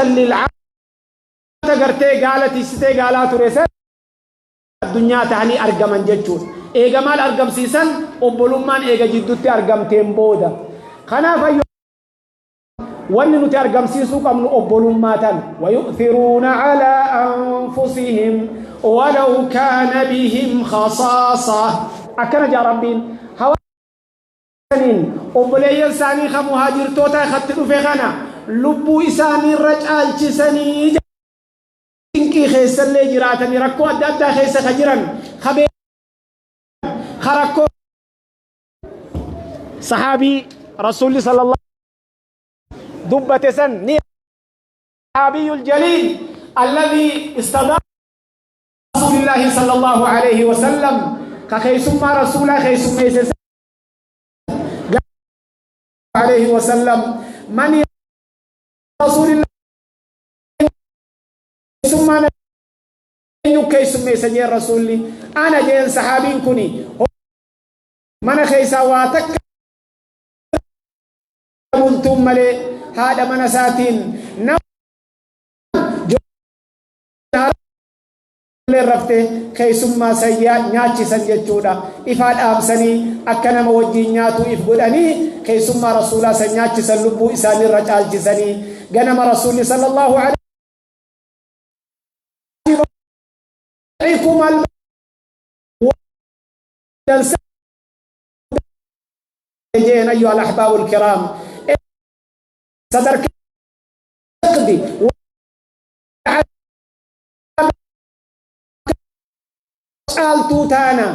Lil'aata gartee gaala tiksitee gaalaa ture san addunyaa tahanii argaman jechuudha. Eega maal argamsiisan? Obbolummaan eega jiddutti argamteen booda. Kanaaf ayyo wanni nuti argamsiisuu qabnu obbolummaa tana. Wayu'thiruuna alaa anfusihim walaw kaana bihim khasaasa. Akkana jaa Rabbiin. Hawaasaniin obboleeyyan isaanii ka muhaajirtoota katti dhufe kana lubbuu isaaniirra caalchisanii cinqii keessallee jiraatanii rakkoo adda addaa keessa ka jiran ka ka rakkoo sahaabii rasuulli sallallahu dubbate san ni sahaabiyul jaliil alladhii istadaa rasuulillaahi sallallahu alayhi wasallam ka keessummaa rasuulaa keessummeesse alayhi wasallam man rasuulillaahi keessummaa eenyu keessummeessa jeen rasuulli ana jeen sahaabiin kuni mana keessaa waa takka bultuun malee haadha mana isaatiin nama rafte keessummaa sayyaa nyaachisan jechuudha. Ifaa dhaamsanii akka nama wajjiin nyaatuu if godhanii keessummaa rasuulaa san nyaachisan lubbuu isaaniirra caalchisanii ganama rasuulli sallallahu alaihi jeen ayyuha al-ahbaabu al-kiraam sadarkaa caaltuu taana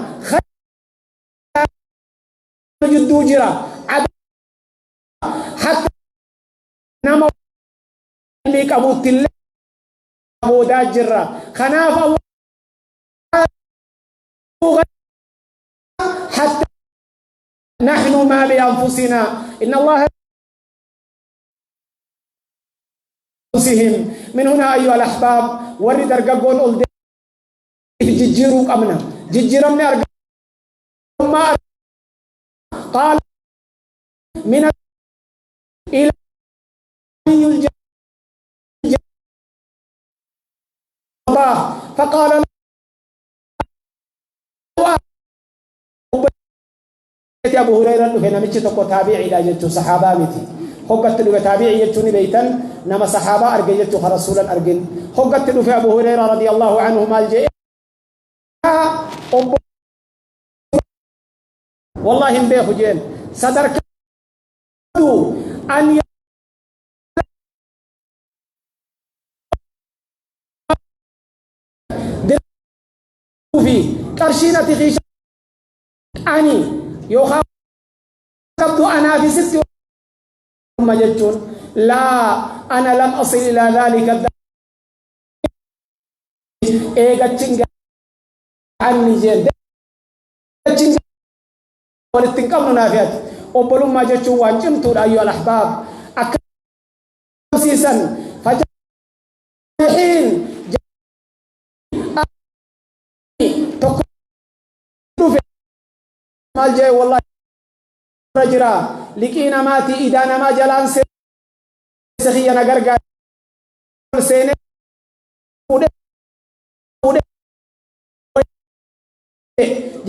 jidduu jira hatta nama qabutti illee boodaa jirra kanaaf حتى نحن ما بأنفسنا إن الله أنفسهم من هنا أيها الأحباب warri dargaggoon ol jijjiiruu qabna jijjiiramni argammaa قال من إلى فقال Abu Hurayra dhufe namichi tokko taabi'iidha jechuun sahaabaa miti. Hoggatti dhufe taabi'ii jechuun ni beeytan nama sahaabaa arge jechuu ka rasuulan argin. Hoggatti dhufe Abu Hurayra radiyallahu anhu maal jedhe obbo wallahi hin beeku jeen sadarkaa an fi qarshiin ati kiisha ani yookaan qabdu anaa fi sitti umma jechuun laa ana lam asil ilaa dhaalika eegachin anni jeen achin walitti hin qabnu naafi ati obbolummaa jechuun waan cimtuudha ayyuha al-ahbaab akka siisan fajahiin tokko dhufe maal jee wallahi irra jira liqii namaati idaa namaa jalaan seene kiyya na gargaar seene fuudhe fuudhe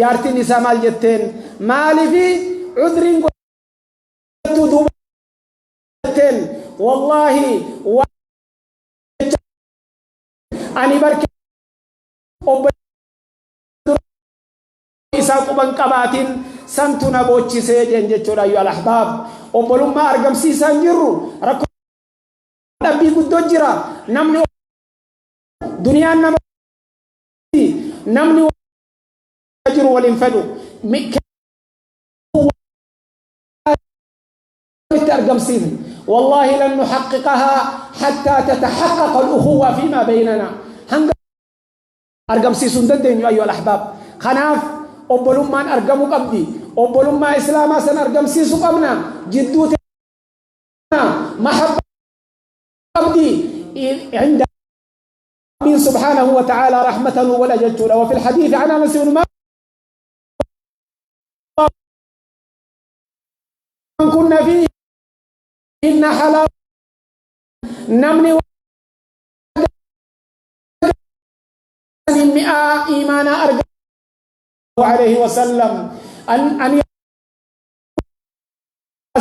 jaartiin isaa maal jetteen maalifi cudriin godhattuu duuba jetteen wallaahi ani barke obbo isaa quban qabaatiin santu na boochisee jeen jechuudha ayyuha al-ahbaab obbolummaa argamsiisaa hin jirru rakkoo dhabbii guddoo jira namni duniyaan nama namni jiru waliin fedhu itti argamsiifne wallaahi lan nuhaqqiqahaa hattaa tatahaqqaqa al-ukhuwwa fiimaa baynana hanga argamsiisuu hin dandeenyu ayyuha al-ahbaab kanaaf obbolummaan argamuu qabdi obbolummaa islaamaa san argamsiisuu qabna jidduu mahabba qabdi عند ربي سبحانه وتعالى رحمة ولا جتشولا وفي الحديث عن أنس بن مالك كنا فيه إن حلال نمني Mi'aa iimaanaa arga alayhi wasallam an an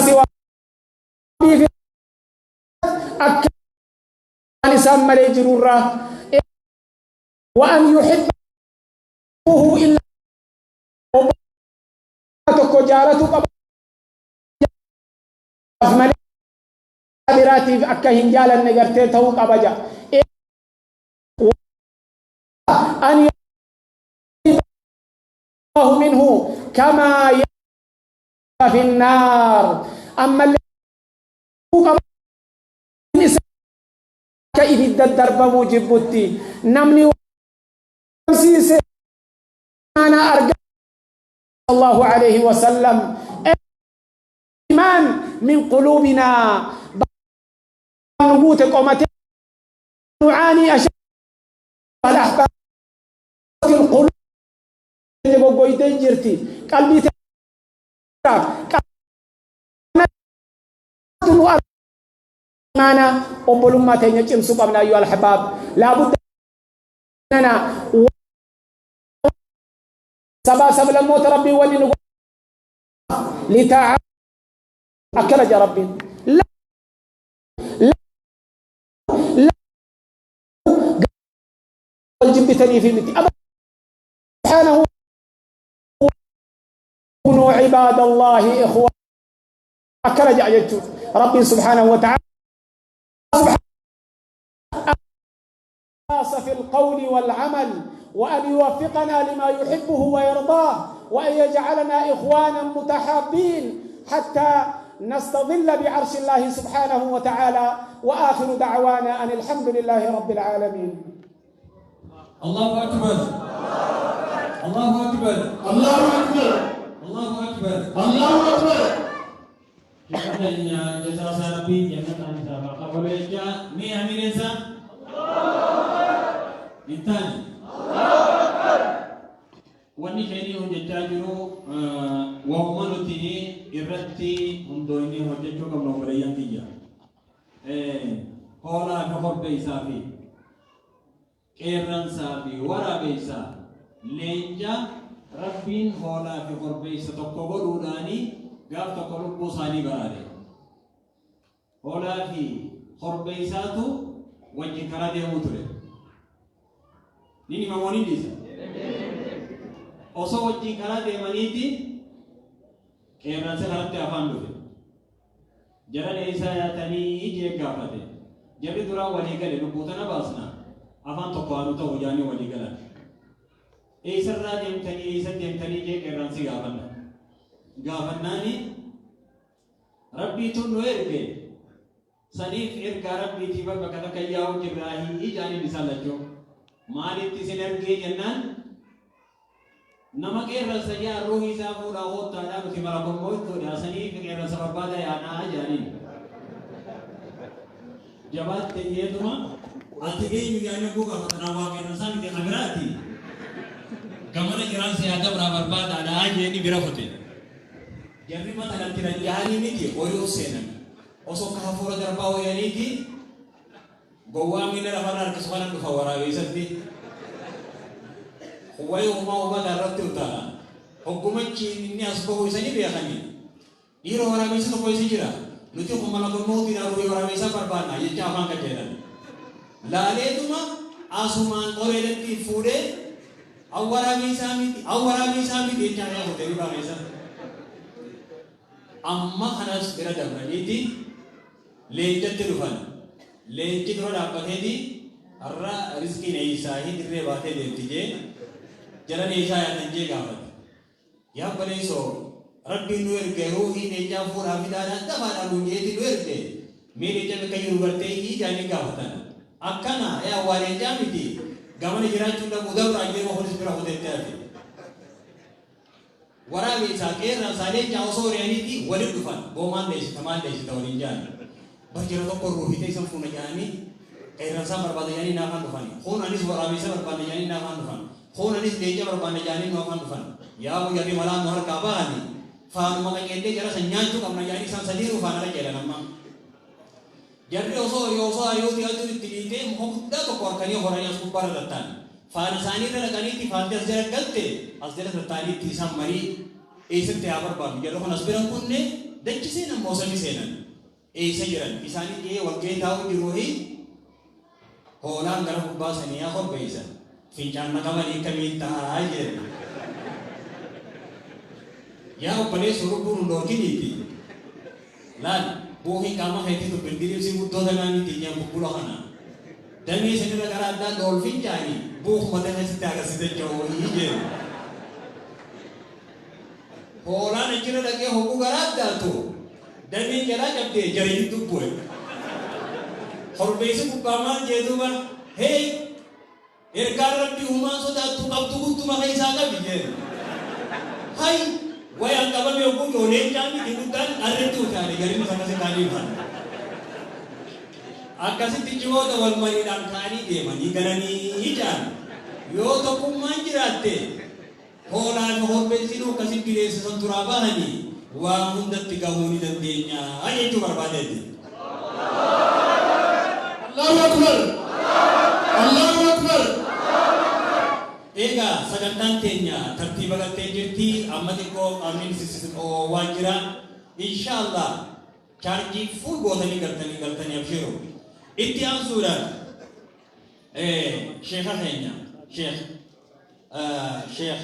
siwa fi akka isaan malee jirurraa wa an yuhibbuhu illa tokko jaalatu qaba malee biraatiif akka hin jaalanne gartee ta'uu qaba ja'a. An minhu kamaa fi nnaar ammallee qaba akka ibidda darbamuu jibbutti namni siise ana arga sallallahu alayhi wasallam iman min quluubina guute qomate nucaanii asha al-ahbaab القلوب goggoytee jirti qalbii nu imaana obbolummaa teenya cimsuu qabna ayyuha al-ahbaab laabudda nana sabaa sablammoota rabbii wanni nu litaa akkana jaa rabbiin la la la wal jibbitanii fi miti subhaanahu kunuu cibaada allaahi ikhwa akkana ja'a jechuudha rabbiin subhaanahu wa ta'ala في القول والعمل وأن يوفقنا لما يحبه ويرضاه وأن يجعلنا إخوانا متحابين حتى نستظل بعرش الله سبحانه وتعالى وآخر دعوانا أن الحمد لله رب العالمين. الله أكبر الله أكبر الله أكبر الله أكبر الله أكبر. Keenya jazaa rabbii jannataan isaaf haa qabalu jecha mee amiin isaa hin taane. Wanni isheen hojjechaa jiru waanuma nuti irratti hundooynee hojjechuu qabnu obboleeyyan kiyya. Hoolaa fi korbeessaa fi qeerransaa fi waraabessaa leenca rabbiin hoolaa fi korbeessa tokko godhuudhaanii gaaf tokko lubbuu isaanii baraare. Hoolaa fi korbeessaatu wajjin karaa deemuu ture. Ni himamoo ni dhiisa? Osoo wajjin karaa deemaniiti qeerransi karatti afaan dhufe. Jara eessaa yaatanii jee gaafate. Jarri duraan walii gale lubbuu tana baasna. Afaan tokko haa nu ta'u jaanii walii galan. Eessarraa deemtanii eessa deemtanii jee qeerransi gaafanna. Gaafannaani rabbiitu nu erge. Saniif ergaa rabbiitii bakka takka yaa'u jirraa ijaaniin isaan lachuu. Maalitti isin ergee jennaan nama qeerransa yaa ruuhii isaa fuudhaa hoottaadhaa nuti malakommoottoodha saniif qeerransa barbaada yaanaa jaaniin. Jabaatte jeetuma ati eenyu yaanii oguu gaafatan waa qeerransaa miti kabiraati. Gamana jiraan siyaa dabraa barbaadaadhaa jeeni bira kute. Jarri mata natti ranjaanii miti hoyuu seenan. Osoo akka hafuura darbaa hoyaniiti gowwaa miila lafarra harkisu kana dhufa waraabeessatti. Wayii uumaa uummata irratti utaala. Hoggumachi inni as bahu isanii beekanii. Dhiira waraabeessa tokko isa jira. Nuti kun malakulmootiidhaan ruhii waraabeessaa barbaadna jecha afaan qajeelan. Laaleetuma asumaan qoreedatti fuudhee awwaraabeessaa miti awwaraabeessaa miti jecha harka kutee nurraa keessa. Amma kanas bira dabraniiti leencatti dhufan. Leenci dura dhaabbateeti har'a rizqiin eeysaa dirree baatee deemti jee jaran eeysaa yaatan jee gaafate. Yaa obboleessoo rabbiin nu erge ruuhii leencaa fuudhaa fidaadhaan dafaadhaan nuun jeeti nu erge mee leenca bakka jiru gartee ijaanii gaafatan. Akkana yaa waa leencaa miti gamana jiraachuun dhabuu dabraa jee kunis bira kuteetti hafe. Waraabeessaa qeerransaa leencaa osoo ri'aniiti walitti dhufan boo maal dheessita maal dheessita waliin jaan. Bar jara tokko ruuhitee isan fuuna jaanii qeerransaa barbaada jaanii naafaan dhufani. Kun anis waraabeessa barbaada jaanii naafaan dhufan. Kun anis leenca barbaada jaanii naafaan dhufan. Yaa jarri malaa nu harkaa bahani faanuma qaceellee jara san nyaachuu qabna jaanii isaan sadiinuu faana qaceelan amma. Jarri osoo osoo ari'uuti aduun itti dhiitee muka guddaa tokko harkanii horanii as gubbaarra tattaan. Faana isaanii irra dhaqaniitti faanti as jala galte as jala tattaaniitti isaan marii eessatti haa barbaadu. Jarri kun as bira hin kunne dachi seenan moo sami seenan? Eessa jiran? Isaanii jee walgahii taa'uu jiruuhi hoolaan gara gubbaa sanii yaa korbeeysa. Fincaan naqamanii akkamiin tahaa jedhan. Yaa obboleessoo lubbuu nun dhoorkiniiti. Laal, buukiin qaama keetii tun birdilimsii guddoo tanaa miti jaan bubbula kana. Damee sanirra gara addaan ol fincaani buukuma tana sitti agarsiisa jawwii jeen. Hoolaan achirra dhaqee hogguu gara addaatu dameen jalaa cabdee jara jidduu bu'e. Korbeessi gubbaa maal jee duuba? Hey! Ergaan Rabbii humaan sodaattu qabdu gudduma keessaa qabi jeen. Hay! Way an qabame hogguu jiru leencaa miti guddaan dharretti utaale jarri akkasi kaanii dhufan. Akkasitti ji'oota wal mariidhaan ka'anii deemanii galanii ja'an. Yoo tokkummaan jiraatte hoolaa fi korbeessinuu akkasi bineensa san duraa bahanii waa hundatti gahuu ni dandeenya jechuu barbaadeeti. Allahu Akbar! Allahu Akbar! Egaa sagantaan teenya tartiiba galtee jirti. Amma xiqqoo qaamni oowwaa jira. Inshallah chaarjii full gootanii galtanii galtanii abshiru. Itti aansuudhaan sheekha keenya Sheekh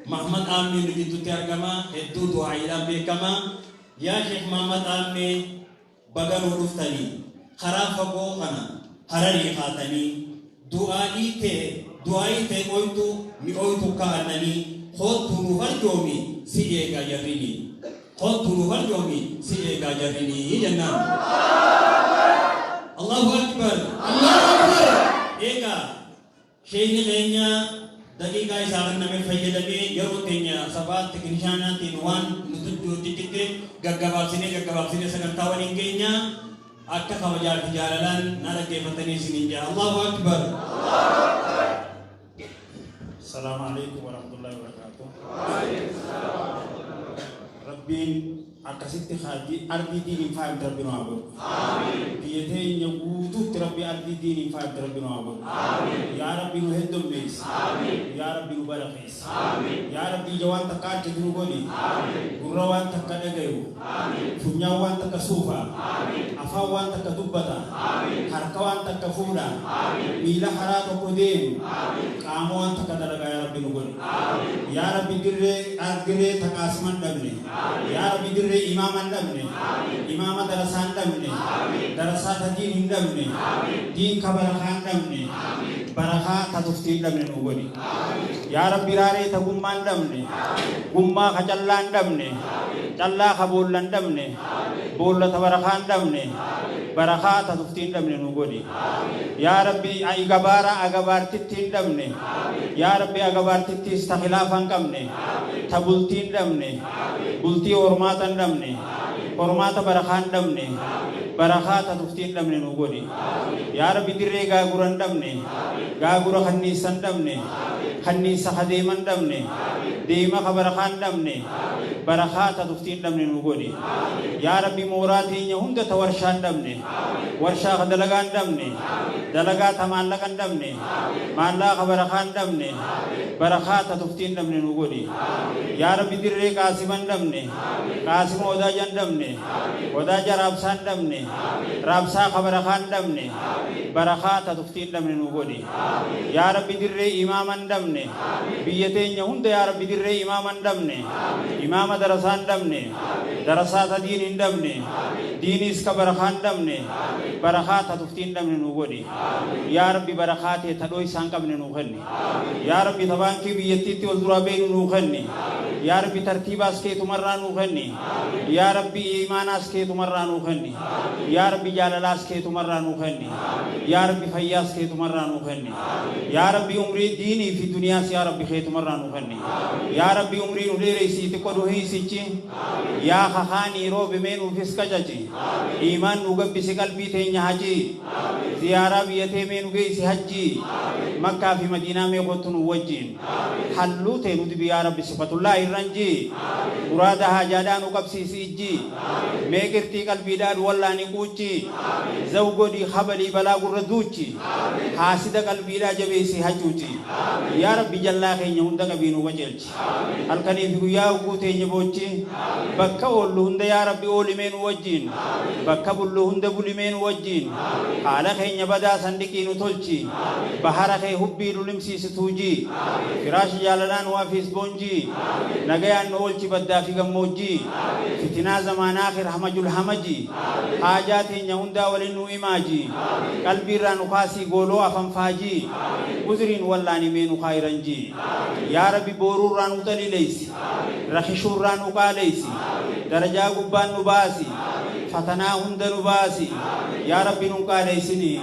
Mahmad Aammee nu jidduutti argama. Hedduu du'aayiidhaan beekama. Yaa Sheekh Mahmad Aammee, baga nuu dhuftanii. Karaa fagoo kana Hararii kaatanii du'aa'ii tee du'aa'ii tee ooytu mi'ooytu kaa'annanii koottuu nuuf arjoomi si eegaa jarrinii. Koottuu nuuf arjoomi si eegaa jarrinii jennaan. Allahu Akbar. Allahu Akbar! Eegaa sheeyni keenya daqiiqaa isaa kenname fayyadamee yeroo teenya sabaa tekinishaanaatiin waan nu ciccitte gaggabaabsinee gaggabaabsinee sagantaa waliin keenya akka kabajaa fi jaalalaan na dhaggeeffatanii isiniin jaa. Allahu Akbar. Salaamu alaikum warahmatullahi wabarakatuh. Rabbiin akkasitti haadii ardii diin hin faayamte Rabbi nu haa godhu. Biyya teenya guutuutti Rabbi ardii diin hin faayamte Rabbi nu haa godhu. Yaa Rabbi nu heddummeessi. Yaa Rabbi nu barakeessi. Yaa Rabbi ija waan takka argitu nu godhi. Gurra waan takka dhagayu. Funyaan waan takka suufa. Afaan waan takka dubbata. Harka waan takka fuudha. Miila karaa tokko deemu. Qaama waan takka dalagaa yaa Rabbi nu godhi. Yaa Rabbi dirree dirree taqaasiman dhabne. Yaa Rabbi dirree imaaman dhabne. Imaama darasaan dhabne. Darasaa ta diin hin dhabne. Diin ka barakaan dhabne. Barakaa ta tuftiin dhabne nu godhi. Yaa Rabbi raaree ta gummaan dhabne. Gummaa ka callaan dhabne. Callaa ka boollan dhabne. Boolla ta barakaan dhabne. Barakaa ta tuftiin dhabne nu godhi. Yaa Rabbi gabaara agabaartitti hin dhabne. Yaa Rabbi agabaartittiis ta khilaafa hin qabne. Ta bultii hin dhabne. Bultii hormaata hin dhabne. Hormaata barakaa hin dhabne. Barakaa ta tuftii hin dhabne nu godhi. Yaa Rabbi dirree gaagura hin dhabne. Gaagura kanniisa hin dhabne. Kanniisa ka deema hin dhabne. Deema ka barakaa hin dhabne. Barakaa ta tuftii hin dhabne nu godhi. Yaa Rabbi mooraa teenya hunda ta warshaa hin dhabne. Warshaa ka dalagaa hin dhabne. Dalagaa ta maallaqa hin dhabne. Maallaqa ka barakaa hin dhabne. Barakaa ta tuftii hin dhabne nu godhi. Yaa Rabbi dirree qaasima hin dhabne. Qaasima odaaja hin dhabne. Odaaja raabsaa hin dhabne. Raabsaa ka barakaa hin dhabne. Barakaa ta tuftii hin dhabne nu godhi. Yaa Rabbi dirree imaama hin dhabne. Biyya teenya hunda yaa Rabbi dirree imaama hin dhabne. Imaama darasaa hin dhabne. Darasaa ta diin hin dhabne. Diiniis ka barakaa hin dhabne. Barakaa ta tuftii hin dhabne nu godhi. Yaa Rabbi barakaa tee ta dhoysaa hin qabne nuu kenni. Yaa Rabbi ta baankii biyyattiitti ol duraa beeynu nuu kenni. Yaa Rabbi tartiibaas keetumarraa nuu kenni. Yaa Rabbi iimaanaas keetumarraa nuu kenni. Yaa Rabbi jaalalaas keetumarraa nuu kenni. Yaa Rabbi fayyaas keetumarraa nuu kenni. Yaa Rabbi umrii diinii fi duniyaas yaa Rabbi keetumarraa nuu kenni. Yaa Rabbi umrii nu dheereysii xiqqo nu hiisichi. Yaa kakaanii roobe mee nuufis qacaci. Iimaan nu gabbisi qalbii teenya hacii. Ziyaaraa biyya tee mee nu geeysi hajjii. Makkaa fi Madiinaa mee kottu nu wajjiin. Halluu tee nu dibi yaa Rabbi sifatullaahi irran jii. Muraada haajaadhaa nu qabsiisi ijji. Mee qirxii qalbiidhaa nu wallaani quucci. Zaw godhi kabalii balaa gurra duuchi. Haasida qalbiidhaa jabeessii hacuuci. Yaa Rabbi jallaa keenya hunda qabii nu qaceelchi. Halkanii fi guyyaa hogguu teenya boochi. Bakka oollu hunda yaa Rabbi ooli mee nu wajjiin. Bakka bullu hunda buli mee nu wajjiin. Haala keenya badaa san dhiqii nu tolchi. Bahara kee hubbii nu limsiisi tuujii. Firaasha jaalalaa nu afiis boonjii. Nagayaan nu oolchi baddaa fi gammoojjii. Fitinaa zamaanaa akhir hamajul hamaji. Haajaa teenya hundaa waliin nu imaaji. Qalbiirraa nu kaasii gooloo afanfaajii. Uzrii nu wallaani mee nu kaayi ranjii. Yaa Rabbi booruurraa nu xaliileysi. Rakishuurraa nu qaaleysi. Darajaa gubbaan nu baasi. Fatanaa hunda nu baasi. Yaa Rabbi nun qaaleysini.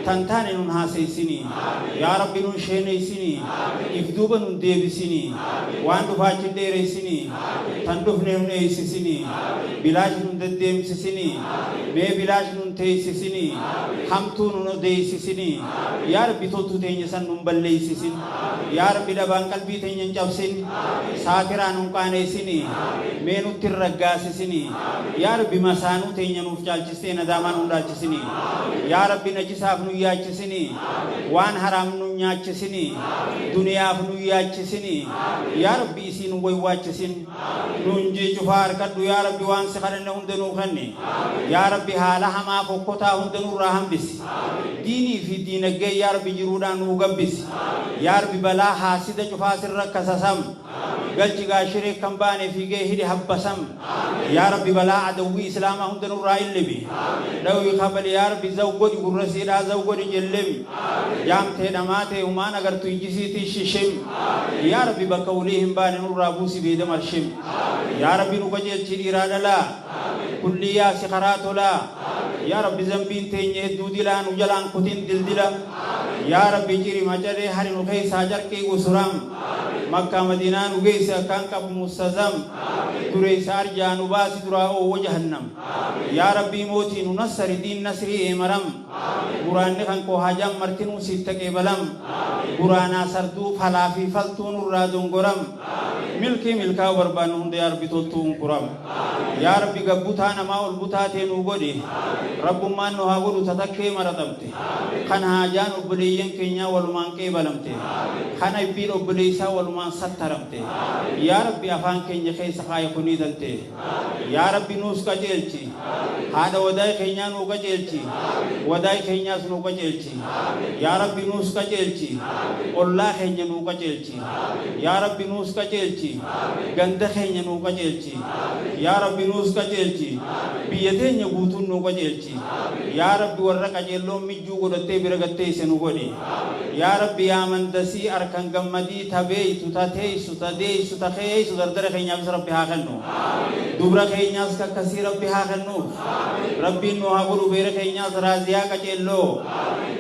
Tan taane nun haaseysini. Yaa Rabbi nun sheeneysini. If duuba nun deebisini. Waan dhufaa achi hin dheereysini. Tan dhufne nun eeysisini. Bilaash nun deddeemsisini. Mee bilaash nun teeysisini. Hamtuu nun odeeysisini. Yaa Rabbi toltuu teenya san nun balleeysisin. Yaa Rabbi dhabaan qalbii teenya hin cabsin. Saatiraan nun qaaneysini. Mee nutti hin raggaasisini. Yaa Rabbi masaanuu teenya nuuf caalchistee nadaamaa nun dhaalchisini. Yaa Rabbi najisaaf nun yaachisini. Waan haraam nun nyaachisini. Duniyaaf nun yaachisini. Yaa Rabbi isii nun waywaachisin. Nun jii cufaa harkadhu yaa Rabbi waan si kadhanne hunda nuu kenni. Yaa Rabbi haala hamaa fokkotaa hunda nurraa hambisi. Diinii fi diinaggee yaa Rabbi jiruudhaan nuu gabbisi. Yaa Rabbi balaa haasida cufaa sirra kasasam. Galchi gaashiree kan baane fiigee hidhi habbasam. Yaa Rabbi balaa adawwii islaamaa hunda nurraa illimi. Dhawii kabali yaa Rabbi zaw godhi gurra siidhaa zaw godhi jillim. Jaamtee dhamaatee humaan agartu ijjisiitii shishim. Yaa Rabbi bakka ulii hin baane nurraa buusi beeda marshim. Yaa Rabbi nu qajeelchi dhiiraa dhalaa. Kullii yaasi karaa tolaa. Yaa Rabbi zambiin teenya hedduu dilaa nu jalaan kutin dildila. Yaa Rabbi ciri macalee hari nu keessaa carqii usuram. Makkaa Madiinaa nu geessi akkaan qabu mustazam. Dureessa arjaa nu baasi duraa oowwa jahannam. Yaa Rabbii mootii nu nassari diin nasrii eemaram. Muraanni kan koo haajaan martinuu siif taqeebalam. Guraanaa sarduu falaa fi faltuu nurraa dongoram. Milkii milkaa'u barbaannu hunda yaa Rabbi toltuu unkuram. Yaa Rabbi gabbutaa namaa ol butaa tee nuu godhi. Rabbummaan nu haa godhu tatakkee maraxamte. Kan haajaan obboleeyyan keenyaa walumaan qeebalamte. Kan aybbiin obboleessaa walumaan sattaramte. Yaa Rabbi afaan keenya keessa kaayi kunii tantee. Yaa Rabbi nuus qaceelchi. Haadha wadaay keenyaa nuu qaceelchi. Wadaay keenyaas nuu qaceelchi. Yaa Rabbi nuus qaceelchi. Ollaa keenya nuu qaceelchi. Yaa Rabbi nuus qaceelchi. Ganda keenya nuu qaceelchi. Yaa Rabbi nuus qaceelchi. Biyya teenya guutuun nuu qaceelchi. Yaa Rabbi warra qaceelloon mijjuu godhattee bira gatteesse nu godhi. Yaa Rabbi yaa mandasii arkan gammadii ta beeytu ta teeysu ta deeysu ta keeysu dardara keenyaafis Rabbi haa kennu. Dubra keenyaas kakkasii Rabbi haa kennuuf. Rabbiin nu haa godhu beera keenyaas raaziyaa qaceelloo.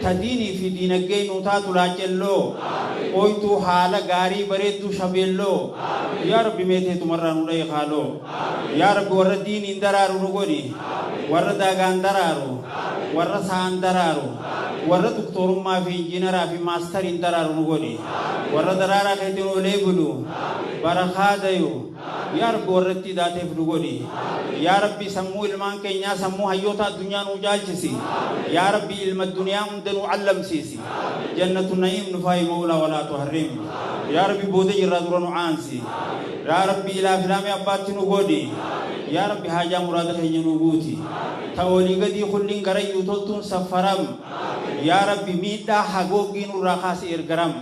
Ta diinii fi diinaggee nuu taatu laacelloo. Ooytuu haala gaarii bareedduu shabeelloo. Yaa Rabbi mee teetumarraa nu dhayi kaaloo. Yaa Rabbi warra diiniin daraaru nu godhi. Warra daagaan daraaru. Warra sa'aan daraaru. Warra doktorummaa fi injiinaraa fi maastariin daraaru nu godhi. Warra daraaraa keetiin oolee bulu. Barakaa dayu. Yaa Rabbi warra itti idaateef nu godhi. Yaa Rabbi sammuu ilmaan keenyaa sammuu hayyoota addunyaa nuu caalchisi. Yaa Rabbi ilma duniyaa hunda nuu allamsiisi. Jannatu na'iim nu faayi mawlaa walaa tuharrim. Yaa Rabbi booda jirraa dura nu aansi. Yaa Rabbi ilaa filaamee abbaatti nu godhi. Yaa Rabbi haajaa muraada keenya nu guuti. Ta olii gadii kulliin garayyuu toltuun saffaram. Yaa Rabbi miidhaa hagooggii nurraa kaasi ergaram.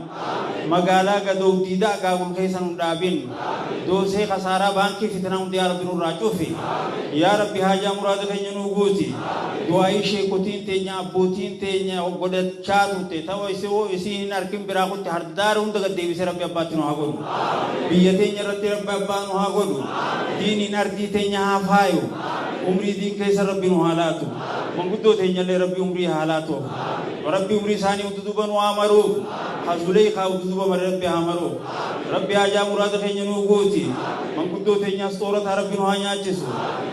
Magaalaa gadoof diidaa agaagul keessa nun dhaabin. Doosee kasaaraa baankii fitnaa hunda yaa Rabbi nurraa cufi. Yaa Rabbi haajaa muraada keenya nuu guuti. Du'aayii sheekotiin teenya abbootiin teenya godhachaa turte ta'uu isii hin arkin biraa kutti hardaara hunda gad deebisee Rabbi abbaatti nu haa godhu. Biyya teenya irratti Rabbi abbaa nu haa godhu. Diiniin ardii teenya haa faayu. Umrii diin keessa Rabbi nu haa laatu. Manguddoo teenyallee Rabbi umrii haa laatuuf. Rabbi umrii isaanii udduduba nu haa maruuf. Ka Zuleykaa udduduba mare Rabbi haa maruuf. Rabbi haajaa muraada keenya nuu guuti. Manguddoo teenyaas xoorataa Rabbi nu haa nyaachisu.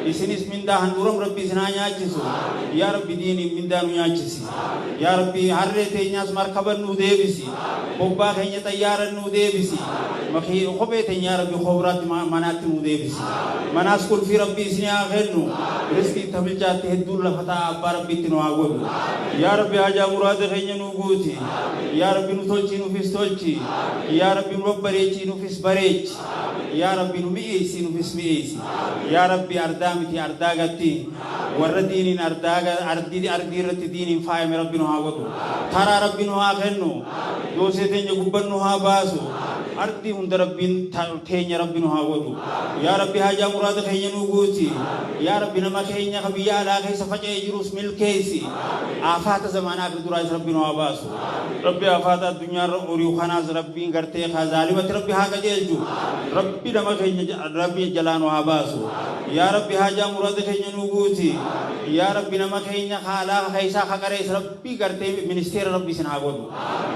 Isinis mindaa handhuuram Rabbi isin haa nyaachisu. Yaa Rabbi diiniin mindaa nu nyaachisi. Yaa Rabbi harree teenyaas markaban nuu deebisi. Bobbaa keenya xayyaaran nuu deebisi. Makii kophee teenya yaa Rabbi koobraatti manaatti nuu deebisi. Manaas qulfii Rabbi isinii haa kennu. Rizqii ta bilchaatte hedduun lafa taa'a abbaa Rabbiitti nu haa godhu. Yaa Rabbi haajaa muraada keenya nuu guuti. Yaa Rabbi nu tolchii nufis tolchi. Yaa Rabbi nu babbareechii nufis bareechi. Yaa Rabbi nu mi'eessii nufis mi'eessi. Yaa Rabbi ardaa miti ardaa gatti. Warra diiniin ardaa ardii ardii irratti diiniin faayame Rabbi nu haa godhu. Taraa Rabbi nu haa kennu. Doosee teenya gubban nu haa baasu. Ardii hunda Rabbiin teenya Rabbi nu haa godhu. Yaa Rabbi haajaa muraada keenya nuu guuti. Yaa Rabbi nama keenya ka biyya alaa keessa faca'ee jirus milkeessi. Aafaata zamaanaa fi duraas Rabbi nu haa baasu. Rabbi aafaata addunyaarra ori'u kanaas Rabbiin gartee ka zaalimatti Rabbi haa qajeelchu. Rabbi nama keenya Rabbi jalaa nu haa baasu. Yaa Rabbi haajaa muraada keenya nuu guuti. Yaa Rabbi nama keenya ka alaa ka keessaa ka qarees Rabbi gartee ministeera Rabbi isin haa godhu.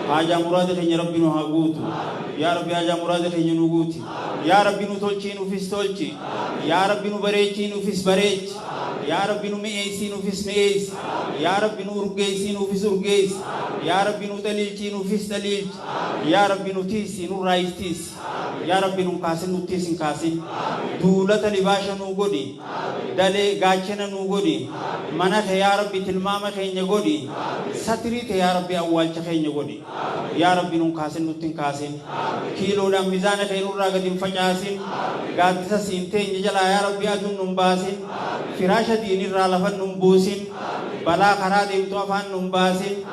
Haajaa muraada keenya Rabbi nu haa guutu. Yaa Rabbi haajaa muraada keenya nuu guuti. Yaa Rabbi nu tolchii nuufis tolchi. Yaa Rabbi nu bareechii nuufis bareechi. Yaa Rabbi nu mi'eessii nuufis mi'eessi. Yaa Rabbi nu urgeessii nuufis urgeessi. Yaa Rabbi nu xaliilchii nuufis xaliilchi. Yaa Rabbi nu tiisi nurraayis tiisi. Yaa Rabbi nun kaasin nuttiis hin kaasin. Duulata libaasha nuu godhi. Dalee gaachena nuu godhi. Mana kee yaa Rabbi tilmaama keenya godhi. Satrii tee yaa Rabbi awwaalcha keenya godhi. Yaa Rabbi nun kaasin nutti hin kaasin. Kiiloodhaan mizaana kee nurraa gadi hin facaasin. Gaaddisa siin teenye jalaa yaa Rabbi aduun nun baasin. Firaasha diinirraa lafan nun buusin. Balaa karaa deemtu afaan nun baasin.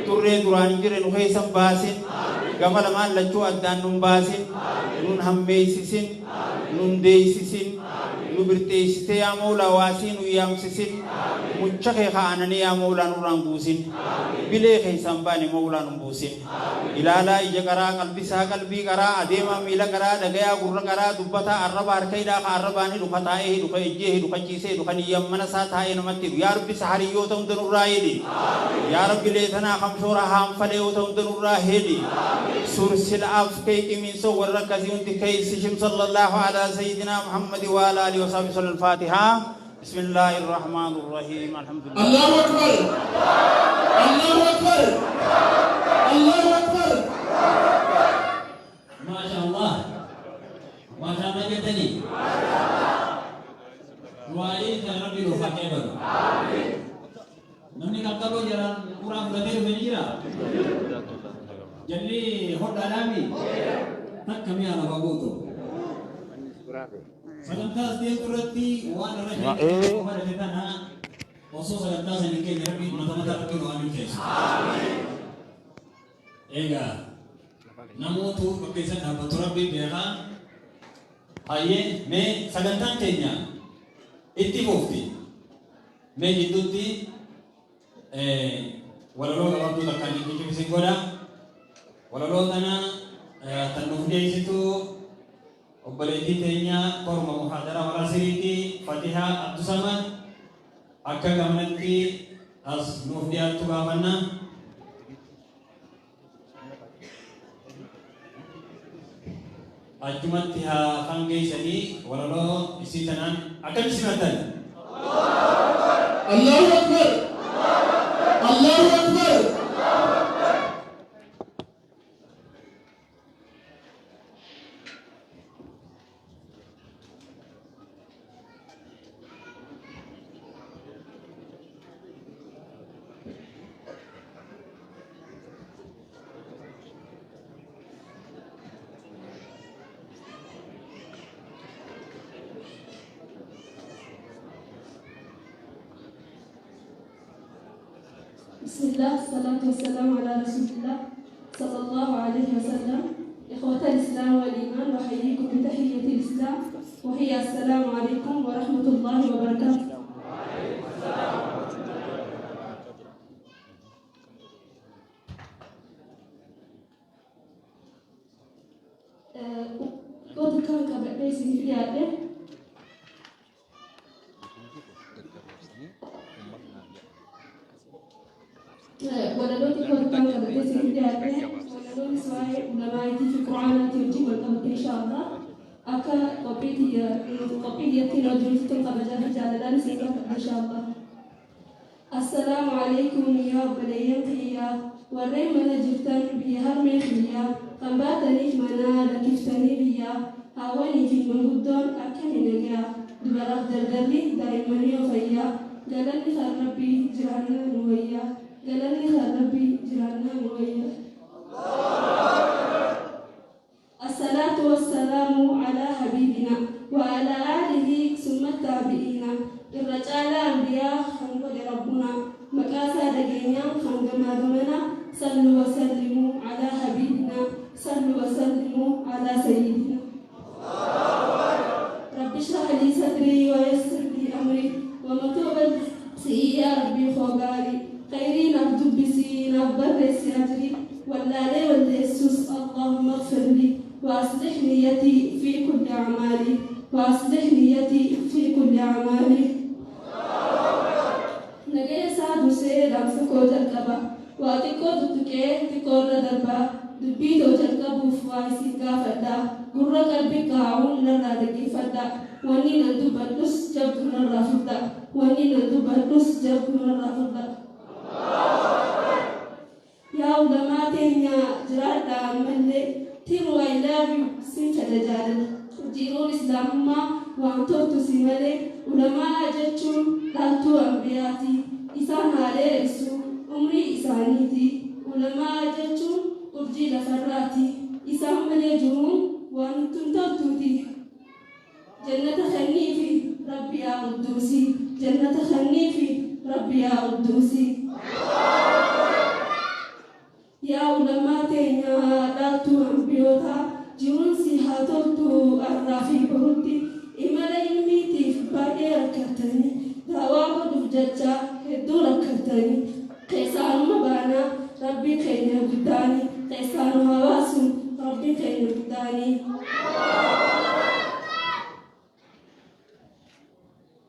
Xurree duraan hin jirre nu keessa hin baasin. Gama lamaan lachuu addaan nun baasin. Nun hammeeysisin. Nun deeysisin. Nu birxeeysitee yaa Mowlaa waasii nun yaamsisin. Mucha kee ka aananii yaa Mowlaa nurraan buusin. Bilee keeysaan baane Mowlaa nun buusin. Ilaalaa ija qaraa, qalbisaa qalbii qaraa, adeemaa miila qaraa, dhagayaa gurra qaraa, dubbataa arraba harka hidhaa ka arrabaan hidhu, ka taa'ee hidhu, ka ejjee hidhu, ka ciisee hidhu, ka niyyaan mana isaa taa'ee namatti hidhu. Yaa Rabbi sahariyyoota hunda nurraa hidhi. Yaa Rabbi leetanaa kamshoora haanfalee'oota hunda nurraa hidhi. Sursil af key qimiinso warra akkasii hundi keeysishim sallallahu alaa sayyidinaa Muhammadi wa alaa alihi wa sahbihi sallu al-faatihaa. Bismillaahi Rahmaani Rahiim Alhamdulillah. Allahu Akbar Allahu Akbar Allahu Akbar. Maasha Allah. Maasha Allah jettanii. Du'aa'ii kana Rabbi nuuf haa qeebalu. Namni qalqalloo jalaan uraa fudhatee dhufe ni jira? Jalli hodhaadhaami? Takka mi'a lafa guutu. Sagantaa as deemtu irratti waan irra shanii qofa date tana osoo sagantaa san hin geenye Rabbi mata mata Rabbi nu haa milkeessu. Egaa namootu bakka isan dhaabbatu Rabbi beekaa. Hayyee mee sagantaan teenya itti fufti. Mee jidduutti walaloo gabaabduu takkaan jidduutti isin godha. Walaloo tana tan nuuf dhiyeessitu obboleettii teenya korma muhaadaraa warra siriitti Fatihaa Abdusamad akka gamanatti as nuuf dhiyaattu gaafanna. Achumatti haa afaan geessanii walaloo isii tanaan akkamitti simattan? Allahu Akbar! Allahu Akbar! بسم الله الصلاة والسلام على رسول الله صلى الله عليه وسلم. إخوة الإسلام والإيمان، أحييكم بتحية الإسلام وهي السلام عليكم ورحمة الله وبركاته. Qooda kan qabadhee isiniif dhiyaadhe Walaloo xiqqoo xiqqoon qabatee isin dhiyaadhe. Walaloonis waa'ee ulamaa'iitii fi Qur'aanaatii wajjin wal qabatte inshaa Allah. Akka qophii tiyya qophii tiyyatti na wajjin turtan kabajaa fi jaalalaan isin gaafadha inshaa Allah. Assalaamu Aleykum yaa obboleeyyan kiyya warreen mana jirtan biyya harmee kiyya kan baataniif manaa lakkiftanii biyya haawwanii fi manguddoon akkami nagaya dubaraaf dardarri daa'immanii yoo fayya galanni kan rabbii jiraannaa nu wayya galanni kan rabbii jiraannaa nu wayya. Assalaatu wassalaamu alaa habiibinaa wa alaa aalihii summa taabi'iinaa Irra caalaa anbiyaa kan godhe Rabbunaa Maqaa isaa dhageenyaan kan gamaa gamanaa Sallu wa sallimuu alaa habiibinaa Sallu wa sallimuu alaa sayyidinaa Rabbi shrah lii sadrii wa yassir lii amrii Wama too bal'isii yaa Rabbii koo gaarii Khayrii naaf dubbisii naaf barreessi ajrii Wallaalee walleessus Allahumma ighfir lii Wa aslih niyyatii fii kulli a'maalii Wa aslih niyyatii fii kulli a'maalii Nagaya isaa dursee dhaamsa koo jalqaba Waa xiqqoo tuttuqee xiqqoo irra darba Dubbii too jalqabuuf waa isin gaafadha Gurra qalbi kaa'uun narraa dhaggeeffadha Wannin an dubbadhus jabduu narraa fudha Wannin an dubbadhus jabduu narraa fudha. Yaa ulamaa teenya jiraadhaa ammallee Tiruu I love you sin fedha jaalala Jiruun islaamummaa waan toltu si malee Ulamaa'a jechuun dhaaltuu anbiyaati Isaan haa dheeressu umrii isaaniiti Ulamaa'a jechuun urjii lafarraati Isaan malee jiruun waan nutti hin toltuuti Jannata kenniifi Rabbi yaa Qudduusi Jannata kenniifi Rabbi yaa Qudduusi. Yaa ulamaa teenya dhaaltuu anbiyootaa jiruun sii haa toltu arraa fi borutti imala ilmiitiif baay'ee rakkattanii da'waa godhuuf jecha hedduu rakkattanii keessaa numa baana Rabbiin keenya guddaani keessaa nu haa baasu Rabbiin keenya guddaani.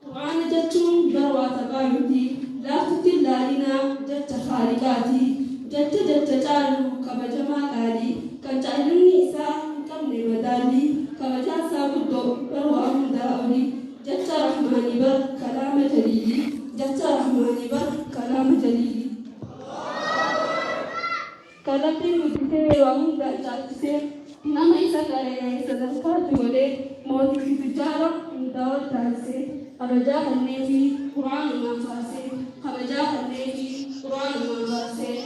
Qur'aana jechuun bar waa taphaa miti laaftutti hin laalinaa jecha khaaliqaati jecha jecha caalu kabajamaa qaalii kan caalinni isaa hin qabne madaallii kabajaan isaa guddoo bar waa hundaa olii jecha rahmaanii bar kalaama jaliilii jecha rahmaanii bar kalaama jaliilii. Kan Rabbiin guddisee waa hundaan caalchisee nama isa qara'e sadarkaatti godhee mootii fi tujjaara hundaa ol taasisee kabajaa kanneefii Qur'aanumaan faarsee kabajaa kanneefii Qur'aanumaan faarsee.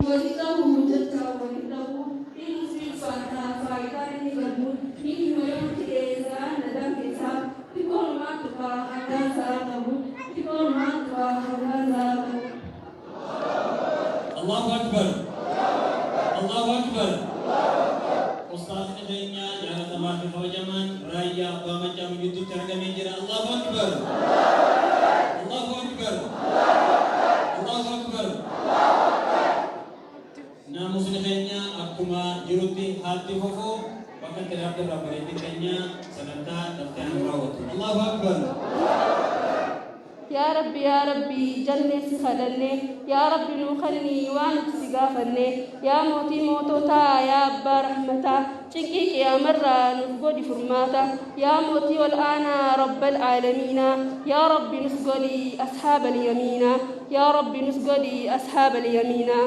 Wali dhahuu jechaan wali dhahuu ilmuuf ni ulfaata faayidaa inni qabu ni hima yoon ka'e sa'aan na daangessa xiqqoonumaan tuqa hangaan sa'aa qabu xiqqoonumaan tuqa hangaan sa'aa qabu. Allahu Akbar Allahu Akbar Ustaazni keenya jaalatamaa fi kabajamaan Raayyaa Abbaa Maccaa nu gidduutti argamee jira. Allahu Akbar Allahu Akbar Allahu Akbar Naamusni keenya akkuma jirutti haatti fufu bakka itti dhaabde irraa obboleettiin teenya sagantaa daftee haa nu raawwattu. Allahu Akbar. Yaa Rabbi yaa Rabbi jannee si kadhanne Yaa Rabbi nuu kanni waan nuti si gaafanne Yaa mootii moototaa yaa abbaa rahmataa Cinqii qiyaamarraa nuuf godhi furmaata Yaa mootii ol aanaa rabbal aalamiinaa Yaa Rabbi nus godhi ashaabal yamiinaa Yaa Rabbi nus godhi ashaabal yamiinaa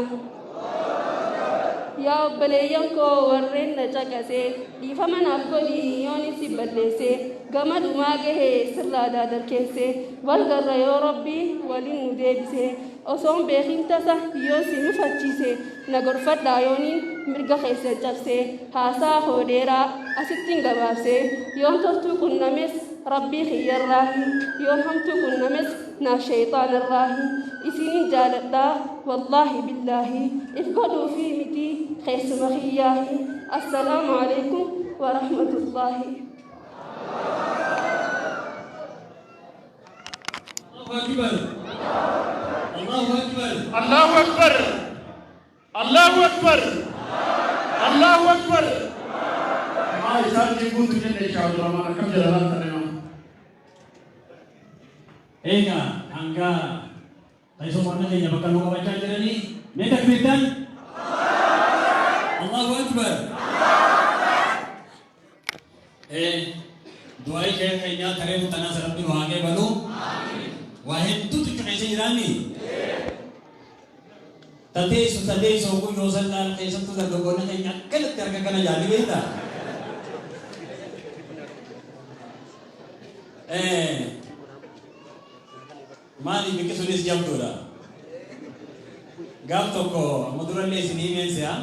Yaa obboleeyyan koo warreen na caqase dhiifama naaf godhi yoonin si balleesse gama dhumaa gahe sirraa daadarkeesse wal garra yoo rabbiin walin nu deebise osoon beekin tasa yoon si mufachiise na gorfadhaa yoonin mirga keessan cabse haasaa koo dheeraa asittin gabaabse yoon toltuu qunnames rabbii kiyyarraahi yoon hamtuu qunnames naaf sheyxaanarraahi isinin jaaladha wallaahi billaahi if godhuufii miti keessuma kiyyaahi assalaamu aleykum warahmatullaahi. Allahu Akbar. Allahu Akbar. Allahu Akbar. Allahu Akbar. Allahu Akbar. Maa isaan guutu jenne insha Allah akkam jedha laata nama. Egaa hanga Teessumoonni keenya bakka nu qabachaa jiranii mee takbiirtan Allahu Akbar. Du'aa'ii sheekh keenyaa taree mutanaas rabbi nu haa qeebalu. Waa hedduutu achi keessa jiraami. Tateessu tateessu hogguu yoo san laal keessattuu dargaggoonni keenya akkanatti harka kana jaalli beektaa. Maali bikki sunis jabduudha. Gaaf tokko amma durallee isin himeen se'a.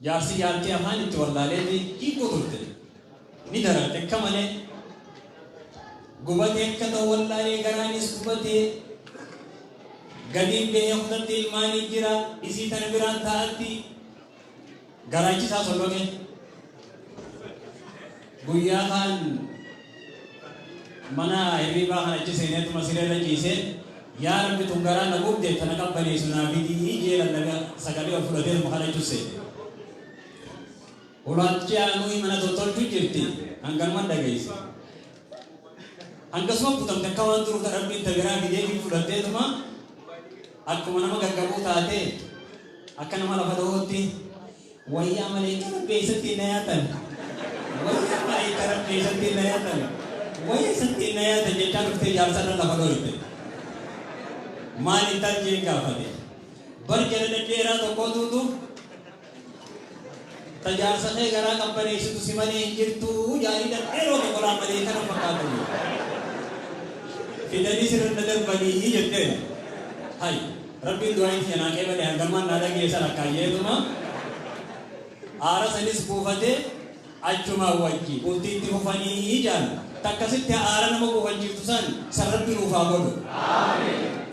Jaarsi jaartii afaan itti wallaaleeti hiikuu turte. Ni dararte akka malee. Gubatee akka ta'u wallaalee garaanis gubatee. Gadiin bahee kutatti ilmaanii jira isii tana biraan taa'atti. Garaachi isaa solloqe. Guyyaa kaan mana hirriibaa kana achi seeneetuma siree irra ciisee yaa Rabbi tun garaa na gubde tana qabbaneessu naa fidii jee lallabe sagalee ol fudhateetuma kadhachuu seene. Ulaatti aanuu mana tottolchuu jirti hanganuma dhageesse. Hangasuma kutamte akka waan duruu ta Rabbiin ta biraa fideefii fudhatteetuma akkuma nama gaggabuu taatee akka nama lafa dha'uutti wayyaa maleeykaa Rabbi eessatti na yaatan, wayyaa maleeykaa Rabbi eessatti na yaatan, wayya eessatti na yaatan jechaa dhuftee jaarsa irra lafa dhooyte. Maal intal jeen gaafate. Bar jala dhedheeraa tokkootuutu ta jaarsa kee garaa qabbaneessitu si malee hin jirtu jaalii dhedheeroo tokko laa maleeykaa na fakkaatu. Fidanii sirra na darbanii jetteen. Hay. Rabbiin du'aa'ii tiyya naa qeebale hanganumaan naa dhageessa lakkaayyeetuma aara sanis buufatee achumaan wajji bultii itti fufanii jaan takkasitti aara nama buufachiiftu san san Rabbi nuuf haa godhu.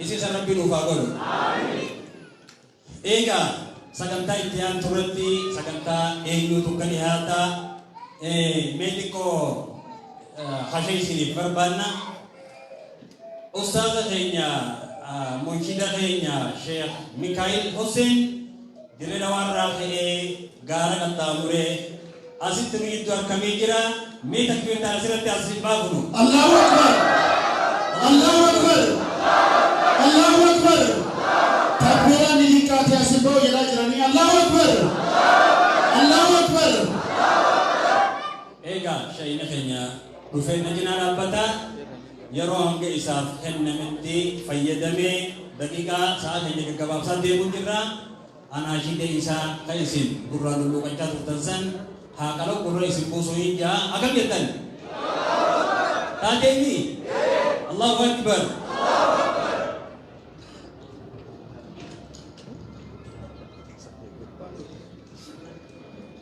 Isii san Rabbi nuuf haa godhu. Eegaa sagantaa itti aantu irratti sagantaa eenyuutu akka dhihaata mee xiqqoo hasha isiniif barbaanna. Ustaaza keenya munshida keenya Sheekh Mikaa'il Hussein Dirree Dhawaarraa ka'ee gaara qaxxaamuree asitti nu jiddu arkamee jira. Mee takbiirtaan asirratti as isin baafnu. Allahu Akbar! Allahu Akbar! Allahu Akbar! Takbiiraan ni xiqqaate as hin ba'u jedhaa jiranii. Allahu Akbar! Allahu Akbar! Eegaa shayina keenya dhufee na cinaa dhaabbata. Yeroo hanga isaaf kennametti fayyadamee daqiiqaa sa'a keenya gaggabaabsaa deemuu jirra. Anaashiidee isaa ka isin gurraan lulluuqachaa turtan san haa qala'u gurra isin buusuu hin ja'a. Akkam jettan? Taateemi? Allahu Akbar!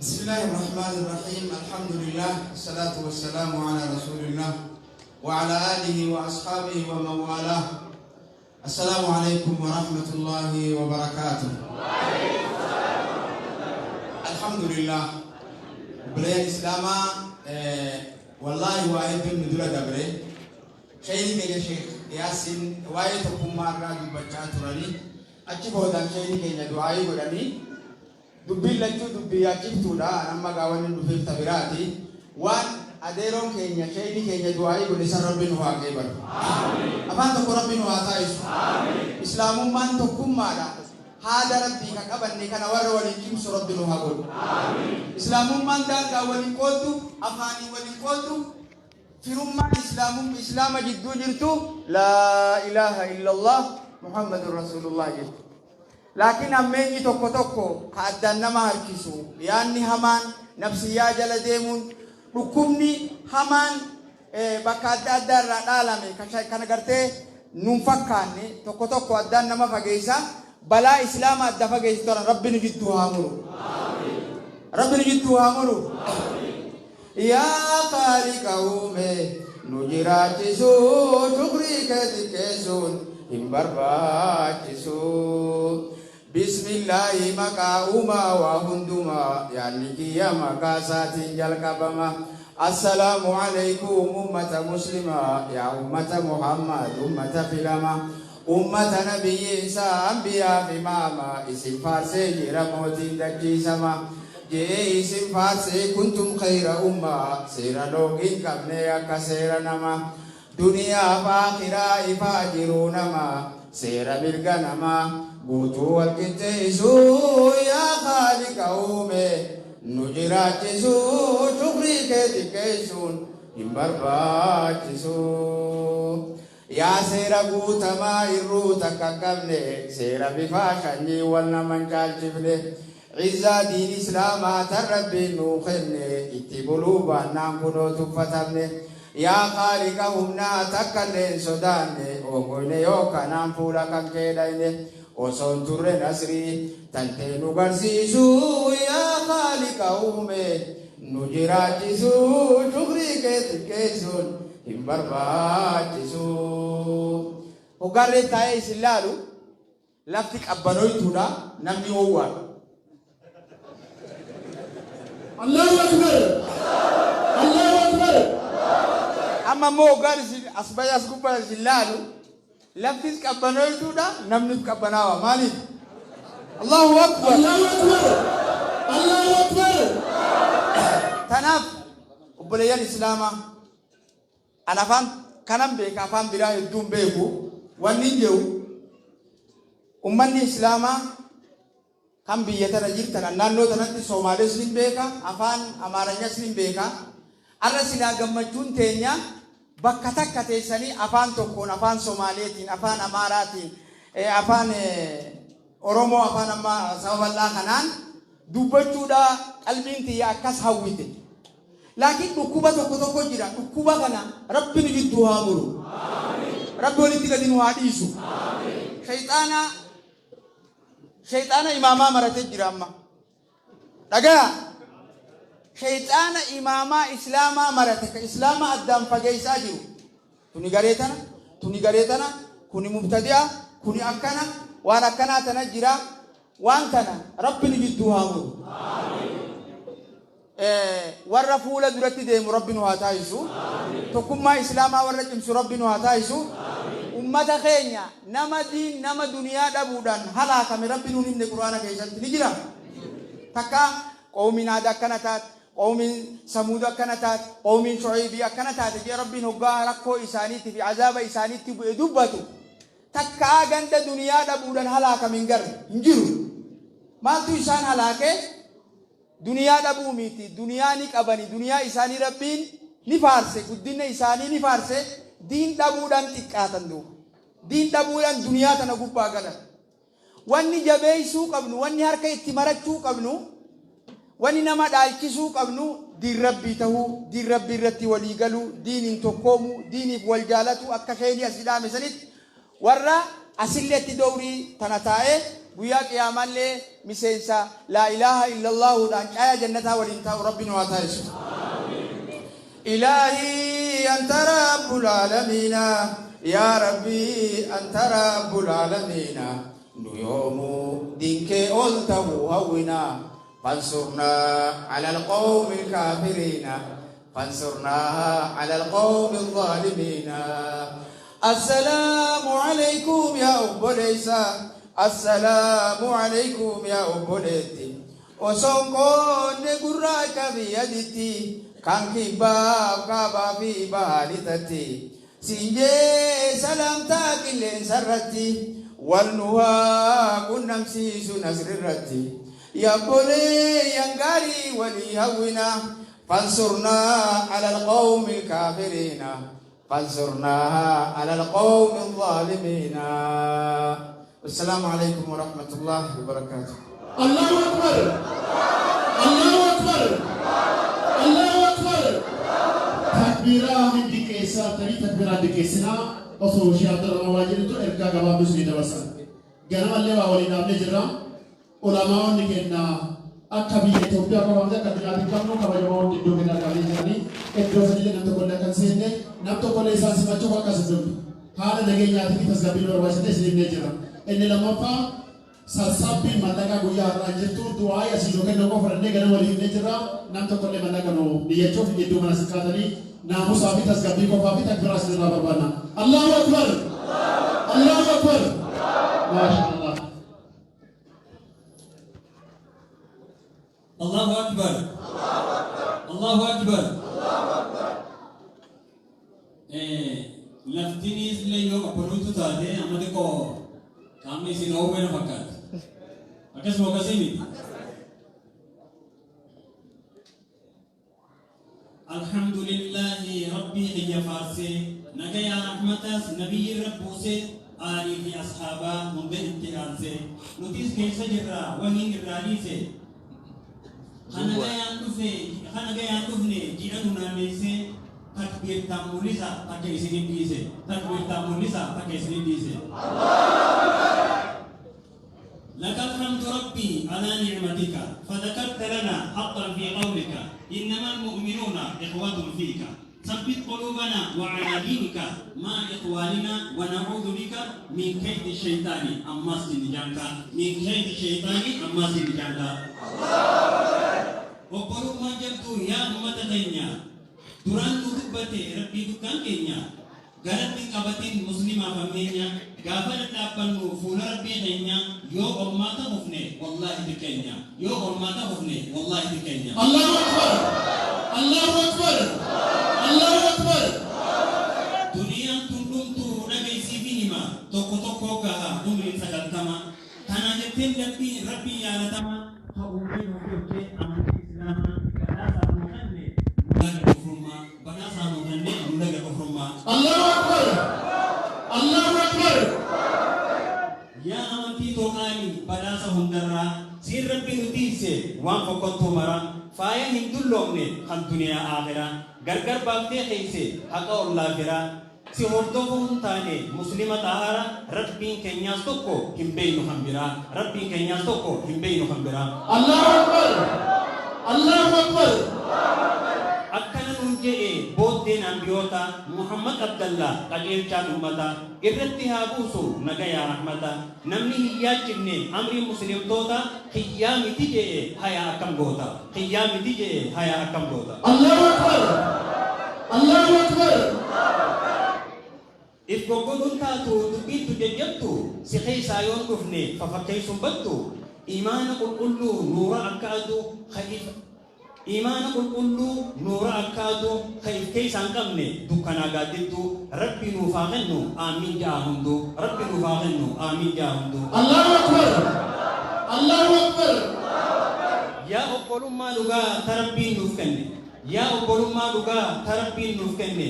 بسم الله الرحمن الرحيم، الحمد لله، الصلاة والسلام على رسول الله وعلى آله وأصحابه ومن والاه. السلام عليكم ورحمة الله وبركاته. الحمد لله. Obboleeyyan Islaamaa, wallaahi waa hedduun nu dura dabre. Sheeyni keenya Sheekh Yaasin waa'ee tokkummaa irraa dubbachaa turanii, achi boodaan sheeyni keenya du'aayii godhanii. Dubbiin lachuu dubbii yaachiftuudha. An amma gaa wanni dhufeef ta biraati. Waan adeeroon keenya sheeyni keenya du'aayii godhe san Rabbi nu haa qeebalu. Afaan tokko Rabbi nu haa taasisu. Islaamummaan tokkummaadha. Haada Rabbii ka qabanne kana warra waliin cimsu Rabbi nu haa godhu. Islaamummaan daangaa waliin qooddu, afaanii waliin qooddu, firummaan Islaama jidduu jirtu laa ilaaha illallah Muhammadun Rasuulullah jettu. Laakiin hammeenyi tokko tokko ka addaan nama harkisu, yaanni hamaan, nafsiyyaa jala deemuun, dhukkubni hamaan bakka adda addaa irraa dhaalame kan gartee nun fakkaanne tokko tokko addaan nama fageessa. Balaa Islaama adda fageessu tana Rabbi nu jidduu haa muru. Rabbi nu jidduu haa muru. Yaa Khaaliqa uume nu jiraachisu, shukrii kee xiqqeessuun hin barbaachisu. Bismillaahi, maqaa uumaa waa hundumaa, yaadni kiyya maqaa isaatiin jalqabama. Assalaamu alaykum ummata muslimaa, yaa ummata Muhammad, ummata filama, ummata nabiyyiinsaa anbiyaaf imaama. Isin faarsee jira mootiin dachiisama je'ee isin faarsee, kuntum khayra ummaa, seera loogii hin qabne akka seera nama. Duniyaaf aakhiraa ifaa jiruu namaa Seera mirga namaa guutuu wal qixxeessuu Yaa khaaliqa uume nu jiraachisuu Shukrii kee xiqqeessuun hin barbaachisu. Yaa seera guutamaa irruu takka hin qabne Seera bifaa shanyii wal nama hin caalchifne Izzaa diin islaamaa tan Rabbiin nuu kenne Itti buluu baannaan kunoo tuffatamne Yaa khaaliqa humnaa takkallee hin sodaanne Hongoyne yoo kanaan fuula kankee dhayne Osoo hin turre nasrii tantee nu garsiisuu Yaa khaaliqa uume nu jiraachisuu Shukrii kee xiqqeessuun hin barbaachisu. Hoggaan reef taa'ee isin laalu lafti qabbanoytuudha, namni oowwaadha. Allahu Akbar! Allahu Akbar! Amma immoo hoggaan isin as bahee as gubbaa isin laalu laftis qabbanoytuudha, namnis qabbanaawa. Maaliif? Allahu Akbar! Allahu Akbar! Allahu Akbar! Tanaaf obboleeyyan Islaamaa an afaan kanan beeka afaan biraa hedduu hin beeku wannin je'u ummanni islaamaa kan biyya tana jirtan an naannoo tanatti soomaales nin beeka afaan amaaranyas nin beeka arra silaa gammachuun teenya bakka takka teessanii afaan tokkoon afaan somaaleetiin afaan amaaraatiin afaan oromoo afaan amma saba bal'aa kanaan dubbachuudha qalbiin tiyya akkas hawwite. Laakiin dhukkuba tokko tokko jira. Dhukkuba kana Rabbi nu jidduu haa muru. Rabbi walitti gadi nu haa dhiisu. Shayxaana shayxaana imaamaa maratee jira amma. Dhagaya. Shayxaana imaamaa islaamaa marate ka islaama addaan fageessaa jiru. Tuni garee tana, tuni garee tana, kuni mubtadi'a, kuni akkana, waan akkanaa tana jira. Waan kana Rabbi nu jidduu haa muru. Warra fuula duratti deemu Rabbi nu haa taasisu. Tokkummaa Islaamaa warra cimsu Rabbi nu haa taasisu. Ummata keenya nama diin nama duniyaa dhabuudhaan halaakame Rabbi nuun himne Qur'aana keessatti ni jira. Takka qoomiin Aad akkana taate, qoomiin Samuud akkana taate, qoomiin Shu'aybii akkana taate jee Rabbiin hoggaa rakkoo isaaniitti fi azaaba isaaniitti bu'e dubbatu. Takkaa ganda duniyaa dhabuudhaan halaakame hin garre. Hin jiru. Maaltu isaan halaake? Duniyaa dhabuu miti. Duniyaa ni qabani. Duniyaa isaanii Rabbiin ni faarse. Guddinna isaanii ni faarse. Diin dhabuudhaan xiqqaatan duuba. Diin dhabuudhaan duniyaa tana gubbaa galan. Wanni jabeeysuu qabnu, wanni harka itti marachuu qabnu, wanni nama dhaalchisuu qabnu diin Rabbii tahuu, diin Rabbii irratti walii galuu, diiniin tokkoomuu, diiniif wal jaalatuu akka sheeyni asii dhaame sanitti warra asilleetti dowrii tana taa'ee guyyaa qiyaamaallee miseensa laa ilaaha illallaahuudhaan caayaa jannataa waliin taa'u Rabbi nu haa taasisu. Ilaahii anta rabbul aalamiina yaa rabbii anta rabbul aalamiina nu yoomuu diin kee ol tahuu hawwina fansurnaa alal qawmil kaafiriina fansurnaa alal qawmil zaalimiina Assalaamu alaykum yaa obboleessa Assalaamu alaykum yaa obboleetti Osoo hin qoodne gurraacha fi aditti, kan kibbaaf kaabaa fi baha lixatti. Siin jee salaamtaa qilleensarratti, wal nu haa qunnamsiisu nasrirratti. Ya obboleeyyan gaarii walii hawwina, fansurnaa alal qawmil kaafiriina, fansurnaa alal qawmil zaalimiina. Wassalaamu alaikum warahmatullahi wabarakaatuh. Allahu Akbar! Allahu Akbar! Allahu Akbar! Takbiiraa hin diqqeessaa tarii takbiiraa diqqeessinaa osoo Sheekh Abdurrahmaan waa jedhutu ergaa gabaabduu isinii dabarsa. Ganamallee waa walii dhaabnee jirra. Ulamaa'onni keenya akka biyya Itoophiyaa qofa miti akka addunyaatti hin qabnu kabajamoon iddoo keenya argamanii jiranii iddoo sanillee nam tokkollee akka hin seenne nam tokkollee isaan simachuuf akka hin dhufne haala nageenyaatii fi tasgabbii barbaachisne isin himnee jira. Inni lammaffaa sassaabbiin mallaqaa guyyaa har'aa hin jirtu du'aa'ii asii nuu kennan qofa fudhannee ganama walii himnee jirra nam tokkollee mallaqa nu niyyachuuf iddoo kana sin kaatanii naamusaa fi tasgabbii qofaa fi takbiraa isin irraa barbaanna. Allahu Akbar! Allahu Akbar! Maasha Allah. Allahu Akbar. Allahu Akbar. Xiqqoo qaamni isin oowwee na fakkaata. Akkasuma akkasii miti. Alhamdulillaahi Rabbii kiyya faarsee, nagayaa rahmataas nabiyyirra buusee, aalii fi ashaabaa hunda itti aansee, nutiis keessa jirra wahiin irraa dhiise. Ka nagayaan dhufe ka nagayaan dhufne ji'a nu naanneessee, takbiirtaan mul'isa takka isinin dhiise, takbiirtaan mul'isa takka isinin dhiise. لك الحمد ربي على نعمتك فذكرت لنا حقا في قولك إنما المؤمنون إخوة فيك ثبت قلوبنا وعلى دينك مع إخواننا ونعوذ بك من كيد الشيطان أماس نجانك من كيد الشيطان أماس نجانك. Obbolummaan jabduu yaa ummata keenya duraan nu dubbate Rabbii guddaan keenya. Garatti hin qabatin muslimaaf hammeenya gaafa dhadhaabbannu fuula Rabbii keenya yoo qormaata kufne wallahi xiqqeenya yoo qormaata kufne wallahi xiqqeenya. Allahu Akbar Allahu Akbar Allahu Akbar. Duniyaan tun dhumtu dhaga'i siifin hima tokko tokkoo gaha umriin 90 tana jetteen Rabbiin Rabbiin yaadatama ka uumee nuuf tolche amantii islaamaa badhaasaaf nuu kenne nu laga kufrummaa. Badhaasaa nuu kennee nu laga kufrummaa. Allahu Akbar Allahu Akbar. Yaa amantii too qaalii badhaasa hundarraa siin Rabbi nu tiiyse waan fokkottuu mara faaya hin dulloomne kan duniyaa aakhiraa gargar baaftee keeyse haqa ollaa firaa si hordofuun taane muslima xaahara Rabbiin keenyaas tokko hin beeynu kan biraa Rabbiin keenyaas tokko hin beeynu kan biraa. Allahu Akbar Allahu Akbar. Akkana nuun je'e booddeen anbiyoota Muhammad Abdallah qajeelchaan ummata irratti haa buusu nagayaa rahmata namni hin yaachifne amriin muslimtoota kiyyaa miti je'e hayaa akkam goota kiyyaa miti je'e hayaa akkam goota. Allahu Akbar Allahu Akbar. If goggoduun taatu dubbiin tun jajjabdu si keessaa yoon dhufne fafakkeessuun battu iimaana qulqulluu nuura akka aduu ka if Iimaana qulqulluu nuura akka aduu ka if keessaa hin qabne dukkanaa gaaddidduu Rabbi nuuf haa kennu aamiin ja'aa hunduu Rabbi nuuf haa kennu aamiin ja'aa hunduu. Allahu Akbar Allahu Akbar. Yaa obbolummaa dhugaa ta Rabbiin nuuf kenne Yaa obbolummaa dhugaa ta Rabbiin nuuf kenne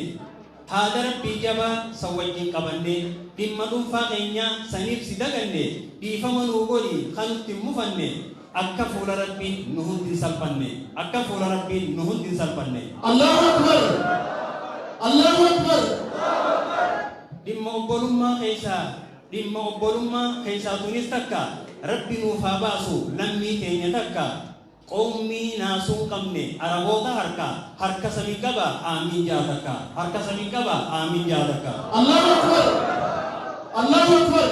Haada Rabbii jabaa san wajjin qabannee Dhimma dhunfaa keenyaa saniif si daganne Dhiifama nuu godhi ka nutti hin mufanne Akka fuula Rabbiin nu hundi hin salphanne Akka fuula Rabbiin nu hundi hin salphanne. Allahu Akbar Allahu Akbar. Dhimma obbolummaa keessaa Dhimma obbolummaa keessaa tunis takka Rabbi nuuf haa baasu lammii teenya takka Qowmii naasuu hin qabne Araboota harka Harka sami qaba Aamiin ja'a takka Harka sami qaba Aamiin ja'a takka. Allahu Akbar Allahu Akbar.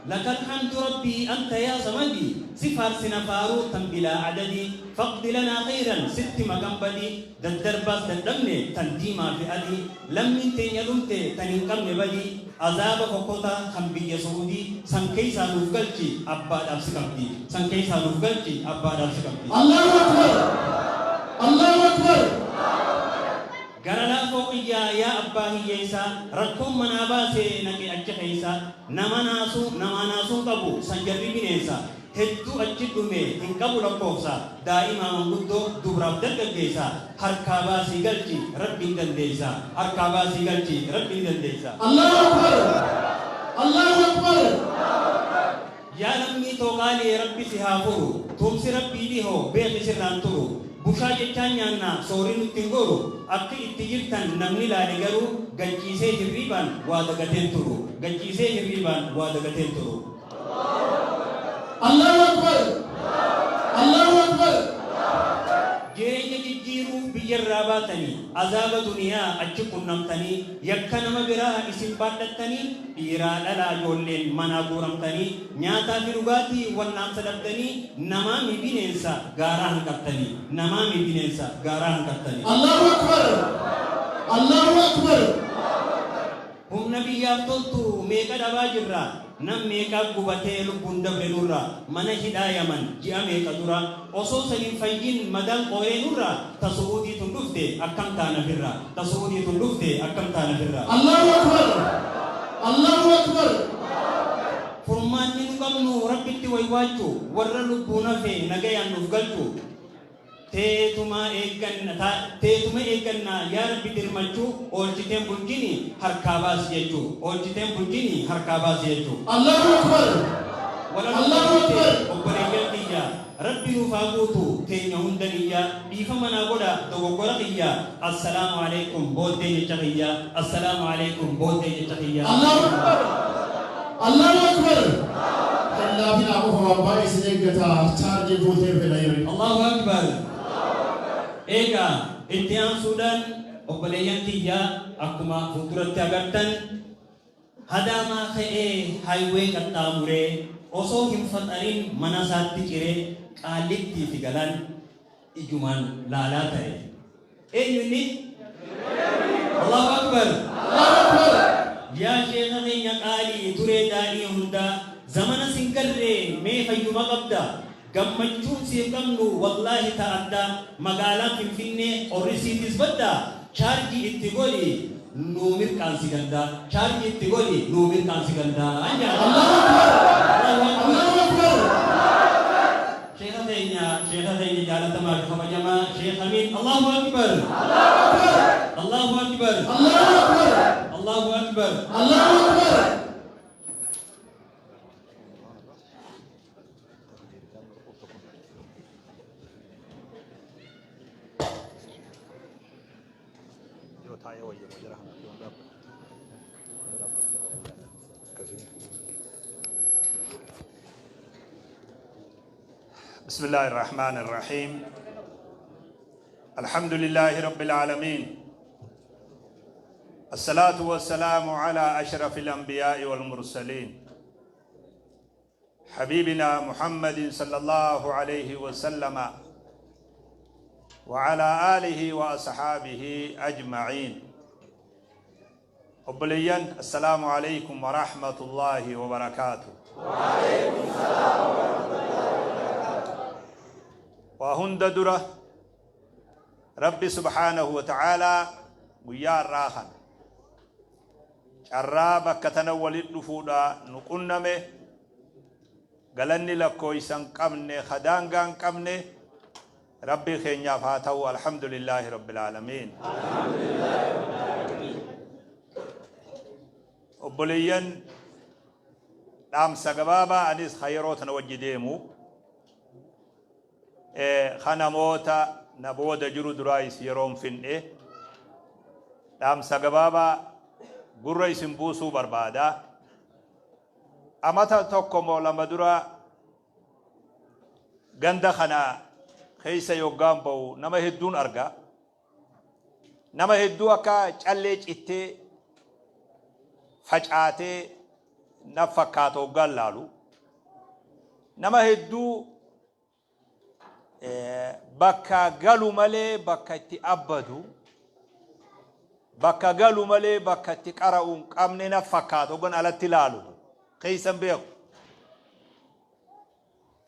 Lakal hamdu rabbii anta yaa samadi si faarsina faaruu tan bilaa adadi faqdi lanaa kheyran sitti maqan badi daddarbaas dadhabne tan diimaa fi adii lammiin teenya dhumte tan hin qabne badii Azaaba fokkotaa kan biyya su'udii san keessaa nuuf galchi abbaadhaaf si qabdi san keessaa nuuf galchi abbaadhaaf si qabdi. Allahu Akbar Allahu Akbar. Gara laafoo kiyyaa yaa abbaa hiyyeessaa rakkoon manaa baasee naqe achi keessa nama naasuu namaa naasuu hin qabu san jarri bineensa Hedduu achi dhume hin qabu lakkoofsa daa'imaa manguddoo dubraaf dargaggeessa harkaa baasii galchi rabbi ni dandeessa harkaa baasii galchi rabbi ni dandeessa. Allahu Akbar Allahu Akbar. Yaa lammii too qaalii rabbi si haa furu tumsi rabbii dhihoo beeki sirraan turu bushaa jechaan nyaanna soorri nutti hin goru akki itti jirtan namni laale garuu gad ciisee hirriibaan waa dagateen turu gad ciisee hirriibaan waa dagateen turu. Allahu Akbar Allahu Akbar. Jireenya jijjiiruuf biyyarraa baatanii azaaba duniyaa achi qunnamtanii yakka nama biraa isin baadhattanii dhiiraa dhalaa ijoolleen manaa guuramtanii nyaataa fi dhugaatii wal'aansa dhabdanii namaami bineensa gaaraa hanqattanii namaami bineensa gaaraa hanqattanii. Allahu Akbar Allahu Akbar. Humna biyyaaf toltu meeqa dhabaa jirra Nam meeqa gubatee lubbuun dabre nurra Mana hidhaa yaman ji'a meeqa dura Osoo san hin fayyin madaan qooree nurra Ta su'uudii tun dhufte akkam taana firra Ta su'uudii tun dhufte akkam taana firra. Allahu Akbar! Allahu Akbar! Furmaanni nu qabnu Rabbitti waywaachu, warra lubbuun hafe nagayaan nuuf galchu. Teetuma eegganna teetuma eegganna yaa Rabbi dirmachu, oolchiteen bulchini harkaa baasi jechu, oolchiteen bulchini harkaa baasi jechu. Allahu Akbar! Walaloo Allahu tana Akbar! obboleeyyan tiyya Rabbi nuuf haa guutu teenya hunda niyya dhiifama naa godha dogoggora kiyya Assalaamu Aleeykum booddee jecha kiyya Assalaamu Aleeykum booddee jecha kiyya. Allahu Akbar Allahu Akbar Hin laafinaa qofa waan baay'ee isin eeggata chaarjii guutee fedha yerri. Allahu Akbar Eegaa itti aansuudhaan obboleeyyan tiyya akkuma fuulduratti agartan Hadaamaa ka'ee highway qaxxaamuree osoo hin faxarin manasaatti ciree Qaallittii fi Galaan ijumaan laalaa tare. Eenyu inni? Allahu Akbar! Yaa sheekha keenya qaalii duree daa'ii hundaa zamana sin garree mee fayyuma qabda? Gammachuun siif qabnu wallaahi ta addaa magaalaan finfinnee qorri siitis baddaa chaarjii itti godhi nuu mirqaansi gandaa chaarjii itti godhi nuu mirqaansi gandaa jedha. Allahu Akbar Allahu Akbar. Allahu Akbar. Sheekha keenya sheekha keenya jaalatamaa fi kabajamaa Sheekh Amiin Allahu Akbar Allahu Akbar Allahu Akbar Allahu Akbar. Allahu Akbar. بسم الله الرحمن الرحيم الحمد لله رب العالمين الصلاة والسلام على أشرف الأنبياء والمرسلين حبيبنا محمد صلى الله عليه وسلم وعلى آله وأصحابه أجمعين Obboleeyyan Assalaamu Aleeykum Warahmatullaahi Wabarakaatuh. Waa hunda dura Rabbi Subhaanahu wa Ta'aalaa guyyaa har'aa kana carraa bakka tana walitti dhufuudha nu qunname galanni lakkooysa hin qabne ka daangaa hin qabne Rabbii keenyaaf haa ta'u Alhamdulillaahi Rabbil Aalamiin. Obboleeyyan dhaamsa gabaabaa anis ka yeroo tana wajji deemu ka namoota na booda jiru duraayis yeroon fin'e dhaamsa gabaabaa gurra isin buusuu barbaada. Amata tokko moo lama dura Ganda kana keessa yoggaan ba'u nama hedduun arga. Nama hedduu akka callee cittee facaatee na fakkaata hoggaan laalu. Nama hedduu bakka galu malee bakka itti abbadu, bakka galu malee bakka itti qara'u hin qabne na fakkaata hoggan alatti laalu. Keessa hin beeku.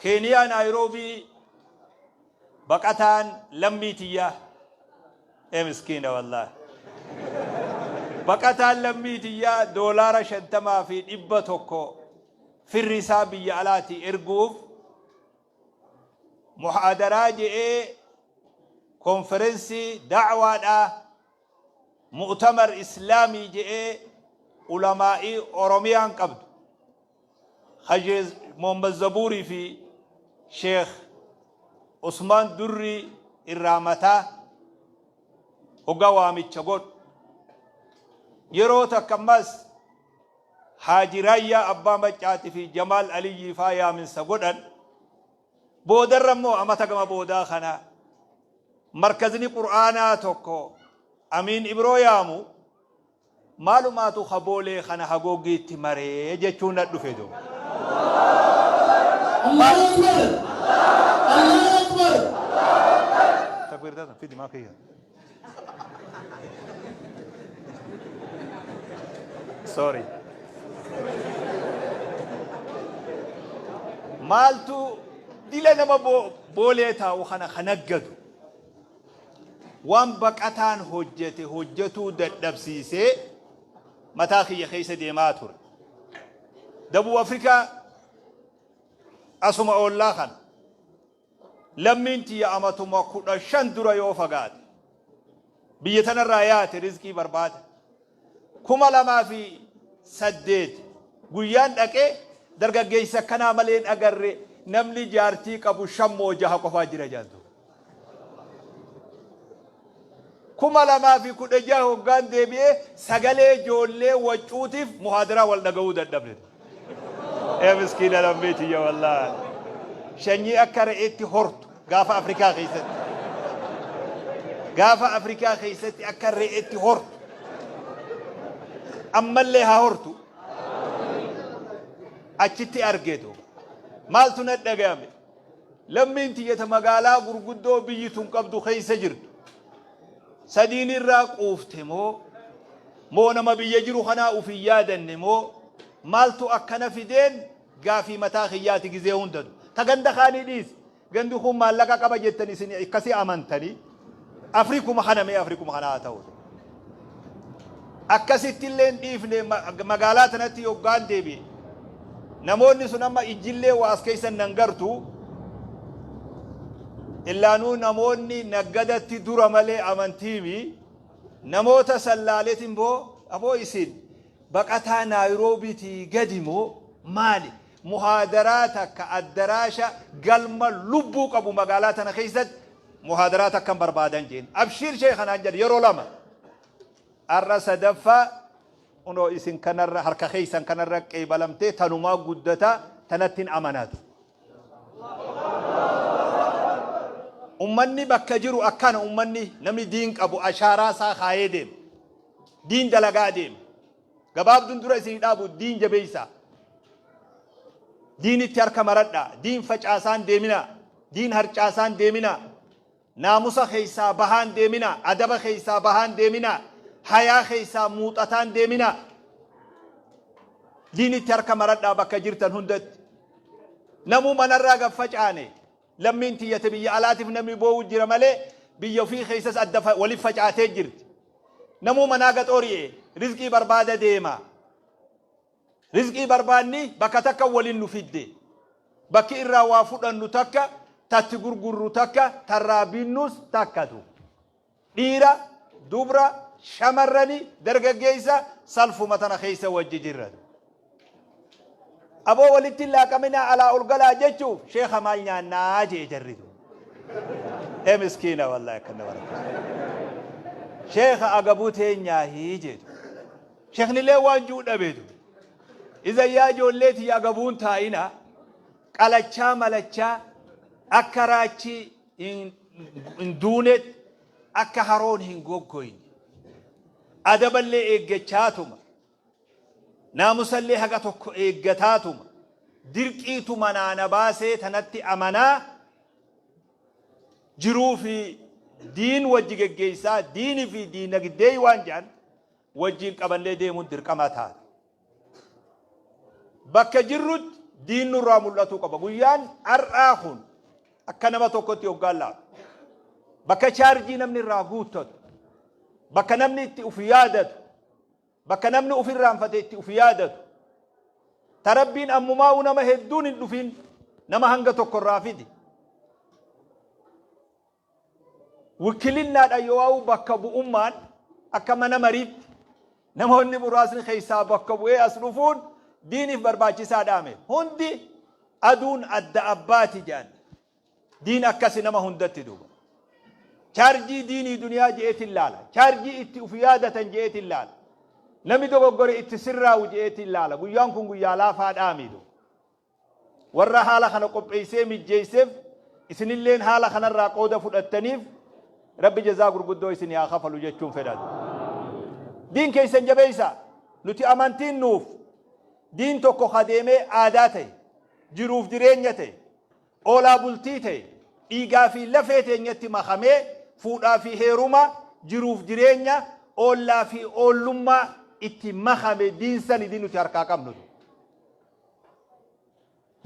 Keeniyaa Naayiroobii baqataan lammii tiyyaa ee miskiina wallaahi. Baqataan lammii tiyyaa doolaara 50 fi 100 firri isaa biyya alaatii erguuf muhaadaraa je'ee konferensii da'waadhaa mu'tamar islaamii je'ee ulamaa'ii Oromiyaan qabdu Hajee Mohammad Zabuurii fi Sheekh Usmaan Durrii irraa mataa hoggaa waamicha godhu. Yeroo takka ammas Haaji Raayyaa Abbaa Maccaati fi Jamaal Aliyyii faa yaaminsa godhan. Boodarra immoo amata gama boodaa kana markazni Qur'aanaa tokko Amiin Ibroo yaamu Maalumaatu ka boolee kana hagooggiitti maree jechuun na dhufe do. Allahu Akbar! Allahu Akbar! Takbiir tatan fidi maa kiyya. Sorry. Maaltu dila nama boolee taa'u kana ka naggadu. Waan baqataan hojjete hojjetuu dadhabsiisee mataa kiyya keessa deemaa ture. Dabub Afrikaa asuma oollaa kana lammiin tiyya amatuma 15 dura yoo fagaate biyya tanarraa yaate rizqii barbaada. 2008 guyyaan dhaqee dargaggeessa akkanaa malee hin agarre namni jaartii qabu shan moo jaha qofaa jira jaantu. 2016 hoggaan deebi'ee sagalee ijoollee waccuutiif muhaadaraa wal dhaga'uu dadhabne. Ee miskiina lammii tiyya wallaahi. Shanyii akka re'eetti hortu gaafa Afrikaa keessatti. Gaafa Afrikaa keessatti akka re'eetti hortu. Ammallee haa hortu. Achitti argeetu. Maaltu na dhaga'ame? Lammiin tiyya ta magaalaa gurguddoo biyyi tun qabdu keessa jirtu sadiin irraa quufte moo moo nama biyya jiru kanaa uf hin yaadanne moo maaltu akkana fideen gaafii mataa kiyyaati gizee hundatu. Ta ganda kaanii dhiisi. Gandi kun maallaqa qaba jettan isin akkasi amantanii Afrikuma kana mee Afrikuma kana haa ta'u. Akkasitti illee hin dhiifne magaalaa tanatti yoggaan deebi'e. Namoonni sun amma ijjillee waa as keessa nan gartu. Illaanuu namoonni naggadatti dura malee amantiimi. Namoota sallaaleetiin boo aboo isin baqataa Naayiroobiitii gadi moo maali? Muhaadaraa takka addaraasha galma lubbuu qabu magaalaa tana keessatti muhaadaraa takkan barbaadan jeen. Abshiir sheekha naan jedhe yeroo lama. Har'a sadaffaa kunoo isin kanarra harka keessan kanarra qeebalamtee tanumaa guddataa tanattin amanatu. Ummanni bakka jiru akkana ummanni namni diin qabu ashaaraa isaa kaayee deema. Diin dalagaa deema. Gabaabduun dura isin dhaabu diin jabeessaa. Diinitti harka maradhaa. Diin facaasaan deeminaa. Diin harcaasaan deeminaa. Naamusa keessaa bahaan deeminaa. Adaba keessaa bahaan deeminaa. Hayaa keessaa muuxataan deeminaa. Diinitti harka maradhaa bakka jirtan hundatti. Namuu manarraa gad facaane. Lammiin tiyya ta biyya alaatiif namni boo'u jira malee biyya ofii keessas adda walif facaatee jirti. Namuu manaa gad ori'e rizqii barbaada deema. Rizqii barbaanni bakka takka walin nu fidde. Bakki irraa waa fudhannu takka, tatti gurgurru takka, tarraa binnus takkatu. Dhiira, dubra, shamarrani, dargaggeessa salfuma tana keessa wajji jirra. Aboo walitti hin laaqaminaa alaa ol galaa jechuuf sheekha maal nyaannaa jee jarri tun. Ee miskiina wallaahi akka nama rakkisu. Sheekha agabuu teenyaahii jeetu. Sheeknilee waan juu dhabeetu. Iza yaa ijoollee tiyya agabuun taa'ina qalachaa malachaa akka raachi hin duunetti akka haroon hin goggoyne adaballee eeggachaatuma naamusallee haga tokko eeggataatuma dirqiitu manaa na baasee tanatti amanaa jiruu fi diin wajji geggeessaa diinii fi diinagdee waan jedhan wajjiin qabannee deemuun dirqama taata. Bakka jirrutti diin nurraa mul'atuu qaba. Guyyaan har'aa kun akka nama tokkotti hoggaan laalu. Bakka chaarjii namni irraa guuttatu, bakka namni itti uf yaadatu, bakka namni uf irraanfate itti uf yaadatu. Ta Rabbiin ammumaa'uu nama hedduun hin dhufin nama hanga tokko irraa fidi. Wikkilinnaadhaan yoo'aa'uu bakka bu'ummaan akka mana mariitti namoonni muraasni keessaa bakka bu'ee as dhufuun diiniif barbaachisaa dhaame. Hundi aduun adda abbaati jedhan. Diin akkasi nama hundatti duuba. Chaarjii diinii duniyaa je'eetiin laala. Chaarjii itti uf yaadatan je'eetiin laala. Namni dogoggore itti sirraa'u je'eetiin laala. Guyyaan kun guyyaa laafaa dhaami duuba. Warra haala kana qopheessee mijjeesseef isinilleen haala kanarraa qooda fudhattaniif Rabbi jazaa gurguddoo isinii haa kafalu jechuun fedha. Diin keessan jabeessaa. Nuti amantiin nuuf diin tokko ka deemee aadaa ta'e, jiruuf jireenya ta'e, oolaa bultii ta'e, dhiigaa fi lafee teenyatti makamee fuudhaa fi heeruma, jiruuf jireenya, oollaa fi oollummaa itti makame diin sani diin nuti harkaa qabnu.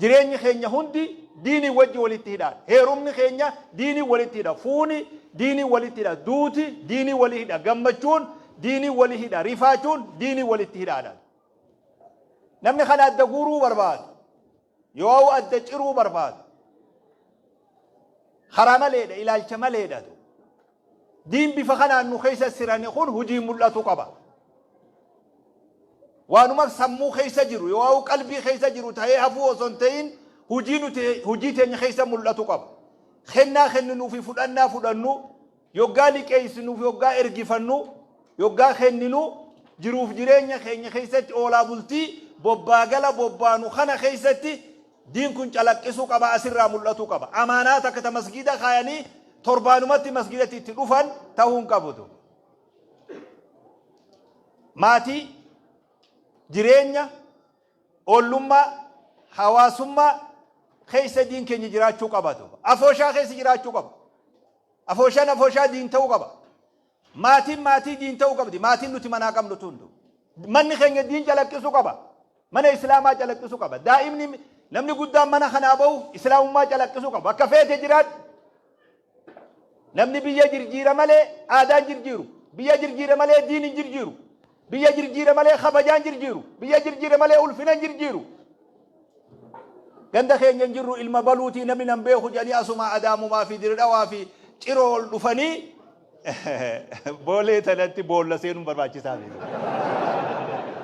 Jireenyi keenya hundi diinii wajji walitti hidha. Heerumni keenya diinii walitti hidha. Fuuni diinii walitti hidha. Duuti diinii walii hidha. Gammachuun diiniin wali hidha. Rifaachuun diiniin walitti hidhaadha. Namni kana adda guuruu barbaadu, yoo adda ciruu barbaadu, karaa maleedha, ilaalcha maleedha. Diin bifa kanaan nu keessa sirane kun hujii mul'atu qaba. Waanuma sammuu keessa jiru yoo qalbii keessa jiru ta'ee hafuu osoo hin ta'in hujii nuti hujii teenya keessa mul'atu qaba. Kennaa kenninuu fi fudhannaa fudhannu, yoggaa liqeessinuu fi yoggaa ergifannu, yoggaa kenninu, jiruuf jireenya keenya keessatti oolaa bultii bobbaa gala bobbaanu kana keessatti diin kun calaqqisuu qaba, asirraa mul'atuu qaba. Amaanaa takka ta masgiida kaayanii torbaanumatti masgiidatti itti dhufan ta'uu hin qabutu. Maatii, jireenya, ollummaa, hawaasummaa keessa diin keenya jiraachuu qabatu. Afooshaa keessa jiraachuu qaba. Afooshaan afooshaa diin ta'uu qaba. Maatiin maatii diin ta'uu qabdi. Maatiin nuti manaa qabnu tundu. Manni keenya diin calaqqisuu qaba. Mana Islaamaa calaqqisuu qaba. Daa'imni namni guddaan mana kanaa bahu Islaamummaa calaqqisuu qaba. Bakka feete jiraadhu. Namni biyya jirjiira malee aadaan jirjiiru. Biyya jirjiira malee diin hin jirjiiru. Biyya jirjiira malee kabajaan jirjiiru. Biyya jirjiira malee ulfina hin jirjiiru. Ganda keenya hin jirru ilma baluutii namni nan beeku jedhanii asuma Adaamumaa fi Dirdhawaa fi Ciroo ol dhufanii Boolee tanatti boolla seenuun barbaachisaa miti.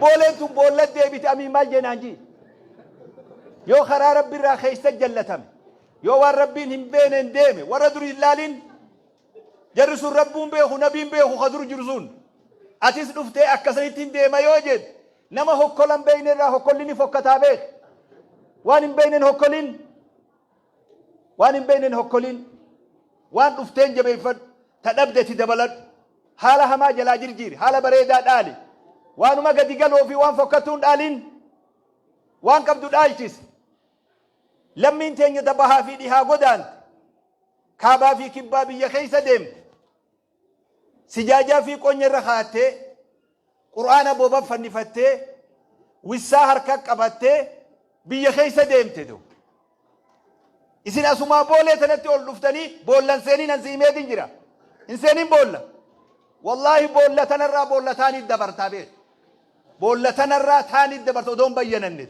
Booleen tun boolla deebite amii maal jeenaan jii. Yoo karaa rabbi irraa keessa jallatame, yoo waan rabbiin hin beeneen deeme, warra durii hin laalin, jarri sun rabbuun beeku, nabiin beeku ka dur jiru sun. Atis dhuftee akkasanitti hin deema yoo jedhe, nama hokkola hin beekne irraa hokkolli ni fokkataa beek. Waan hin beekneen hokkolin. Waan hin beekneen hokkolin. Waan dhufteen jabeeffadhu. Ta dhabde itti dabaladhu. Haala hamaa jalaa jirjiiri. Haala bareedaa dhaali. Waanuma gadi galoo fi waan fokkattuu hin dhaalin. Waan qabdu dhaalchisi. Lammiin teenya ta bahaa fi dhihaa godaante. Kaabaa fi kibbaa biyya keessa deemte. Sijaajaa fi qonya irra kaattee, Qur'aana boba fannifattee, wissaa harka qabattee biyya keessa deemte du. Isin asumaa boolee tanatti ol dhuftanii boollan seeniin an si himeetin jira. Hin seenin boolla. Wallaahi boolla tanarraa boolla taaniit dabartaa beeku. Boolla tanarraa taaniit dabarta odoo hin bayyananne.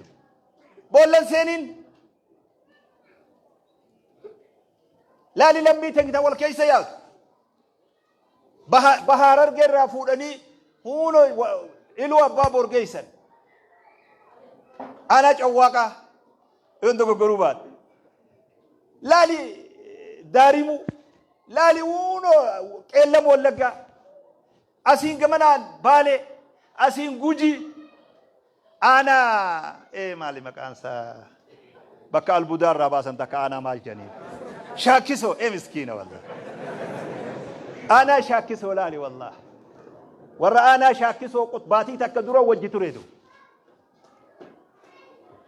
Boollan seeniin. Laali lammii teenya ta wal keessa yaatu. Baha baha Harargee irraa fuudhanii huunoo Iluu Abbaa Boor geessan. Aanaa Cawwaaqaa yoon dogoggoruu baadhe. Laali Daarimuu, laali huunoo Qeellam Wallaggaa, asiin gamanaan Baalee, asiin Gujii. Aanaa ee maali maqaan isaa bakka albuudaa irraa baasan takka aanaa maal jedhanii Shaakkisoo ee miskiina wallah aanaa Shaakkisoo laali wallah warra aanaa Shaakkisoo baatii takka dura wajji tureetu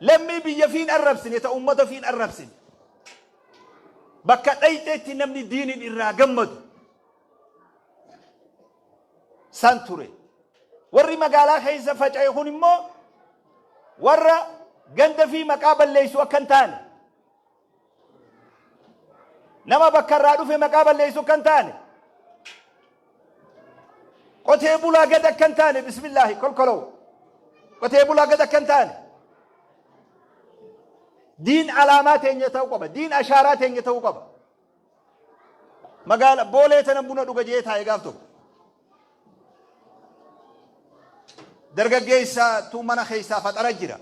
lammii biyya fiin arrabsine ta ummata fiin arrabsine bakka dhayxeetti namni diiniin irraa gammadu san ture. Warri magaalaa keessa faca'e kun immoo warra ganda fi maqaa balleessu akka hin taane, nama bakka irraa dhufe maqaa balleessu akka hin taane, qotee bulaa gad akka hin taane, bismillaahi kolkoloo qotee bulaa gad akka hin taane, diin alaamaa teenya ta'uu qaba, diin ashaaraa teenya ta'uu qaba. Magaala Boolee tana buna dhuga jee taa'e gaaf tokko. Dargaggeessa tu mana keessaa faxara jira.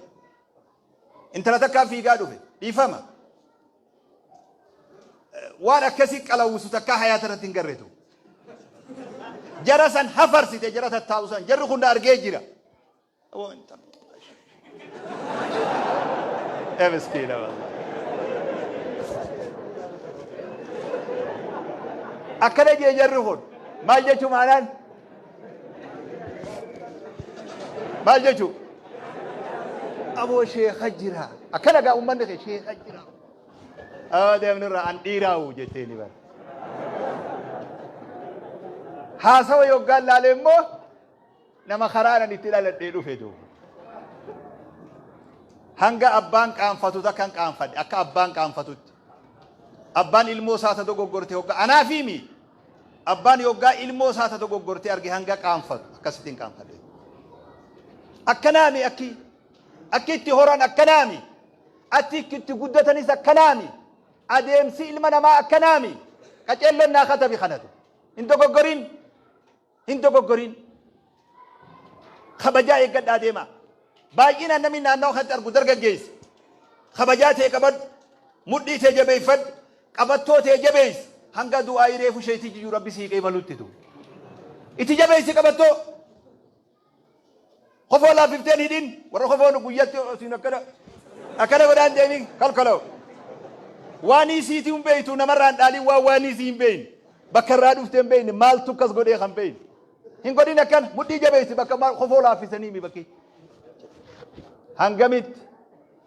Intala takkaa fiigaa dhufe. Dhiifama. Waan akkasii qalawwisu takkaa hayaata irratti hin garreetu. Jara san hafarsite jara tattaa'u san jarri kun argee jira. Ya miskiina wallah. Akkana jee jarri kun maal jechuu maanaan? Maal jechuu? Aboo sheekha jira. Akkana gaa uummanni kee sheekha jira. Aboo deemnirraa an dhiiraawu jettee ni bara. Haasawa yoggaan laalee immoo Nama karaan ani itti dhaladhee dhufe duuba. Hanga abbaan qaanfatu takkan qaanfadhe akka abbaan qaanfatutti. Abbaan ilmoo isaa ta dogoggorte hogga anaa fi mi. Abbaan yoggaa ilmoo isaa ta dogoggortee arge hanga qaanfatu akkasitti hin qaanfadhe. Akkanaami akki akki itti horan akkanaami atti itti guddatanis akkanaami adeemsi ilma namaa akkanaami qaceelloon naa katabi kanatu hin dogoggorin hin dogoggorin kabajaa eeggadhaa deemaa. Baay'inaan namni naannawa kanatti argu dargaggeessa. Kabajaa tee qabadhu, mudhii tee jabeeffadhu, qabattoo tee jabeessi. Hanga du'aa'ii reefu sheeytichi jiru Rabbi sii qeebalutti tu. Itti jabeessi qabattoo. Kofoo laaffifteen hidhin warra kofoon guyyatti siin akkana akkana godhaan deemin kalkaloo. Waan isiitii hin beektu namarraan dhaalin waan waan isii hin beekne bakka irraa dhuftee hin beekne maaltu akkas godhee kan beekne. Hin godhin akkana mudhii jabeessi bakka maal kofoo laaffisanii mi bakki. Hangamitti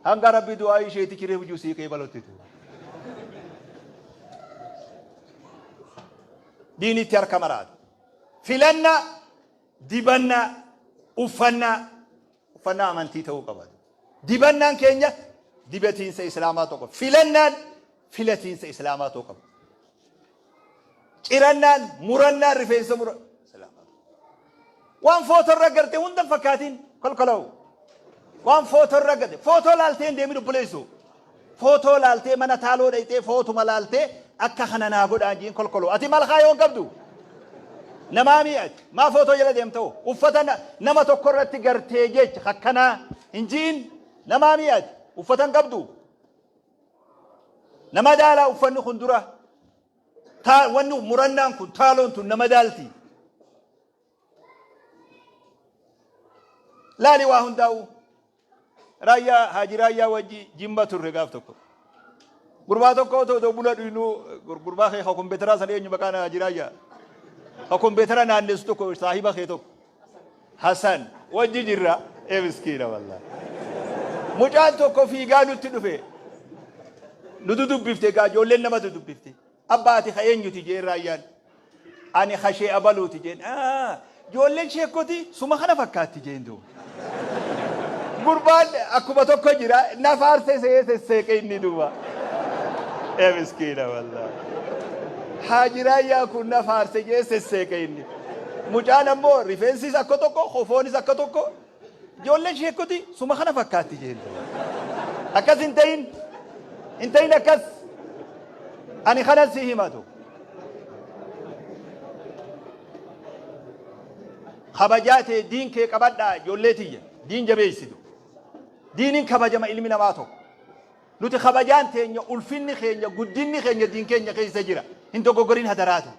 hanga rabbi du'aa isheeti kiree hujuu sii qeebalutti. Diinitti harka maraata. Filannaa, dibannaa, uffannaa, uffannaa amantii ta'uu qaba. Dibannaan keenya dibatiinsa Islaamaa ta'uu qaba. Filannaan filatiinsa Islaamaa ta'uu qaba. Cirannaan, murannaan rifeensa mura. Waan footoo irra garte hunda hin fakkaatin kolkola'u. Waan footoo irra garte footoo laaltee hin deemin obboleessu. Footoo laaltee mana taaloo dhayxee footuma laaltee akka kana naa godhaan jiin kolkoloo. Ati maal kaayoo hin qabdu? Namaa mi'ati. Maa footoo jala deemta'u? Uffata nama tokko irratti gartee jecha akkanaa hin jiin namaa mi'ati. Uffata hin qabdu. Nama daalaa uffanni kun dura. Taa wanni murannaan kun taaloon tun nama daalti. Laali waa hundaa'u. Raayyaa Haaji Raayyaa wajji Jimma turre gaaf tokko. Gurbaa tokko otoo otoo buna dhuynuu gurbaa kee ka kompiitaraa san eenyu maqaan Haaji Raayyaa. Ka kompiitara naannessu tokko saahiba kee tokko. Hasan wajji jirra ee miskiina wallahi. Mucaan tokko fiigaa nutti dhufe. Nu dudubbifte egaa ijoolleen nama dudubbifte. Abbaa ati ka eenyuti jeen raayyaan. Ani ka shee abaluuti jeen. Ijoolleen sheekoti suma kana fakkaatti jeen duuba. Gurbaan akkuma tokko jira na faarse se'ee sesseeqe inni duuba. Ee miskiina wallahi. Haaji raayyaa kun na faarse jee sesseeqe inni. Mucaan ammoo rifeensis akka tokko, kofoonis akka tokko. Ijoolleen sheekoti suma kana fakkaatti jeen. Akkas hin ta'in. Hin ta'in akkas. Ani kanan si himatu. Kabajaa tee diin kee qabadhaa ijoollee tiyya. Diin jabeessitu. Diiniin kabajama ilmi namaa tokko. Nuti kabajaan teenya, ulfinni keenya, guddinni keenya diin keenya keessa jira. Hin dogoggorin hadaraatu.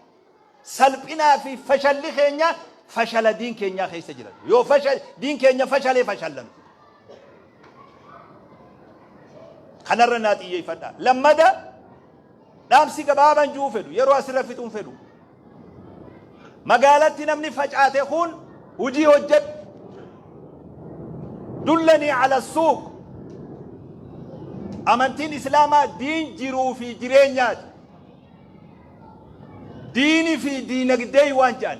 Salphinaa fi fashalli keenya fashala diin keenyaa keessa jira. Yoo fasha diin keenya fashalee fashalla nuti. Kanarra naa xiyyeeffadha. Lammada dhaamsi gabaabaan jiru fedhu yeroo asirra fixuun fedhu. Magaalatti namni facaate kun hojii hojjedhu. Dullanii ala suuq. Amantiin Islaamaa diin jiruu fi jireenyaati. Diini fi diinagdee waan jedhan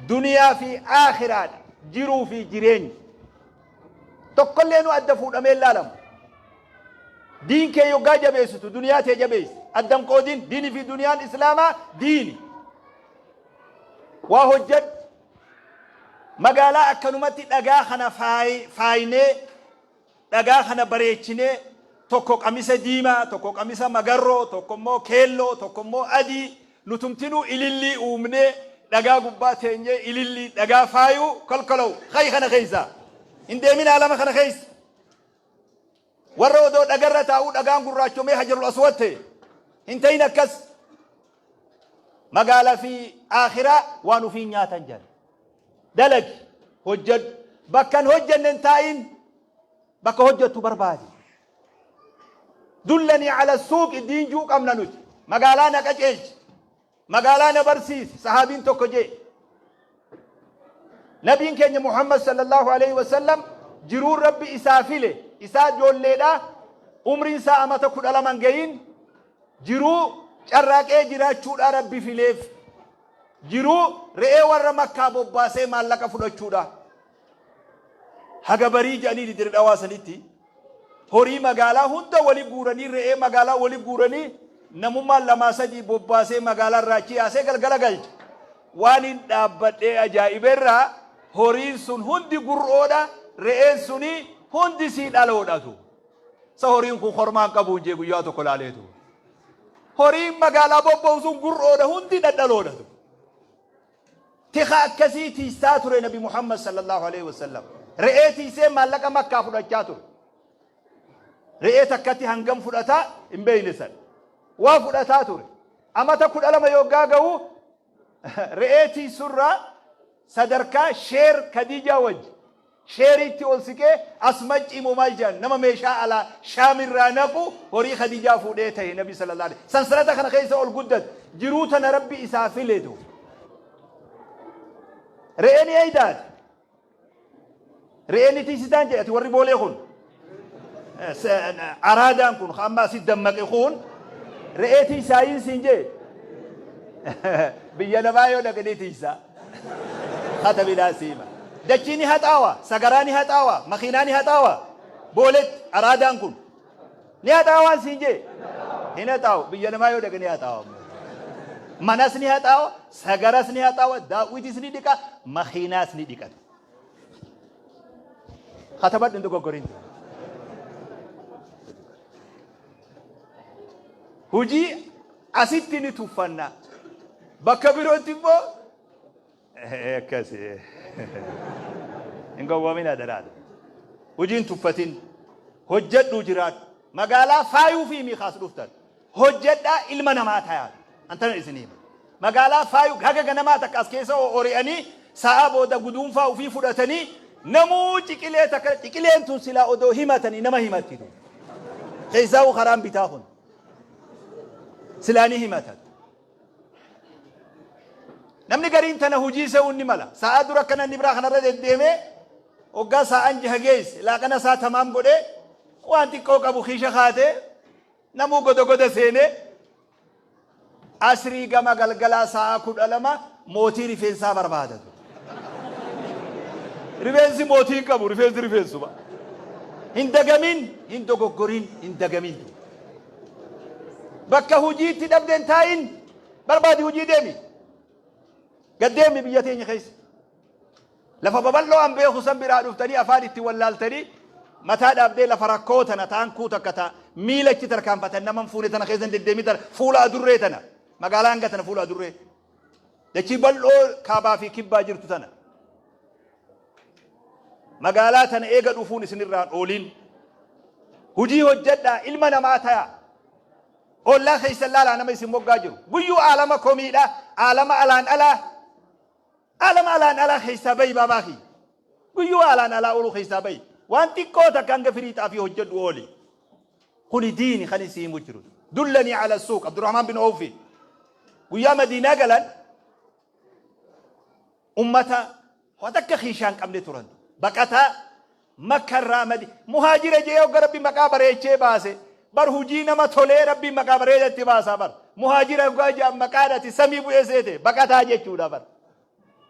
duniyaa fi aakhiraadha jiruu fi jireenyi tokkollee nu adda fuudhamee hin laalamu. Diin kee yoggaa jabeessitu duniyaa tee jabeessi addan qoodin diini fi duniyaan islaamaa diini waa hojjedhu magaalaa akkanumatti dhagaa kana faaynee Dhagaa kana bareechinee tokko qamisa diimaa, tokko qamisa magarroo, tokko immoo keelloo, tokko immoo adii, nutumtinuu ilillii uumnee dhagaa gubbaa teenyee ilillii dhagaa faayuu kolkolow ka'i kana keessa. Hin deeminaa lama kana keessa. Warra odoo dhagarra taa'uu dhagaan gurraachomee hajarul aswad ta'e. Hin ta'in akkas. Magaalaa fi akhiraa waan ofiin nyaatan jedhan. Dalagi, hojjedhu. Bakka hin hojjenne hin taa'in, bakka hojjettu barbaadi. Dullanii ala suuqi diinjuu qabna nuti. Magaalaa na qaceelchi. Magaalaa na barsiisi. Sahaabiin tokko jee. Nabiin keenya Muhammad sallallahu alaihi wasallam jiruun Rabbi isaa file isaa ijoolleedha. Umriin isaa amata 12 hin gahin jiruu carraaqee jiraachuudha Rabbi fileef. Jiruu re'ee warra Makkaa bobbaasee maallaqa fudhachuudha. Haga barii jedhanii Dire Dhawaa sanitti horii magaalaa hunda wali guuranii re'ee magaalaa wali guuranii Namummaan lamaa sadii bobbaasee magaalaa irraa achi yaasee galgala galcha. Waanin dhaabbadhee ajaa'iberraa horiin sun hundi gur'oodha, re'een suni hundi sii dhaloodhatu. Sa horiin kun kormaa hin qabuun jee guyyaa tokko laaleetu. Horiin magaalaa bobba'u sun gur'oodha hundi dhadhaloodhatu. Tika akkasii tiissaa ture Nabi Muhammad sallallahu alaihi wasallam. Re'ee tiisee maallaqa Makkaa fudhachaa ture. Re'ee takkatti hangam fudhataa hin beekne san. Waa fudhataa ture. Amata 12 yoggaa gahu re'ee tiisurraa sadarkaa sheer Kadiijaa wajji sheeriitti ol siqee as maccii moo maal jedhan nama meeshaa alaa shaamirraa naqu horii Kadiijaa fuudhee tahe Nabi sallallahu alaihi sansalata kana keessa ol guddate jiruu tana Rabbi isaa filetu. Re'ee ni eeydaati. Re'ee ni tiisitaan jedhe ati warri boolee kun. Araadaan kun amma asitti dammaqe kun re'ee tiisaayiin siin jee. Biyya namaa yoo dhaqe ni tiisaa. Katabilaa siima. Dachii ni haxaawa, sagaraa ni haxaawa, makiinaa ni haxaawa. Booletti araadaan kun. Ni haxaawaan siin jee. Hin haxaawu. Biyya namaa yoo dhaqe ni haxaawa. Manas ni haxaawa, sagaras ni haxaawa, daawwitis ni dhiqa, makiinaas ni dhiqata. Katabadhu hin dogoggorin. Hujii asitti ni tuffanna. Bakka birootti immoo Akkasi. Hin gowwoomin adaraadha. Hojii hin tuffatin. Hojjedhuu jiraadhu. Magaalaa faayuu fi miikaas dhuftan. Hojjedhaa ilma namaa tayaa. Antana isin hima. Magaalaa faayuu haga ganamaa takka as keessa ori'anii sa'a booda guduunfaa ofii fudhatanii namuu ciqilee takka ciqileen tun silaa odoo himatanii nama himatti. Keessaa'uu karaan bitaa kun. Silaa ni himatan. Namni gariin tana hujii se'uun ni mala. Sa'aa dura akkana inni biraa kanarra deddeemee hoggaa sa'aan jaha geesse laaqana isaa tamaam godhee waan xiqqoo qabu kiisha kaatee namuu goda goda seenee asrii gama galgalaa sa'aa 12 mootii rifeensaa barbaadatu. Rifeensi mootii hin qabu rifeensi rifeensuma. Hin dagamin hin dogoggorin hin dagamin. Bakka hujii itti dhabde hin taa'in. Barbaadi hujii deemi. Gad deemi biyya teenya keessa. Lafa babal'oo an beeku san biraa dhuftanii afaan itti wallaaltanii mataa dhaabdee lafa rakkoo tana taankuu takka ta miila achi tarkaanfatan nama hin fuune tana keessa hin deddeemin tana fuula adurree tana magaalaa hanga tana fuula adurree dachii bal'oo kaabaa fi kibbaa jirtu tana Magaalaa tana eega dhufuun isinirraan oolin. Hujii hojjadhaa ilma namaa tayaa. Ollaa keessan laalaa nama isin moggaa jiru. Guyyuu aalama komiidha, aalama alaan alaa. Aalama alaan alaa keessaa bahi baabaa kiyya. Guyyuu alaan alaa ooluu keessaa bahi. Waan xiqqoo takka hanga firii xaafii hojjedhu ooli. Kuni diini kan isin himu jiru. Dullanii ala suuq Abdurrahmaan bin Awfi. Guyyaa Madiinaa galan Ummata waa takka kiishaa hin qabne turan. Baqataa Makka irraa madi muhaajira jee hogga Rabbi maqaa bareechee baase bar hujii nama tolee Rabbiin maqaa bareeda itti baasaa bar muhaajira hoggaa jedhan maqaadhati samii bu'ee seete baqataa jechuudha bar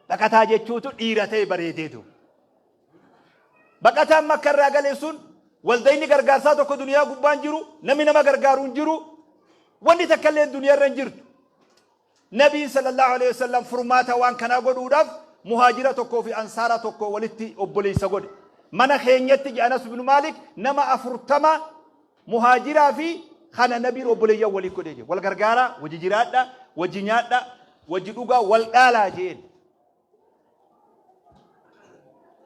baqataa jechuutu dhiira ta'e bareedeetu. Baqataan Makka irraa gale sun waldayni gargaarsaa tokko duniyaa gubbaan jiru namni nama gargaaru hin jiru wanni takka illee duniyaa irra hin jirtu. Nabiin sallallahu alaihi wasallam furmaata waan kanaa godhuudhaaf muhaajira tokkoo fi ansaara tokko walitti obboleessa godhe. Mana keenyatti jedhe Anas ibn Maalik nama 40 muhaajiraa fi kana nabiin obboleeyyan walii godhee jedhe. Wal gargaaraa, wajji jiraadha, wajji nyaadha, wajji dhugaa, wal dhaalaa jeen.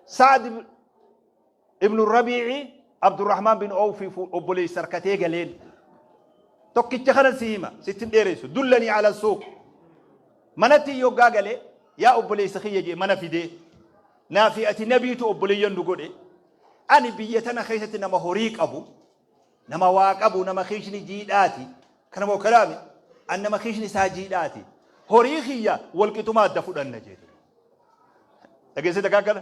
Sa'ad Ibnu Rabiici Abdurrahmaan bin Awfi obboleessa harkatee galeen. Tokkicha kana si hima sitti hin dheeressu. Dullanii ala suuq. Manatti yoggaa galee yaa obboleessa kiyya jee mana fidee. Naafi ati nabiitu obboleeyyan nu godhe. Ani biyya tana keessatti nama horii qabu, nama waa qabu, nama kiishni jiidhaati. Kana moo kalaami? An nama kiishni isaa jiidhaati. Horii kiyya walqixumaa adda fudhanna jedhe. Dhageessee takkaa akkana?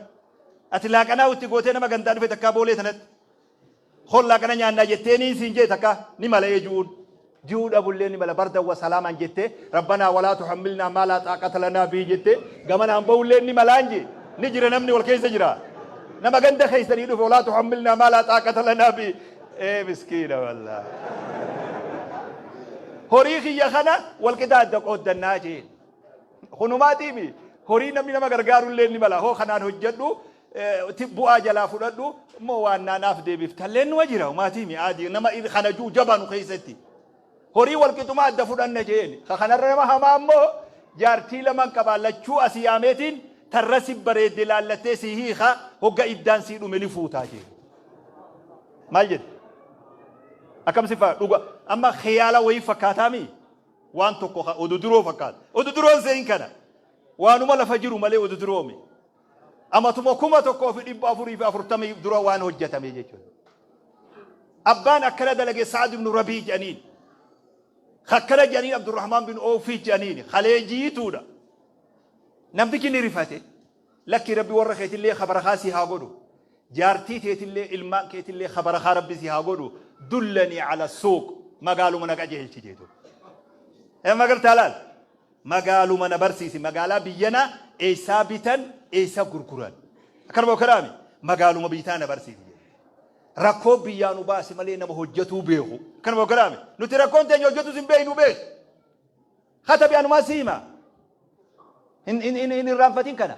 Ati laaqanaa itti gootee nama gandaa dhufe takkaa boolee tanatti. Hon laaqana nyaannaa jettee niin siin jee takkaa ni mala ee ju'uun. Ji'uu dhabullee ni mala bardan wa salaamaan jettee rabbanaa walaa tuhammilnaa maa laa xaaqata lanaa bii jettee gamanaan ba'ullee ni malaan jee. Ni jira namni wal keessa jira. Nama ganda keessanii dhufe walaa tuhammilnaa maa laa xaaqata lanaa bii. Ee miskiina wallaa. Horii kiyya kana walqixa adda qooddannaa jeen. Kunumaatiimi horii namni nama gargaaru illee ni mala. Hoo kanaan hojjedhu bu'aa jalaa fudhadhu immoo waan naanaaf deebiftallee numa jira. Umaatiimi aadii nama kana juu jabaa nu keessatti. Horii walqixuma adda fudhanna jeen. Ka kanarra nama hamaa immoo jaartii laman qabaa lachuu asii yaameetiin tarra si bareedde laallattee si hiika hogga iddaan sii dhume ni fuutaa jeen. Maal jedhe? Akkam si fa'a dhuga amma khiyaala wayii fakkaataami waan tokko ka oduduroo fakkaata. Oduduroon seeyin kana waanuma lafa jiru malee oduduroomi. Amatuma 1440 dura waan hojjetame jechuudha. Abbaan akkana dalage Sa'ad ibn Rabii jedhaniin. Akkana jedhaniin Abdurrahmaan bin Oofii jedhaniin kalee jiituudha. Namtichi ni rifate. Lakki Rabbi warra keetillee ka barakaa si haa godhu. Jaartii teetillee ilmaan keetillee ka barakaa Rabbi si haa godhu. Dullanii ala suuq magaaluma na qajeelchi jeetu. Amma gartaa laal. Magaaluma na barsiisi magaalaa biyyana eessaa bitan eessa gurguran. Akkanuma kanaami magaaluma biitaa na barsiisi. Rakkoo biyyaa nu baase malee nama hojjetuu beeku. Akkanuma kanaami nuti rakkoon teenya hojjetus hin beeknu beeku. Katabi anumaa si hima. Hin hin hin hin irraanfatin kana.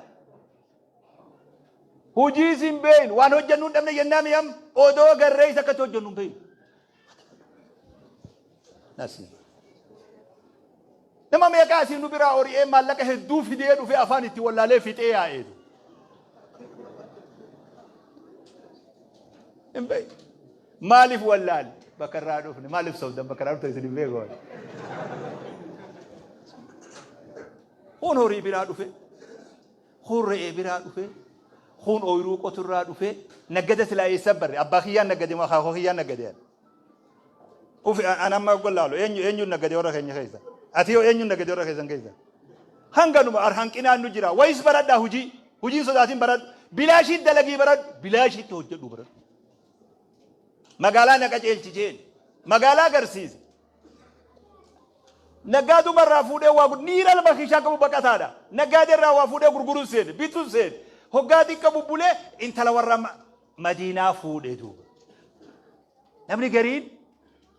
Hujii hin beeynu waan hojjennu hin dhabne jennaa miyam odoo garree isa akkatti hojjennu hin beeynu. Nasi. Nama meeqaa asii nu biraa ori'ee maallaqa hedduu fidee dhufee afaan itti wallaalee fixee yaa'ee. Hin beeynu. Maaliif wallaalle? Bakka irraa dhufne. Maaliif sobdan? Bakka irraa dhuftan isin hin beeku. Kun horii biraa dhufe, kun re'ee biraa dhufe, kun ooyiruu qotu irraa dhufe, naggada silaa eessa barre? Abbaa kiyyaan naggade moo akaakoo kiyyaan naggade? Ufi an amma gollaalu eenyu eenyuun naggade warra keenya keessa? Ati yoo eenyuun naggade warra keessan keessa? Hanganuma hanqinaan nu jira. Wayis baradhaa hojii. Hojiin sodaatiin baradhu. Bilaashiitti dalagii baradhu. Bilaashiitti hojjedhu baradhu. Magaalaa na qajeelchi jeen. Magaalaa agarsiise. Naggaaduma irraa fuudhee waa niira lama kishaan qabu baqataadha. Naggaadee irraa waa fuudhee gurguruun seene bituun seene. Hoggaa xiqqa bubbulee intala warra Madiinaa fuudhee duuba. Namni gariin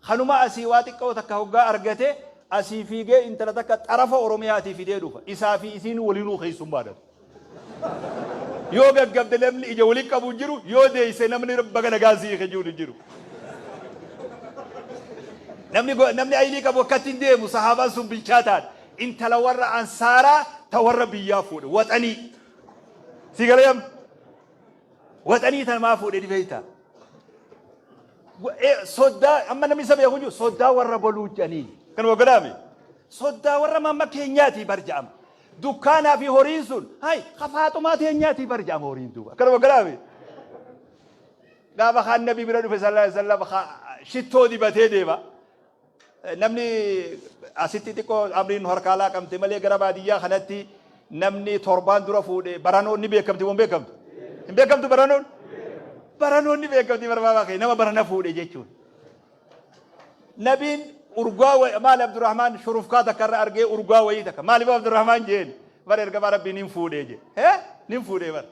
Kanuma asii waa xiqqoo takka hoggaa argate asii fiigee intala takka xarafa Oromiyaatii fidee dhufa. Isaa fi isiin waliinuu keessummaadha. Yoo gaggabde namni ija waliin qabu hin jiru, yoo deeyse namni baga nagaan sii hiike jiru hin jiru. Namni namni aylii qabu akkatti hin deemu sahaabaan sun bilchaataadha. Intala warra ansaaraa ta warra biyyaa fuudhe waxanii. Si galee amma? Waxanii tana maa fuudhe ni beektaa? Soddaa amma namni isa beeku jiru soddaa warra boluu jedhanii. Kan waganaame soddaa warra mamma keenyaatii bar jedhama. Dukkaanaa fi horiin sun hay kafaaxumaa teenyaatii bar jedhama horiin duuba. Kan waganaame. Gaafa kaan nabi bira dhufe sallallahu alaihi wasallam shittoo dibatee deema. Namni asitti xiqqoo amriin nu harkaa laaqamte malee gara baadiyyaa kanatti namni torbaan dura fuudhe baranoon ni beekamti moo hin beekamtu? Hin beekamtu baranoon? Baranoon ni beekamti barbaabaa kee nama barana fuudhe jechuun. Nabiin urgaa wayi maali Abdurrahmaan shurufkaa takka irra argee urgaa wayii takka maaliif Abdurrahmaan jeen bara ergamaa rabbii nin fuudhee jee. Hee nin fuudhee bara.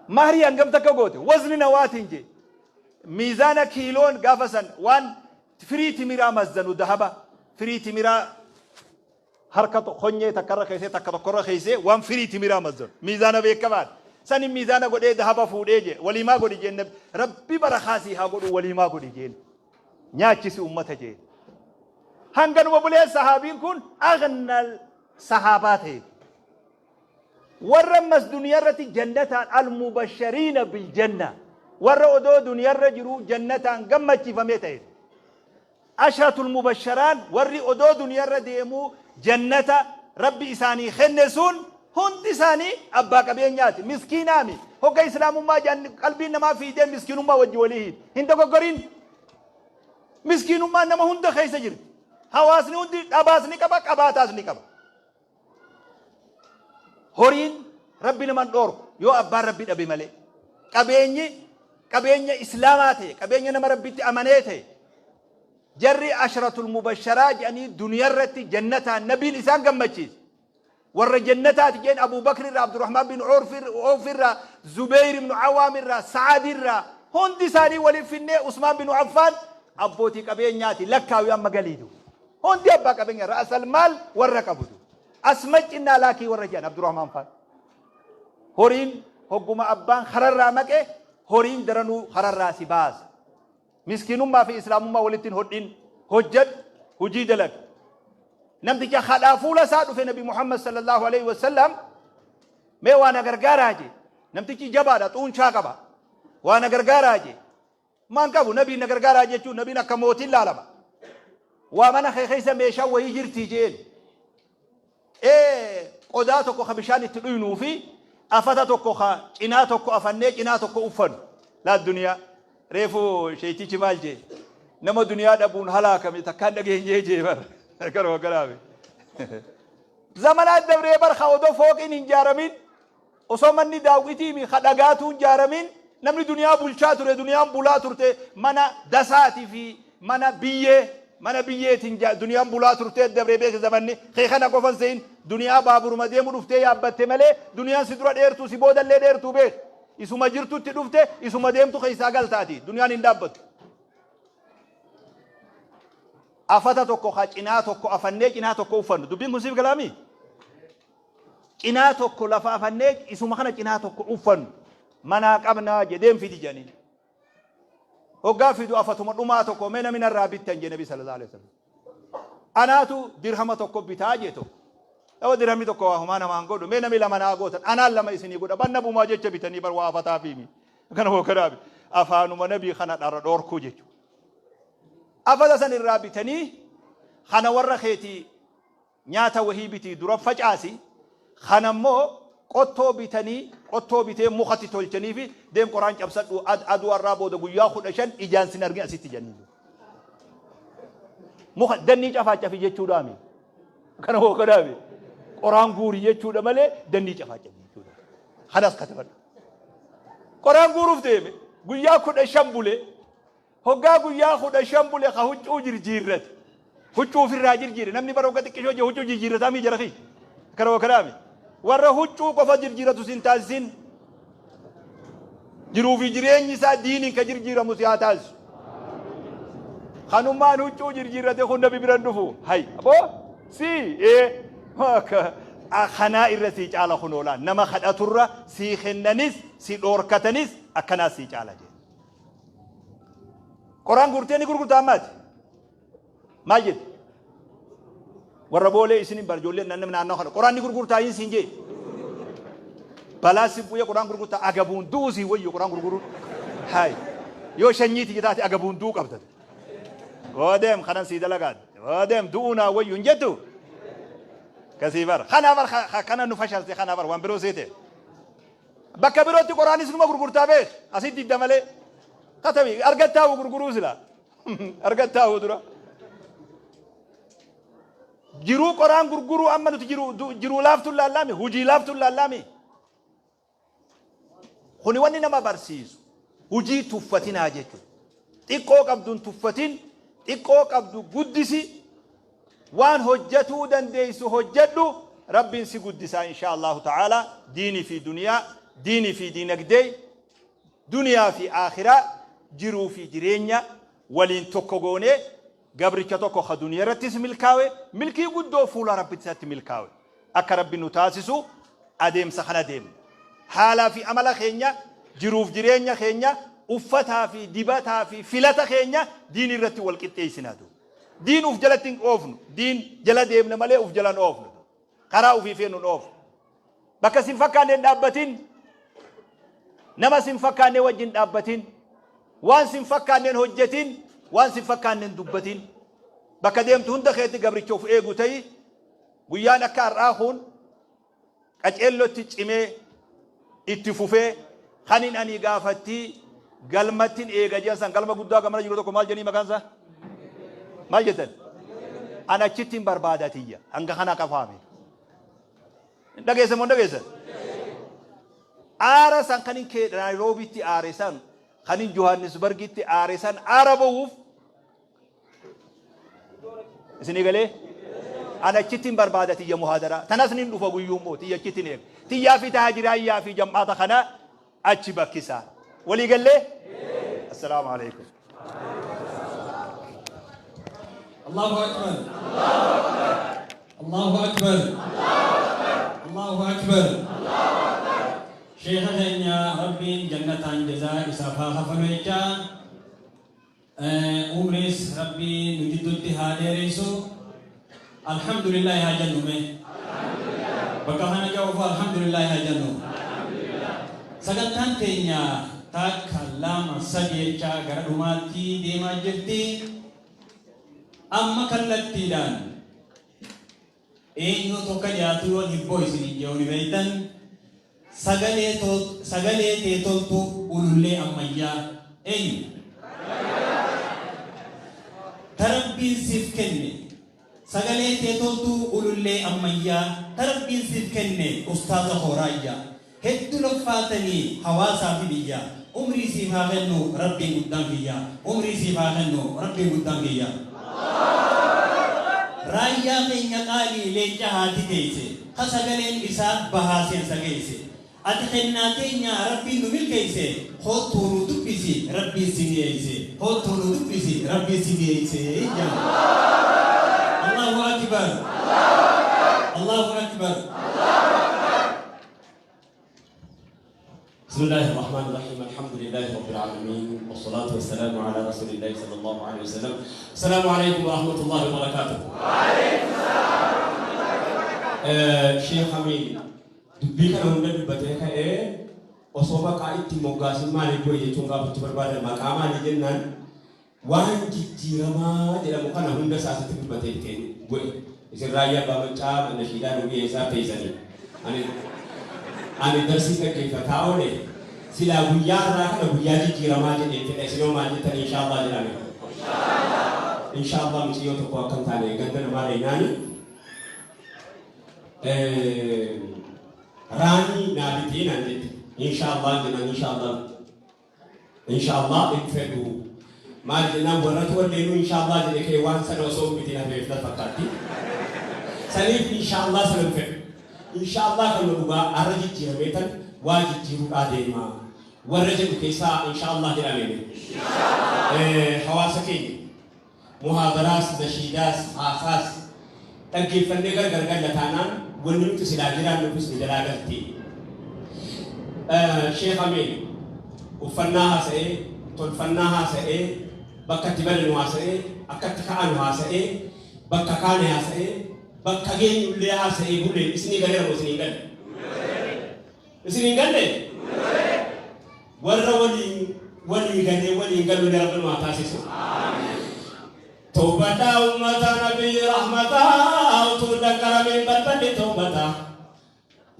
Mahrii hangam takka goote wazni nawaatiin jee. Miizaana kiiloon gaafa san waan Firii timiraa mazzanu dahaba firii timiraa harka konyee takka irra keessee takka tokko irra keessee waan firii timiraa mazzanu miizaana beekamaadha. Sani miizaana godhee dahaba fuudhee jee waliimaa godhi jeen nabi rabbi barakaa sii haa godhu waliimaa godhi jeen nyaachisi ummata jeen. Hanganuma bulee sahaabiin kun aghnal sahaabaa ta'e. Warra ammas duniyarratti jannataan almubashariina biljanna warra odoo duniyarra jiruu jannataan gammachiifamee ta'e. Ashratul mubasharaan warri odoo duniyarra deemuu jannata rabbi isaanii kenne sun hundi isaanii abbaa qabeenyaati. Miskiinaami. Hogga islaamummaa jedhan qalbiin namaa fiidee miskiinummaa wajji walii hiiti. Hin dogoggorin. Miskiinummaan nama hunda keessa jirti. Hawaasni hundi dhabaas ni qaba qabaataas ni qaba. Horiin Rabbi nama hin dhoorku yoo abbaan Rabbi dhabe malee. Qabeenyi qabeenya Islaamaa ta'e, qabeenya nama Rabbitti amanee ta'e, jarri ashratul mubasharaa jedhanii duniyarratti jannataan nabiin isaan gammachiise. Warra jannataati jeen Abu Bakr irraa, Abdurrahmaan bin Awf irraa, Zubayr ibn Awaam irraa, Sa'ad irraa hundi isaanii waliin finnee Usmaan bin Affaan abbootii qabeenyaati lakkaawi amma galiidu. Hundi abbaa qabeenya ra'asal maal warra qabutu. As maccinnaa laakii warra jedhan Abdurrahmaan faan. Horiin hogguma abbaan kararraa maqe horiin daranuu kararraa si baasa. Miskiinummaa fi islaamummaa walitti hin hodhin. Hojjadhu, hujii dalagi. Namticha kadhaa fuula isaa dhufe Nabi Muhammad sallallahu alaihi wasallam mee waa na gargaaraa jee. Namtichi jabaadha, xuunchaa qaba. Waa na gargaaraa jee. Maan qabu nabiin na gargaaraa jechuun nabiin akka mootiin laalama. Waa mana kee keessa meeshaan wayii jirtii jeen. Ee qodaa tokko ka bishaan itti dhuynuu fi afata tokko ka cinaa tokko afannee cinaa tokko uffannu. Laa duniyaa reefu sheeytichi maal jee nama duniyaa dhabuun halaakame takkaan dhageenyee jee bar. Garuu garaame. Zamanaa dabree bar ka odoo fooqiin hin jaaramin Osoo manni daaw'itii fi ka dhagaatuu hin jaaramin namni duniyaa bulchaa ture, duniyaan bulaa turte mana dasaati fi mana biyyee, mana biyyeetiin duniyaan bulaa turtee dabree beeki zamanni kee kana qofa hin se'in duniyaa baaburuma deemu dhuftee yaabbatte malee duniyaan si dura dheertuu si boodallee dheertuu beeki. Isuma jirtutti dhufte isuma deemtu keessaa galtaati duniyaan hin dhaabbattu. Afata tokko ka cinaa tokko afannee cinaa tokko uffannu dubbiin kun siif galaamii? Cinaa tokko lafa afannee isuma kana cinaa tokko uffannu manaa qabnaa jedheen fidi jedhaniin. Hoggaa fidu afatuma dhumaa tokko mee namni narraa bittan jee nabi sallallahu alaihi wasallam. Anaatu dirhama tokko bitaa jee tokko. Yoo dirhamni tokko waa homaa namaan godhu mee namni lama naa gootan anaan lama isinii godha ban nabumaa jecha bitanii bar waa afataa fiimi. Kana hoo kanaafi afaanuma nabii kana dhara dhorkuu jechuudha. Afata san irraa bitanii kana warra keetii Nyaata wahii bitii dura facaasi, kana immoo qottoo bitanii, qottoo bitee mukatti tolchaniifi deem qoraan cabsadhu ad aduu har'aa booda guyyaa 15 ijaan sin argin asitti jedhanii. Muka dannii cafaacafi jechuudhaami. Kana hoo kanaami. Qoraan guuri jechuudha malee dannii cafaacafi jechuudha. Kanas katabadhu. Qoraan guuruuf deeme guyyaa 15 bulee Hoggaa guyyaa 15 bule ka huccuu jirjiirrate. Huccuu ufirraa jirjiire. Namni bara hogga xiqqishoo jee huccuu jirjiirrataa mii jara kiyya. Akkana wakkanaa mi. Warra huccuu qofa jirjiiratu sin taasisin. Jiruu fi jireenyi isaa diiniin ka jirjiiramu si haa taasisu. Kanummaan huccuu jirjiirrate kun nabi biran dhufu. Hay aboo si ee kanaa irra sii caala kun oolaan nama kadhaturra sii kennanis si dhoorkatanis akkanaa sii caala jee. Qoraan guurtee ni gurgurta ammaati. Maal jette? Warra boolee isin hin ijoolleen namni naannoo kana qoraan ni gurgurtaa hin siin jee. Balaa si bu'ee qoraan gurgurtaa agabuun du'uu siin wayyo qoraan gurguruun. Hayi yoo shanyiiti taate agabuun du'uu qabda. Odeem kanan sii dalagaan. Odeem du'uu naa wayyo hin jettu. Kasii bara. Kanaa bar kana nu fashalse kanaa bar waan biroo seete. Bakka birootti qoraanis numa gurgurtaa beek. Asitti didda malee. Katami argattaa gurguruu sila. Argattaa dura. Jiruu qoraan gurguruu amma nuti jiru jiruu laaftuun laallaami hujii laaftuun laallaami. Kuni wanni nama barsiisu hujii tuffatinaa jechuudha. Xiqqoo qabdu hin tuffatin, xiqqoo qabdu guddisi, waan hojjatuu dandeeysu hojjadhu, Rabbiin si guddisaa inshaa Allaahu ta'aalaa, diinii fi duniyaa, diinii fi diinagdee, duniyaa fi aakhiraa, jiruu fi jireenya waliin tokko goonee gabricha tokko ka duniyarrattis milkaawe, milkii guddoo fuula Rabbitti isaatti milkaawe. Akka Rabbi nu taasisu adeemsa kana deemna. Haalaa fi amala keenya, jiruuf jireenya keenya, uffataa fi dibataa fi filata keenya diinii irratti wal qixxeessina. Diin uf jalatti hin oofnu. Diin jala deemna malee uf jala hin oofnu. Karaa ufii feenu hin oofnu. Bakka sin fakkaanne hin dhaabbatin. Nama sin fakkaanne wajjin dhaabbatin. Waan sin fakkaanne hin hojjetin. Waan sin fakkaanne hin dubbatin. Bakka deemtu hunda keetti gabricha of eegu ta'i. Guyyaan akka har'aa kun qaceellotti cimee itti fufee kanin ani gaafattii galmattin eega jedhan san galma guddaa gamana jiru tokko maal jedhanii maqaan isaa? Maal jettan? An achitti hin barbaada tiyya hanga kana qafaame. Dhageessan moo hin dhageessan? Aara san kanin kee Naayiroobitti aare san kanin Johannesburgitti aare san aara ba'uuf Isinii galee? An achittiin barbaada tiyya muhaadaraa. Tanas nin dhufa guyyuu immoo tiyya achittiin eega. Tiyyaa fi taajiraayyaa fi jam'aata kana achi bakkisaa. Walii gallee? Assalaamu alaikum. Allahu Akbar. Allahu Akbar. Allahu Akbar. Sheekha keenya Rabbiin jannataan jazaa isaaf haa kafalu jechaa umriis Rabbii nu jidduutti haa dheereysu. Alhamdulillaahi haa jennu mee. Bakka kana ga'uuf alhamdulillaahi haa jennu. Sagantaan teenya takka, lama, sadi jechaa gara dhumaatti deemaa jirti. Amma kallattiidhaan eenyuutu akka dhiyaatu yoon hibboo isiniin jedhu ni beektan. Sagalee sagalee tee toltu ulullee ammayyaa eenyu? Ta Rabbiin siif kenne Sagalee tee toltu ulullee ammayyaa Ta Rabbiin siif kenne ustaaza koo Raayyaa Heddu loffaatanii hawaasaa fi biyyaa Umrii siif haa kennu Rabbiin guddaan kiyyaa Umrii siif haa kennu Rabbiin guddaan kiyyaa Raayyaa keenya qaalii leenca haati deeyse Ka sagaleen isaa bahaa seensa geeyse Ati kennaa teenya Rabbiin nu milkeeyse Koottuu nu dubbisi Rabbiin si mi'eeyse Koottuu nu dubbisi Rabbiin si mi'eeyse jedhan. Allahu Akbar Allahu Akbar. بسم الله الرحمن الرحيم، الحمد لله رب العالمين، والصلاة والسلام على رسول الله صلى الله عليه وسلم. السلام عليكم ورحمة الله وبركاته. Sheekh Amiin dubbii kana hunda dubbatee ka'ee osoo maqaa itti moggaasin maaliif bu'e jechuun gaafachuu barbaadan. Maqaa maalii jennaan, waan jijjiiramaa jedhamu kana hunda isaa asitti dubbatee ittiin bu'e. Isin Raayyaa Abbaa Maccaa nashiidaa nu dhiyeessaa teessanii. Ani darsii dhaggeeffataa oole. Silaa guyyaa har'aa kana guyyaa jijjiiramaa jedheen fedha. Isinoo maal jettanii? Inshaallah jedhame. Inshaallah muciyyoo tokko akka hin taane ganda namaa dhaynaani. Raanii naa bitii naan jette. Inshaallah jennaan, inshaallah. Inshaallah hin fedhu. Maal jennaan, warratu walleenuu inshaallah jedhe kee waan sana osoo hin bitin hafeef na fakkaatti. Saniif inshaallah sana hin fedhu. Inshaallah kanuma dhugaa har'a jijjiiramee tan waa jijjiiruudhaa deema. Warra jedhu keessaa inshaallah jedhame. Hawaasa keenya muhaadaraas, nashiidaas, haasaas dhaggeeffannee gargar galla taanaan wanni nuti silaa jiraannuufis nu jalaa galti. Sheekh Amiin uffannaa haasa'ee, tolfannaa haasa'ee, bakka itti badanu haasa'ee, akka itti ka'anu haasa'ee, bakka kaane haasa'ee, bakka geenyullee haasa'ee bule. Isinii galeera moo isinii hin galle? Isinii hin galle? Warra waliin walii galee waliin galu Rabbi nu haa taasisu. Tawbataa ummata nabiyyi rahmataa, utuu danqarameen balballi tawbataa.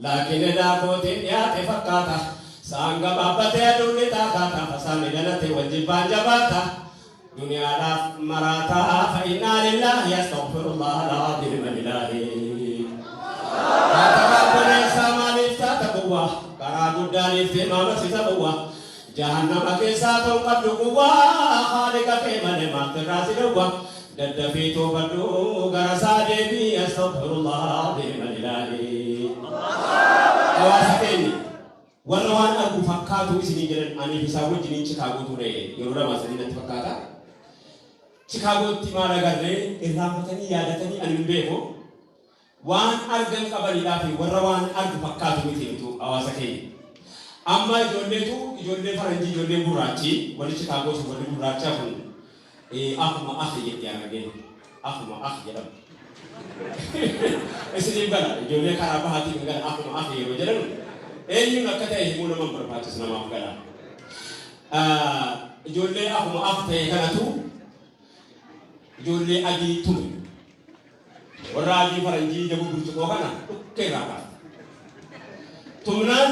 Laakiin edaa kootiin dhiyaate fakkaata. Sa'aan gabaabbatee aduun lixaa kaata. Fasaanni dhalate wal jibbaan jabaata. Duniyaadhaaf maraataa, fa innaa lillaahi, astaghfirullah al-aziim ilaahi. Haata obboleessaa maaliif taata gowwaa? Karaa guddaa dhiiftee maamarsisa gowwaa. Jahannama keessaa ta'uu qabdu quwwaa. Haaliqa kee malee maaltu irraa si dhowwa? Daddafii toobadhu, gara isaa deebii, astaghfirullah al-aziim ilaahi. Hawaasa keenya, warra waan argu fakkaatu isinii jedhan, aniif isaan wajjiniin Chikaagoo ture yeroo 2 3 natti fakkaata. Chikaagootti maal agarree irraanfatanii yaadatanii ani hin beeku. Waan argan qabanidhaa fi warra waan argu fakkaatu miti nutu hawaasa keenya. Amma ijoolleetu ijoollee faranjii, ijoollee gurraachi warri Chikaagoo sun, warri gurraachaa kun akkuma akhi jetti argeen akkuma akhi jedhamu. Isiniif gala, ijoollee karaa bahaatiin hin gala. Akkuma akhi yeroo jedhamu eenyuun akka ta'e himuu nama hin barbaachisu, namaaf gala. Ijoollee akkuma akhi ta'e kanatu ijoollee adii tume. Warra adii faranjii ija burcuqoo kana dhukkee irraa kaafte. Tumnaan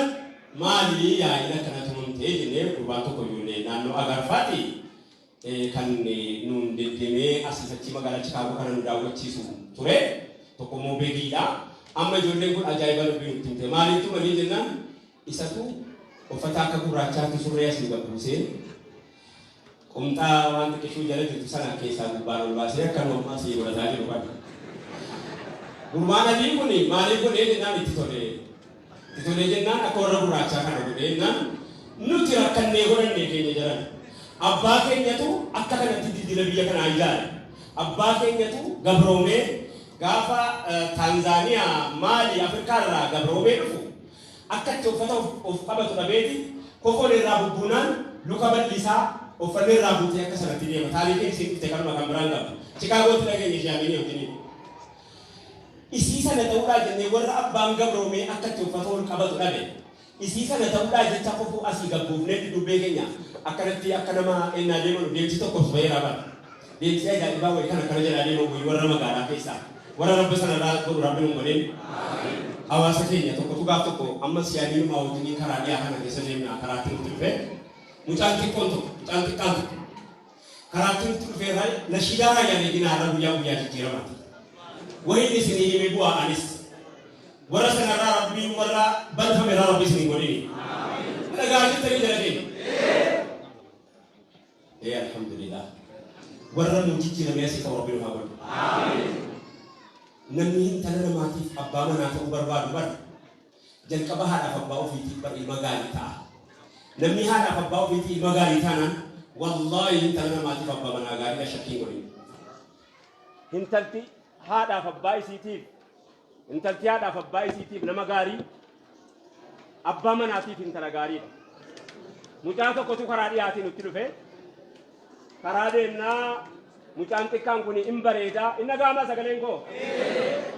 maali yaa'iin akkana tumamtee jennee, gurbaan tokko ijoollee naannoo Agarfaati kan nuun deddeemee asii achii magaalaa Chikaagoo kana nu daawwachiisu ture. Tokko immoo Beegiidha. Amma ijoolleen kun ajaa'iba dubbii nutti himte. Maaliif tumanii jennaan, isatu uffata akka gurraachaatti surree asii gad buusee, qumxaa waan xiqqishuu jala jirtu sana keessaa gubbaan ol baasee akka nu ammaa asii godhataa jiru kana. Gurbaan adiin kun maaliif godhee jennaan, itti tolee. Itti tolee jennaan akka warra gurraachaa kana godhee jennaan, nuti rakkannee godhannee keenya jaran. Abbaa keenyatu akka kanatti dildila biyya kanaa ijaare. Abbaa keenyatu gabroomee gaafa Taanzaaniyaa, Maali, Afrikaa irraa gabroomee dhufu akka itti uffata of qabatu dhabeeti kofoon irraa bubbuunaan luka bal'isaa uffanni irraa buutee akka sanatti deema. Taariikiin isiin dhufte kanuma kan biraan qaba. Chikaagootti dhageenye ishee Amiinii wajjiniin. Isii sana ta'uudhaa jennee warra abbaan gabroomee akka itti uffata ol qabatu dhabe. Isii sana ta'uudhaa jecha kofoo asii gad buufnee dudduubbee keenya akkanatti akka nama ennaa deemanu deemsi tokkos baheeraa bar. Deemsi ajaa'ibaa wayi kan akkana jalaa deeman wayi warra magaalaa keessaa. Warra Rabbi sana irraa godhu Rabbi nun godhin. Hawaasa keenya tokkotu gaaf tokko ammas yaadiinumaa wajjiniin karaa dhiyaa kana keessa deemna karaatti nutti dhufe. Mucaan xiqqoon tokko mucaan xiqqaan tokko karaatti nutti dhufee nashiidaa raayyaan eeginaa irra guyyaa guyyaa jijjiiramaati. Wayiin isinii hime bu'aa anis. Warra sanarraa Rabbiin warra balfame irraa Rabbi isin hin godhini. Dhagaa jirtanii jara keenya. Ee alhamdulillah. Warra nuu jijjiiramee asii ka'u Rabbi nu haa godhu. Namni intala namaatiif abbaa manaa ta'uu barbaadu bar jalqaba haadhaaf abbaa ofiitiif bar ilma gaarii ta'a. Namni haadhaaf abbaa ofiitii ilma gaarii taanaan wallaahi intala namaatiif abbaa manaa gaariidha shakkii hin godhin. Intalti haadhaaf abbaa isiitiif Intalti haadhaaf abbaa isiitiif nama gaarii, abbaa manaatiif intala gaariidha. Mucaa tokkotu karaa dhiyaatii nutti dhufe. Karaa deemnaa mucaan xiqqaan kun in bareeda. In dhaga'amaa sagaleen koo?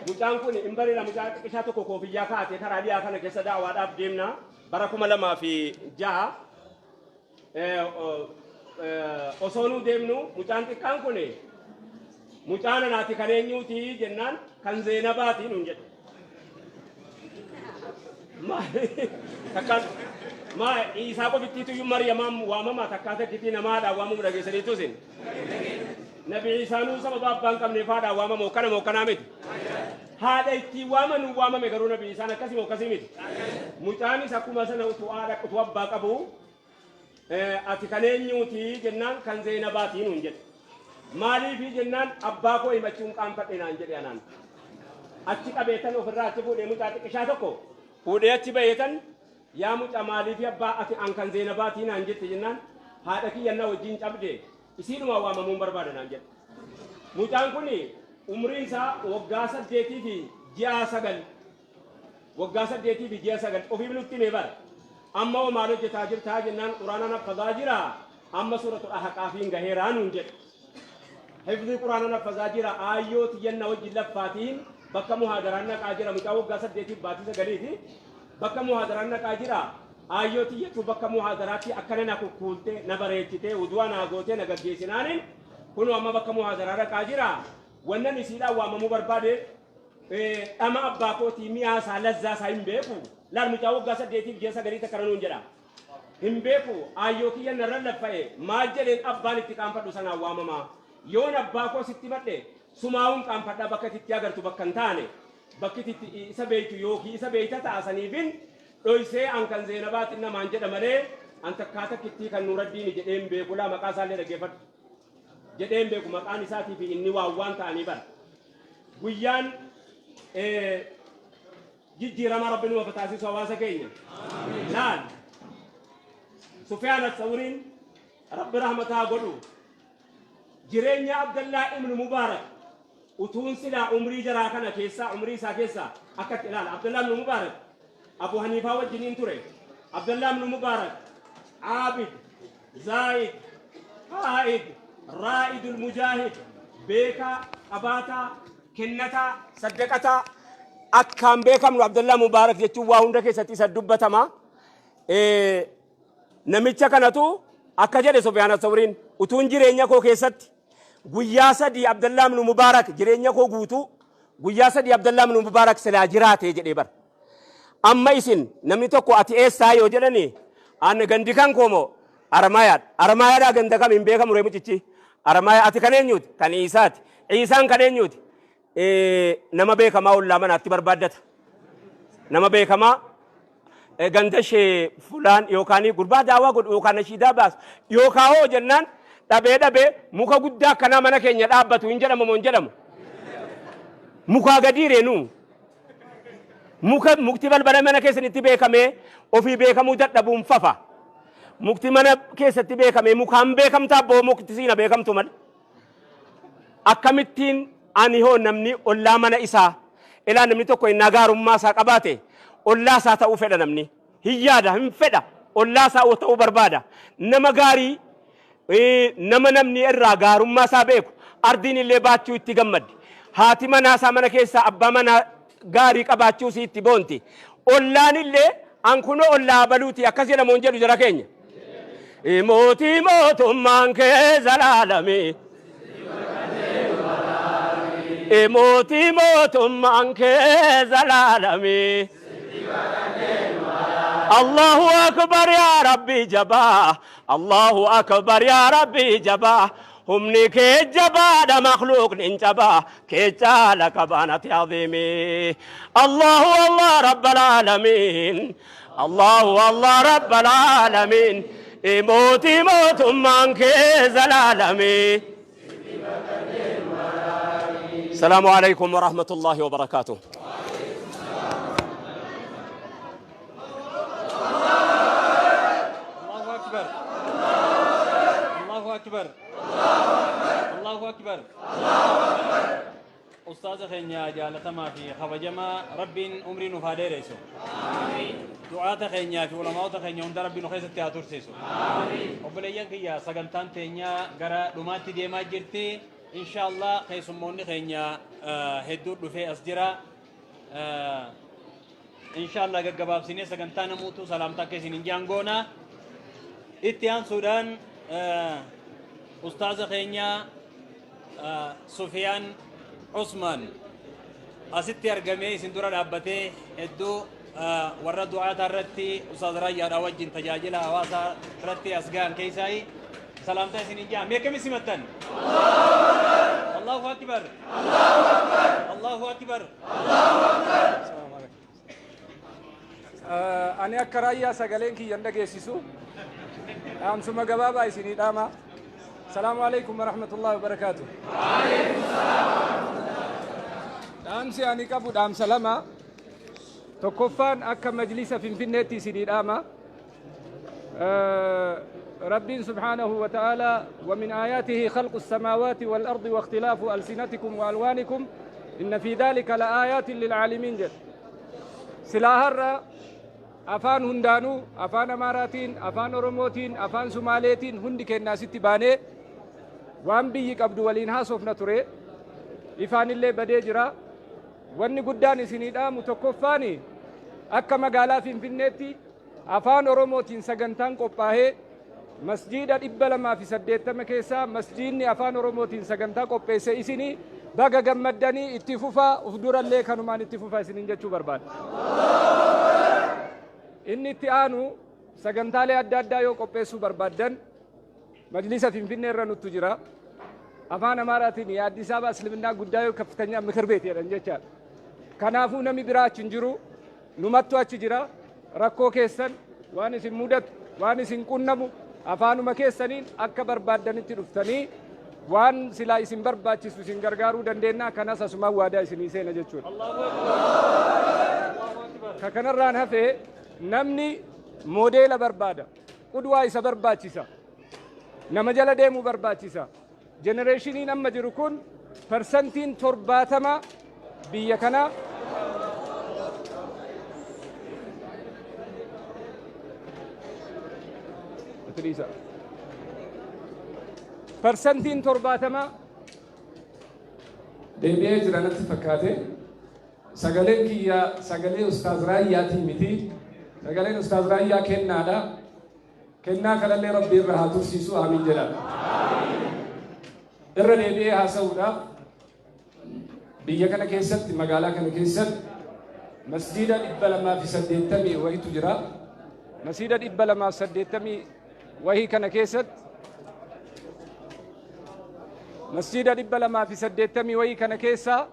Mucaan kun in bareeda. Mucaa xiqqishaa tokko koofiyyaa kaa'atee karaa dhiyaa kana keessa da'awaadhaaf deemna. Bara 2006 osoo nuu deemnu mucaan xiqqaan kun mucaan anaati kan eenyuuti jennaan kan Zeenabaati nuun jedhe. Takkaan maa Iisaa qofittiitu iyyuu Mariyamaan waamamaa takkaa takkitii namaadhaan waamamu dhageessaniitu isin. Nabi Iisaanuu sababa abbaan qabneef haadhaan waamamu akkana moo akkanaa miti. Haadha ittiin waamanu waamame garuu Nabi Iisaan akkasii moo akkasii miti. Mucaanis akkuma sana utuu haadha utuu abbaa qabu Ati kan eenyuuti jennaan kan Zeenabaati nuun jedhe. Maaliifi jennaan abbaa koo himachuun qaanfadhe naan jedhe anaan. Achi qabeetan ofirraa achi fuudhee mucaa xiqqishaa tokko fuudhee achi baheetan yaa mucaa maaliifi abbaa ati an kan Zeenabaati naan jette jennaan haadha kiyya na wajjin cabde isiidhuma waamamuun barbaada naan jedhe. Mucaan kun umriin isaa waggaa 8 fi ji'a 9 Waggaa saddeetii fi ji'a 9 ofiif nutti hime bara. Amma hoo maal hojjetaa jirtaa jennaan Qur'aana haffazaa jira amma suuratul Ahqaafiin gaheeraa nuun jedhe. Hifzii Qur'aana haffazaa jira aayyoo tiyyan na wajjin laffaatiin bakka muhaadaraan naqaa jira mucaa waggaa saddeetiif baatii sagaliiti bakka muhaadaraan naqaa jira aayyoo tiyyatu bakka muhaadaraatti akkana na kukkuulte na bareechite wudu'a naa gootee na gaggeessinaanin kunoo amma bakka muhaadaraa dhaqaa jira wannan isiidhaan waamamuu barbaade Dhama abbaa kootii mi'aa isaa lazzaa isaa hin beeku. Laal mucaa waggaa saddeetiif ji'a sagalii takka nuun jedha. Hin beeku aayyoo kiyya narra laffa'e maal jedheen abbaan itti qaanfadhu sanaan waamama. Yoon abbaa koo sitti madhe sumaa'uun qaanfadha bakka itti agartu bakka hin taane bakki itti isa beeytu yookiin isa beeyta ta'a saniifin dhoysee an kan Zeenabaatiin namaan jedha malee an takkaa takkittii kan Nuuraddiini jedhee hin beeku laa maqaa isaallee dhaggeeffadhu. Jedhee hin beeku maqaan isaatii fi inni waan waan ta'anii bara. Guyyaan jijjiiramaa Rabbi nu taasisu hawaasa keenya. Laal. Sufyaan As-Sawriin Rabbi rahmataa godhu. Jireenya Abdallaa ibn Mubaarak utuun silaa umrii jaraa kana keessaa umrii isaa keessaa akkatti ilaala. Abdallaa ibn Mubaarak Abu Haniifaa wajjiniin ture. Abdallaa ibn Mubaarak Aabid Zaayid, Qaa'id, Raa'idul Mujaahid, beekaa, qabaataa, kennataa, saddaqataa akkaan beekamnu Abdallaa Mubaarak jechuun waa hunda keessatti isa dubbatama. Namicha kanatu akka jedhe Sufyaan Asawriin utuun jireenya koo keessatti guyyaa sadii Abdallaa ibn Mubaarak jireenya koo guutuu guyyaa sadii Abdallaa ibn Mubaarak silaa jiraate jedhee bara. Amma isin namni tokko ati eessaa yoo jedhani an gandi kan koo moo Aramaayaadha. Aramaayaadhaa ganda kam hin beekamu ree mucichi. Aramaayaa ati kan eenyuuti? Kan Iisaati. Iisaan kan eenyuuti? Nama beekamaa ollaa manaatti barbaaddata. Nama beekamaa ganda ishee fulaan yookaan gurbaa daawaa godhu yookaan nashiidaa baasu yookaan hoo jennaan dhabee dhabee muka guddaa akkanaa mana keenya dhaabbatu hin jedhamu moo hin jedhamu? Mukaa gadii reenuu. Muka mukti balbala mana keessanitti beekamee ofii beekamuu dadhabuun fafa. Mukti mana keessatti beekamee mukaan beekamtaa boo mukti siina beekamtu malee. Akkamittiin ani hoo namni ollaa mana isaa ilaa namni tokko innaa gaarummaa isaa qabaate ollaa isaa ta'uu fedha namni. Hin yaada, hin fedha, ollaa isaa ta'uu barbaada. Nama gaarii nama namni irraa gaarummaa isaa beeku ardiin illee baachuu itti gammaddi. Haati manaa isaa mana keessaa abbaa manaa gaarii qabaachuu isii itti boonti. Ollaan illee an kunoo ollaa abaluuti akkas jedhamu hin jedhu jara keenya. Mootii mootummaan kee zalaalamii. Mootii mootummaan kee zalaalamii. Allahu akbar yaa Rabbi jabaa. Allahu akbar yaa Rabbi jabaa. Humni kee jabaadha makhluuqni hin cabaa. Kee caala qabaan ati aziimi. Allahu Allah rabbal aalamiin. Allahu Allah rabbal aalamiin. Mootii mootummaan kee zalaalamii. Salaamu alaikum wa rahmatullahi wa barakaatuh. Allahu Akbar. Allahu Akbar. Allahu Akbar. Ustaaza keenya jaalatamaa fi kabajamaa Rabbiin umrii nuuf haa dheeressu. Du'aata keenyaa fi ulamaa'ota keenya hunda Rabbi nu keessatti haa tursiisu. Obboleeyyan kiyya, sagantaan teenya gara dhumaatti deemaa jirti. Inshaallah keessummoonni keenya hedduu dhufee as jira. Inshaallah gaggabaabsinee sagantaa namuutu salaamtaa akka isin hin jaan goona. Itti aansuudhaan ustaaza keenya Sufiyaan Usmaan asitti argamee isin dura dhaabbatee hedduu warra du'aataa irratti Ustaaz Raayyaadhaa wajjin tajaajila hawaasaa irratti as gahan keessaayi salaamtaa isin hin jaa. Mee akkami simattan? Allahu Akbar! Allahu Akbar! Ani akka Raayyaa sagaleen kiyya hin dhageessisu. Dhaamsuma gabaabaa isinii dhaama. Salaamu alaikum warahmatullahi wabarakaatu. Dhaamsi ani qabu dhaamsa lama. Tokkoffaan akka majlisa Finfinneetti isinii dhaama. Rabbiin subhaanahu wa ta'ala wa min aayaatihi khalqu samaawaati wal ardi wa ikhtilaafu alsinatikum wa alwaanikum inna fi dhaalika la aayaatin lil aalimiin jedha. Silaa har'a afaan hundaanuu, afaan Amaaraatiin, afaan Oromootiin, afaan Sumaaleetiin hundi keenya asitti baanee waan biyyi qabdu waliin haasofna ture. Ifaanillee badee jira. Wanni guddaan isinii dhaamu tokkoffaani akka magaalaa Finfinneetti Afaan Oromootiin sagantaan qophaahee masjiida 280 keessaa masjiidni Afaan Oromootiin sagantaa qopheesse isini baga gammaddanii itti fufaa, uf durallee kanumaan itti fufaa isiniin jechuu barbaada. Inni itti aanu sagantaalee adda addaa yoo qopheessuu barbaaddan Majlisa Finfinnee irra nuttu jira. Afaan Amaaraatiin የአዲስ አበባ እስልምና ጉዳዮች ከፍተኛ ምክር ቤት jedhan jechaadha. Kanaafuu namni biraa achi hin jiru. Numattu achi jira. Rakkoo keessan, waan isin mudatu, waan isin qunnamu afaanuma keessaniin akka barbaaddanitti dhuftanii waan silaa isin barbaachisu isin gargaaruu dandeenya. Kanas asumaan waadaa isinii seena jechuudha. Ka kanarraan hafee namni moodeela barbaada. Qudwaa isa barbaachisa. Nama jala deemuu barbaachisa. Generationiin amma jiru kun percentiin 70 biyya kana dhiisa. Percentiin 70 deebi'ee jira natti fakkaate. Sagaleen kiyya sagalee Ustaaz Raayyaatii miti. Sagaleen Ustaaz Raayyaa kennaadha. Kennaa kanallee Rabbi irra haa tursiisu, amiin jedha. Irra deebi'ee haasa'uudhaaf, biyya kana keessatti, magaalaa kana keessatti masjiida 280 wayitu jira. Masjiida 280 wahii kana keessatti, masjiida 280 wahii kana keessaa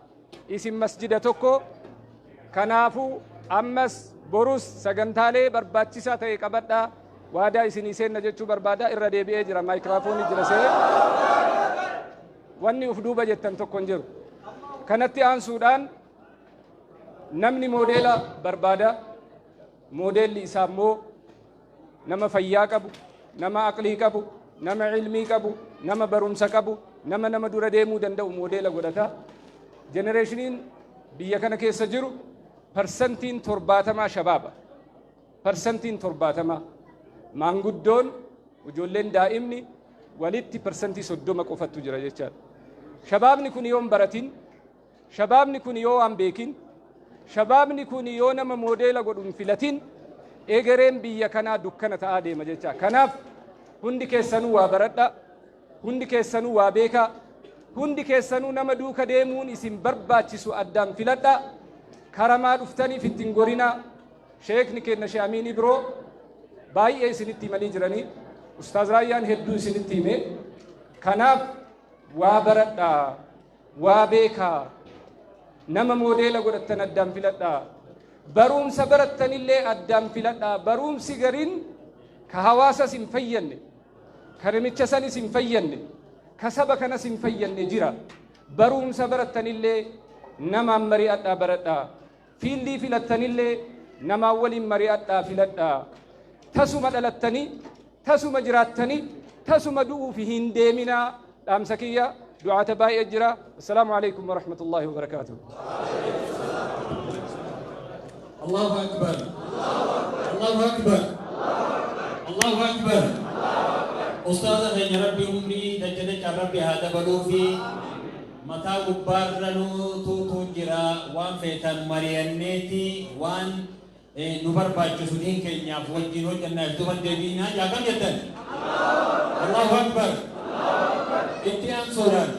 isin masjida tokko. Kanaafuu ammas borus sagantaalee barbaachisaa ta'e qabadhaa, waadaa isinii seenna jechuu barbaada. Irra deebi'ee jira, maayikiraafoonii jira see wanni uf duuba jettan tokko hin jiru. Kanatti aansuudhaan namni moodeela barbaada. Moodeelli isaa immoo nama fayyaa qabu, nama aqlii qabu, nama ilmii qabu. Nama barumsa qabu, nama nama dura deemuu danda'u moodeela godhata. Generationiin biyya kana keessa jiru 70% shabaaba. 70% maanguddoon, ijoolleen, daa'imni walitti 30% qofattu jira jechaadha. Shabaabni kun yoo hin baratin, shabaabni kun yoo waan beekin, shabaabni kun yoo nama moodeela godhu hin filatin, egereen biyya kanaa dukkana ta'aa deema jecha. Kanaaf hundi keessanuu waa baradha, hundi keessanuu waa beekaa, hundi keessanuu nama duuka deemuun isin barbaachisu addaan filadha. Karamaa dhuftaniif ittiin gorinaa. Sheekni keenya Shee Amiin Ibroo baay'ee isinitti himanii jiranii, Ustaaz Raayyaan hedduu isinitti hime. Kanaaf waa baradhaa, waa beekaa, nama moodeela godhattan addaan filadhaa, barumsa barattanillee addaan filadhaa. Barumsi gariin ka hawaasas hin fayyanne, ka namicha sanis hin fayyanne, ka saba kanas hin fayyanne jira. Barumsa barattanillee namaan mari'adhaa baradhaa. Fieldii filattanillee namaan waliin mari'adhaa filadhaa. Tasuma dhalattanii, tasuma jiraattanii, tasuma du'uuf hin deeminaa. Dhaamsa kiyya du'aata baay'ee jira. Assalaamu alaikum warahmatullaahi wabarakaatuh. Allahu Akbar. Allahu Akbar. Allahu Akbar. Ustaaza keenya Rabbi umrii dacha dachaan Rabbi haa dabaluu fi mataa gubbaarra nuutuutu jira. Waan feetan mari'anneeti, waan nu barbaachisu diin keenyaaf wajjin hojjannaaf duban deebiinaa jaakam jettan. Allahu Akbar. Itti aansuudhaan,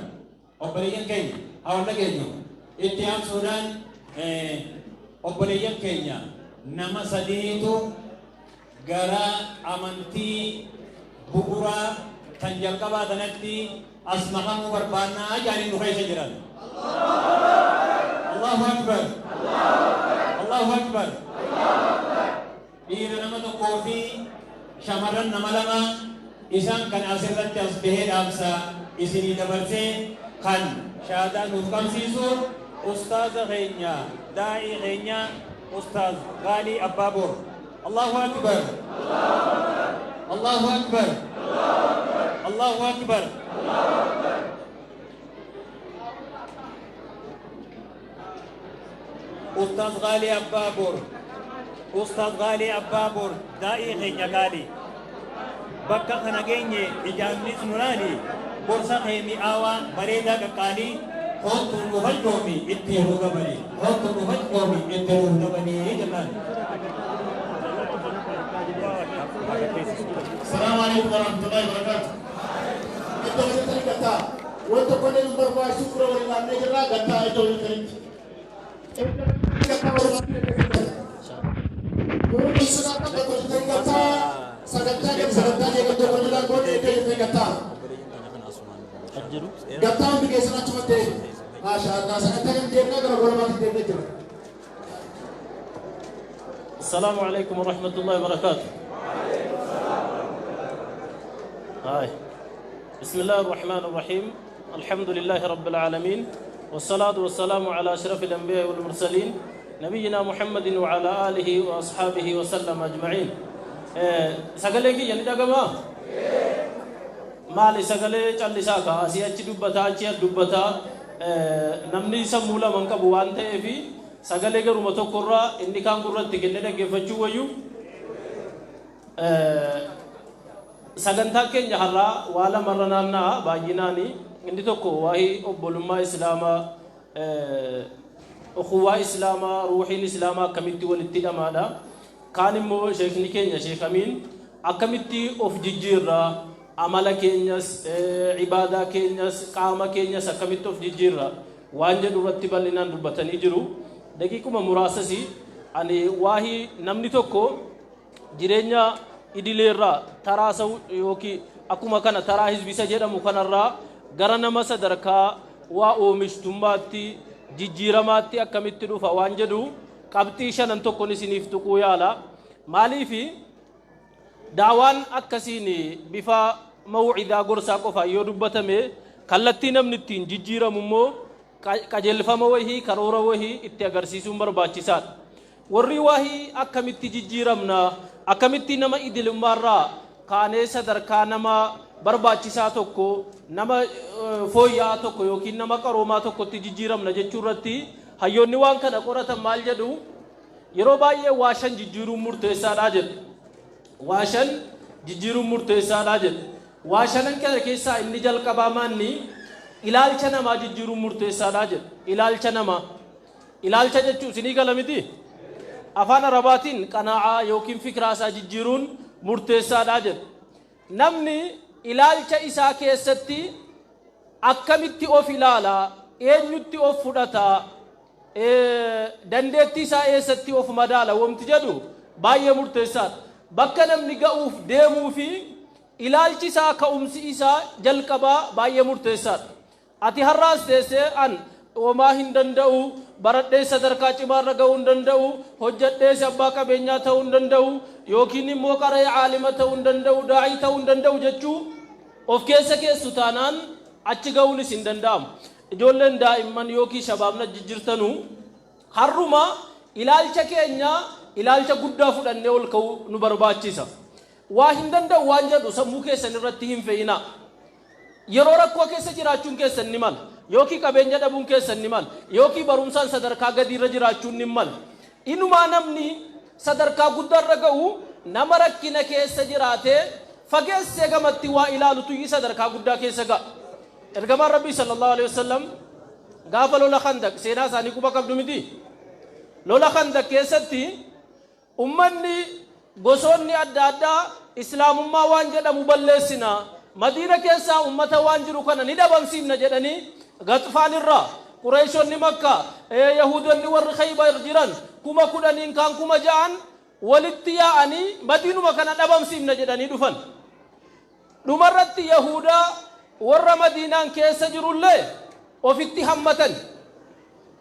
obboleeyyan keenya haa wal dhageenyu. Itti aansuudhaan, obboleeyyan keenya nama sadiitu gara amantii bu'uuraa kan jalqabaa kanatti as makamuu barbaannaa jaaniin nu keessa jiran. Allahu Akbar. Allahu Akbar. Dhiira nama tokkoo fi shamarran nama lama, isaan kan asirratti as bahee dhaamsa isinii dabarsee kan shaadaa nuuf qabsiisu ustaaza keenya, daa'ii keenya, Ustaaz Gaalii Abbaaboor. Allahu Akbar. Allahu Akbar. Allahu Akbar. Ustaaz Gaalii Abbaaboor. Ustaaz Gaalii Abbaaboor, daa'ii keenya gaalii. Bakka kana geenye ijaannis nu laali, gorsa kee mi'aawaa bareedaa qaqqaalii, koottu nu fachoomi itti nu dabali, koottu nu fachoomi itti nu dabali jennaan. Salaamu alaikum warahmatullahi wabarakatuh. Iddoo walitti gattaa. Wanta tokkollee nu barbaachisu dura waliin dhaabnee jirra, gattaa iddoo walitti. Gattaa waliin. Sagantaa jedhu, sagantaa jedhu, iddoo waliin goonee iddoo walitti gattaa. Gattaa hundi keessan achumatti. Maasha Allah, sagantaa kan deemnaa gara gormaatti deemnee jira. السلام عليكم ورحمة الله وبركاته. هاي. بسم الله الرحمن الرحيم. الحمد لله رب العالمين، والصلاة والسلام على أشرف الأنبياء والمرسلين، نبينا محمد وعلى آله وأصحابه وسلم أجمعين. Sagalee kiyya ni dhagamaa? Maali, sagalee callisaa ka asii achi dubbataa, achi as dubbataa, namni sammuu lama hin qabu waan ta'eefi sagalee garuma tokkorraa inni kaan gurratti kennee dhaggeeffachuu wayyu. Sagantaan keenya har'aa waa lamarra naanna'a baay'inaani. Inni tokko waa'ee obbolummaa Islaamaa, ukhuwaa Islaamaa, ruuhiin Islaamaa akkamitti walitti hidhamaadha. Kaan immoo sheekni keenya Sheek Amiin akkamitti of jijjiirra, amala keenyas, ibaadaa keenyas, qaama keenyas akkamitti of jijjiirra waan jedhu irratti bal'inaan dubbatanii jiru. Daqiiquma muraasas ani waa'ee namni tokko jireenya idileerraa taraa yookiin akkuma kana taraa hizbisa jedhamu kanarraa gara nama sadarkaa waa oomishtummaatti jijjiiramaatti akkamitti dhufa waan jedhu qabxii shanan tokkon isiniif tuquu yaala. Maaliifi, daawaan akkasiin bifa mawcidaa gorsaa qofaan yoo dubbatame, kallattii namni ittiin jijjiiramu immoo qajeelfama wahii, karoora wahii itti agarsiisuun barbaachisaadha. Warri wahii akkamitti jijjiiramna, akkamitti nama idilummaarraa kaanee sadarkaa nama barbaachisaa tokko, nama fooyya'aa tokko yookiin nama qaroomaa tokkotti jijjiiramna jechuu irratti hayyoonni waan kana qoratan maal jedhu? Yeroo baay'ee waa shan jijjiiruun murteessaadha jedhu. Waa shan jijjiiruun murteessaadha jedhu. Waa shanan kana keessaa inni jalqabaa maanni? Ilaalcha namaa jijjiiruun murteessaadha jedhu. Ilaalcha namaa. Ilaalcha jechuun isinii gala miti? Afaan Arabaatiin qanaa'aa yookiin fikiraa isaa jijjiiruun murteessaadha jedhu. Namni ilaalcha isaa keessatti akkamitti of ilaala, eenyutti of fudhata, dandeettii isaa eessatti of madaala wamti jedhu baay'ee murteessaadha. Bakka namni ga'uuf deemuu fi ilaalchi isaa ka'umsi isaa jalqabaa baay'ee murteessaadha. Ati har'a as teessee an homaa hin danda'u, baradhees sadarkaa cimaarra ga'uu hin danda'u, hojjadhees abbaa qabeenyaa ta'uu hin danda'u, yookiin immoo qara'ee aalima ta'uu hin danda'u, daa'ii ta'uu hin danda'u jechuu of keessa keessu taanaan achi ga'uunis hin danda'amu. Ijoolleen daa'imman yookiin shabaabna jijjirtanu har'uma ilaalcha keenya ilaalcha guddaa fudhannee ol ka'uu nu barbaachisa. Waa hin danda'u waan jedhu sammuu keessan irratti hin fe'inaa. Yeroo rakkoo keessa jiraachuun keessan ni mala. Yookiin qabeenya dhabuun keessan ni mala. Yookiin barumsaan sadarkaa gadiirra jiraachuun ni mala. Inumaa namni sadarkaa guddaarra ga'u nama rakkina keessa jiraatee fageessee gamatti waa ilaalutu sadarkaa guddaa keessa ga'a. Ergamaan Rabbii sallallahu alaihi wasallam gaafa lola Khandaq seenaa isaanii quba qabdu miti. Lola Khandaq keessatti Ummanni gosoonni adda addaa Islaamummaa waan jedhamu balleessina, Madiina keessaa ummata waan jiru kana ni dhabamsiifna jedhanii Ghaxfaan irraa, Qureeyshonni Makkaa, Yahuudonni warri Khaybar jiran 10,000n kaan 6,000n walitti yaa'anii Madiinuma kana dhabamsiifna jedhanii dhufan. Dhumarratti Yahuudaa warra Madiinaan keessa jirullee ofitti hammatan.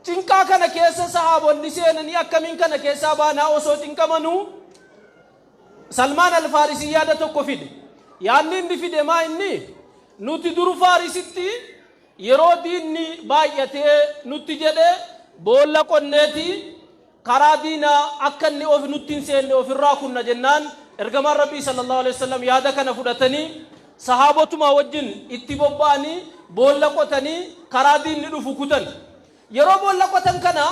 Cinqaa kana keessa sahaabonni seenanii akkamiin kana keessaa baanaa osoo cinqamanuu Salmaan Alfaarisii yaada tokko fide. Yaadni inni fide maa inni? Nuti dur Faarisitti yeroo diinni baay'atee nutti jedhe boolla qonneeti karaa diinaa akka inni of nutti hin seenne ofirraa kunna jennaan ergamaan Rabbii sallallahu alaihi wasallam yaada kana fudhatanii sahaabotuma wajjin itti bobba'anii boolla qotanii karaa diinni dhufu kutan. Yeroo boolla qotan kana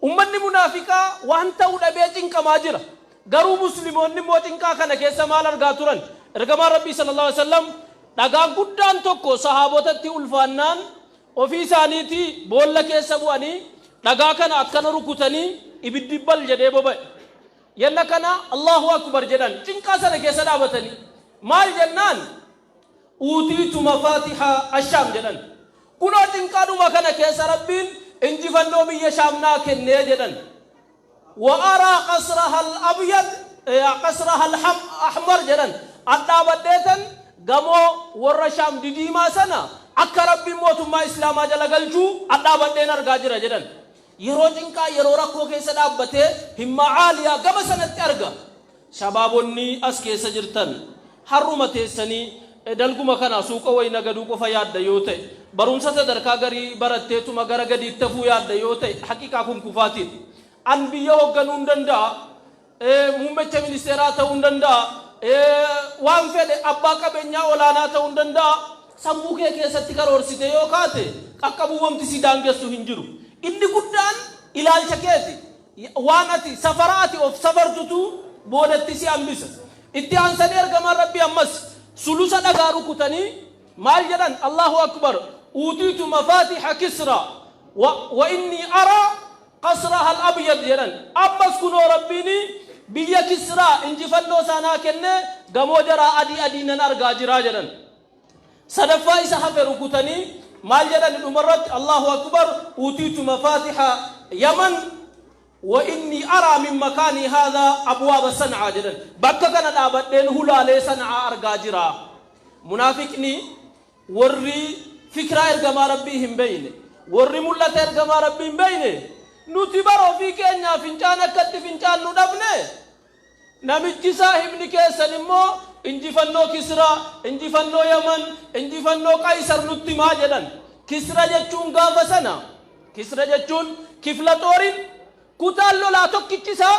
ummanni munaafiqaa waan ta'u dhabee cinqamaa jira. Garuu muslimoonni immoo cinqaa kana keessa maal argaa turan? Ergamaan Rabbii sallallahu alaihi wasallam dhagaan guddaan tokko sahaabotatti ulfaannaan Ofii isaaniitii boolla keessa bu'anii dhagaa kana akkana rukutanii ibiddi bal jedhee boba'e. Yenna kana Allahu Akbar jedhan cinqaa sana keessa dhaabatanii. Maal jennaan uutiitu mafaatiha ashaam jedhan. Kunoo cinqaadhuma kana keessa Rabbiin injifannoo biyya Shaam naa kennee jedhan. Wa araa qasraha al-abyad qasraha al-ahmar jedhan an dhaabadheetan gamoo warra Shaam didiimaa sana akka Rabbiin mootummaa Islaamaa jala galchuu an dhaabadheen argaa jira jedhan. Yeroo cinqaa yeroo rakkoo keessa dhaabbatee himmaa caaliyaa gama sanatti arga. Shabaabonni as keessa jirtan har'uma teessanii dalguma kana suuqa wayi nagaduu qofa yaadda yoo ta'e, barumsa sadarkaa garii baratteetuma gara gadiitti hafuu yaadda yoo ta'e, haqiiqaa kun kufaatiidha. An biyya hogganuun danda'a, muummecha ministeeraa ta'uun danda'a, waan fedhe abbaa qabeenyaa olaanaa ta'uun danda'a. Sammuu kee keessatti karoorsitee yoo kaate qaqqabuu wanti si daangessu hin jiru. Inni guddaan ilaalcha keeti. Waan ati safara ati of safartutu boodatti si hambisa. Itti aansanii ergamaan Rabbii ammas sulusa dhagaa rukutanii maal jedhan? Allahu Akbar uutiitu mafaatiha Kisra wa, wa innii araa qasraha al-abyad jedhan. Ammas kunoo Rabbiin biyya Kisraa injifannoo isaa naa kennee gamoo jaraa adii adii nan argaa jira jedhan. Sadaffaa isa hafe rukutanii maal jedhani dhumarratti? Allahu Akbar uutiitu mafaatiha Yaman wa innii araa min makaanii haadhaa abwaaba San'aa jedhan. Bakka kana dhaabadheen hulaalee San'aa argaa jira. Munaafiqni warri fikraa ergamaa Rabbii hin beeyne, warri mul'ata ergamaa Rabbii hin beeyne, nuti bar ofii keenyaa fincaan akka itti fincaannu dhabne. Namichi saahibni keessan immoo injifannoo Kisraa, injifannoo Yaman, injifannoo Qaysar nutti himaa jedhan. Kisra jechuun gaafa sana, Kisra jechuun kifla xoorin kutaan lolaa tokkichi isaa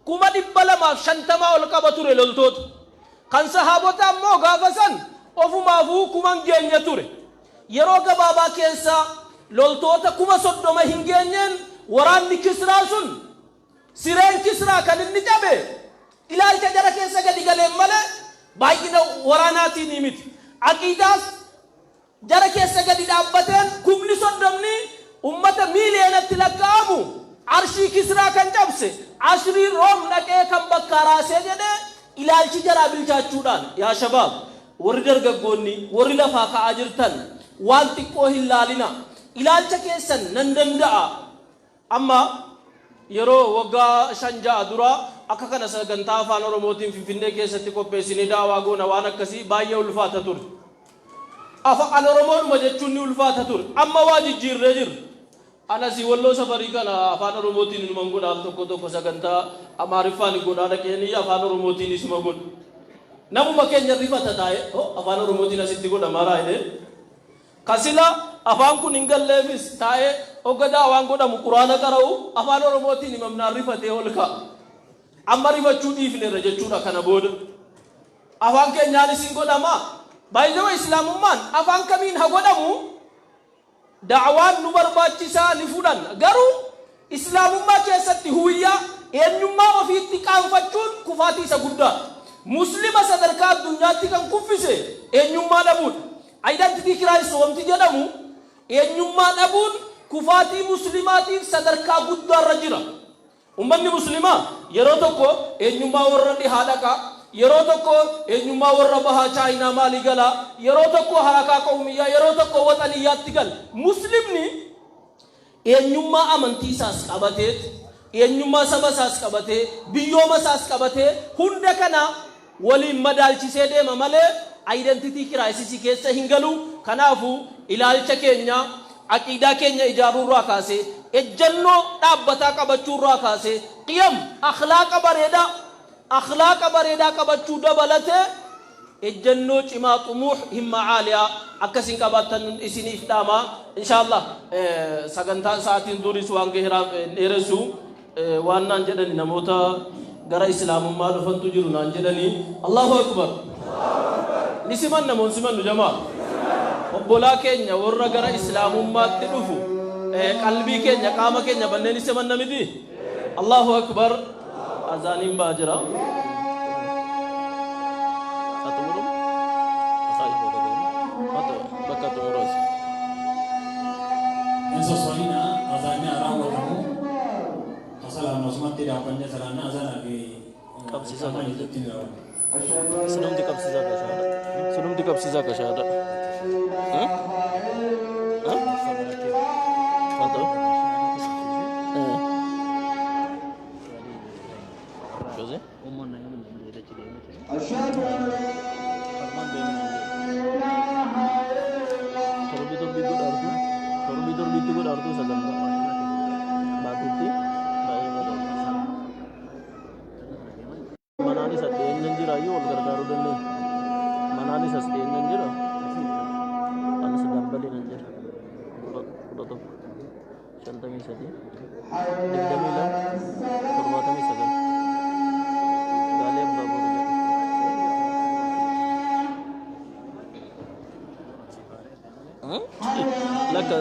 250,000 ol qaba ture loltoota. Kan sahaabotaa immoo gaafa san ofumaafuu 1000 geenye ture. Yeroo gabaabaa keessa loltoota 30,000 hin geenyeen waraanni Kisraa sun sireen Kisraa kan inni cabe ilaalcha jara keessa gadi galeen malee baay'ina waraanaatiinii miti. Aqiidaas jara keessa gadi dhaabbateen 30,000 ummata miiliyeenatti lakkaa'amu arshii Kisraa kan cabse, ashrii Room dhaqee kan bakkaa raasee jedhe ilaalchi jaraa bilchaachuudhaan. Yaa shabaab, warri dargaggoonni, warri lafaa ka'aa jirtan waan xiqqoo hin laalina. Ilaalcha keessan nan danda'a. Amma yeroo waggaa 5 6 dura akka kana sagantaa Afaan Oromootiin Finfinnee keessatti qopheessinee da'awaa goona waan akkasii baay'ee ulfaata ture. Afaan Oromoodhuma jechuun ni ulfaata ture. Amma waa jijjiirree jirra. An asii Walloo safarii kana Afaan Oromootiin inuman godha al tokko tokko sagantaa Amaariffaan godhaa dhaqeenii Afaan Oromootiin isuma godha. Namuma keenya rifata taa'ee oh Afaan Oromootiin asitti godhamaaraa jedhee. Ka sila afaan kun hin galleefis taa'ee hogga da'awaan godhamu Qur'aana qara'u Afaan Oromootiin himamnaan rifatee ol ka'a. Amma rifachuu dhiifneerra jechuudha kana booda. Afaan keenyaanis hin godhama. By the way Islaamummaan afaan kamiin ha godhamu da'awaan nu barbaachisaa ni fudhanna. Garuu Islaamummaa keessatti huwiyyaa, eenyummaa ofiitti qaanfachuun kufaatii isa guddaadha. Muslima sadarkaa addunyaatti kan kuffise eenyummaa dhabuudha. Identity crisis wanti jedhamu eenyummaa dhabuun kufaatii Muslimaatiif sadarkaa guddaarra jira. Ummanni Muslimaa yeroo tokko eenyummaa warra dhihaa dhaqa, yeroo tokko eenyummaa warra bahaa Chaayinaa maalii gala, yeroo tokko harakaa qawmiyyaa, yeroo tokko waxaniyyaatti gala. Muslimni eenyummaa amantii isaas qabateet, eenyummaa saba isaas qabatee, biyyooma isaas qabatee hunda kana waliin madaalchisee deema malee identity crisis keessa hin galu. Kanaafuu ilaalcha keenya, aqiidaa keenya ijaaruurraa kaasee, ejjannoo dhaabbataa qabachuurraa kaasee, qiyam, akhlaaqa bareedaa, akhlaaqa bareedaa qabachuu dabalatee ejjannoo cimaa xumuuh himma caaliyaa akka isin qabaattan isiniif dhaama. Inshaallah sagantaan sa'aatiin duris waan gaheeraaf hin dheeressu. Waan naan jedhani namoota gara islaamummaa dhufantu jiru naan jedhani. Allahu akbar! Ni simanna moo hin simannu jamaa? Obbolaa keenya warra gara islaamummaatti dhufu qalbii keenya qaama keenya bannee ni simanna miti? Allahu akbar! Azaaniin ba'aa jira. Bakka xumuroos. Hin sosso'inaa azaanni haa raawwatamu. Ka salaannu asumatti dhaabbannee salaanna azaanaa fi Qabsiisaa iqaamaa jidduutti ni raawwanna. Sinumti qabsiisaa ka shahaada. Sinumti qabsiisaa ka shahaada. Haa ta'u. Jose? Torbii torbii godhaartu. Torbii torbiitti godhaartu sagantaa. Baatitti baay'ee bareeda. Manaanis as dhiyeenyan jira iyyuu wal gargaaruu dandeenya. Manaanis as dhiyeenyan jira. Anis dambalii nan jira. 11. 53 22 79 Gaalee Abbaa Boor jedha. Lakka.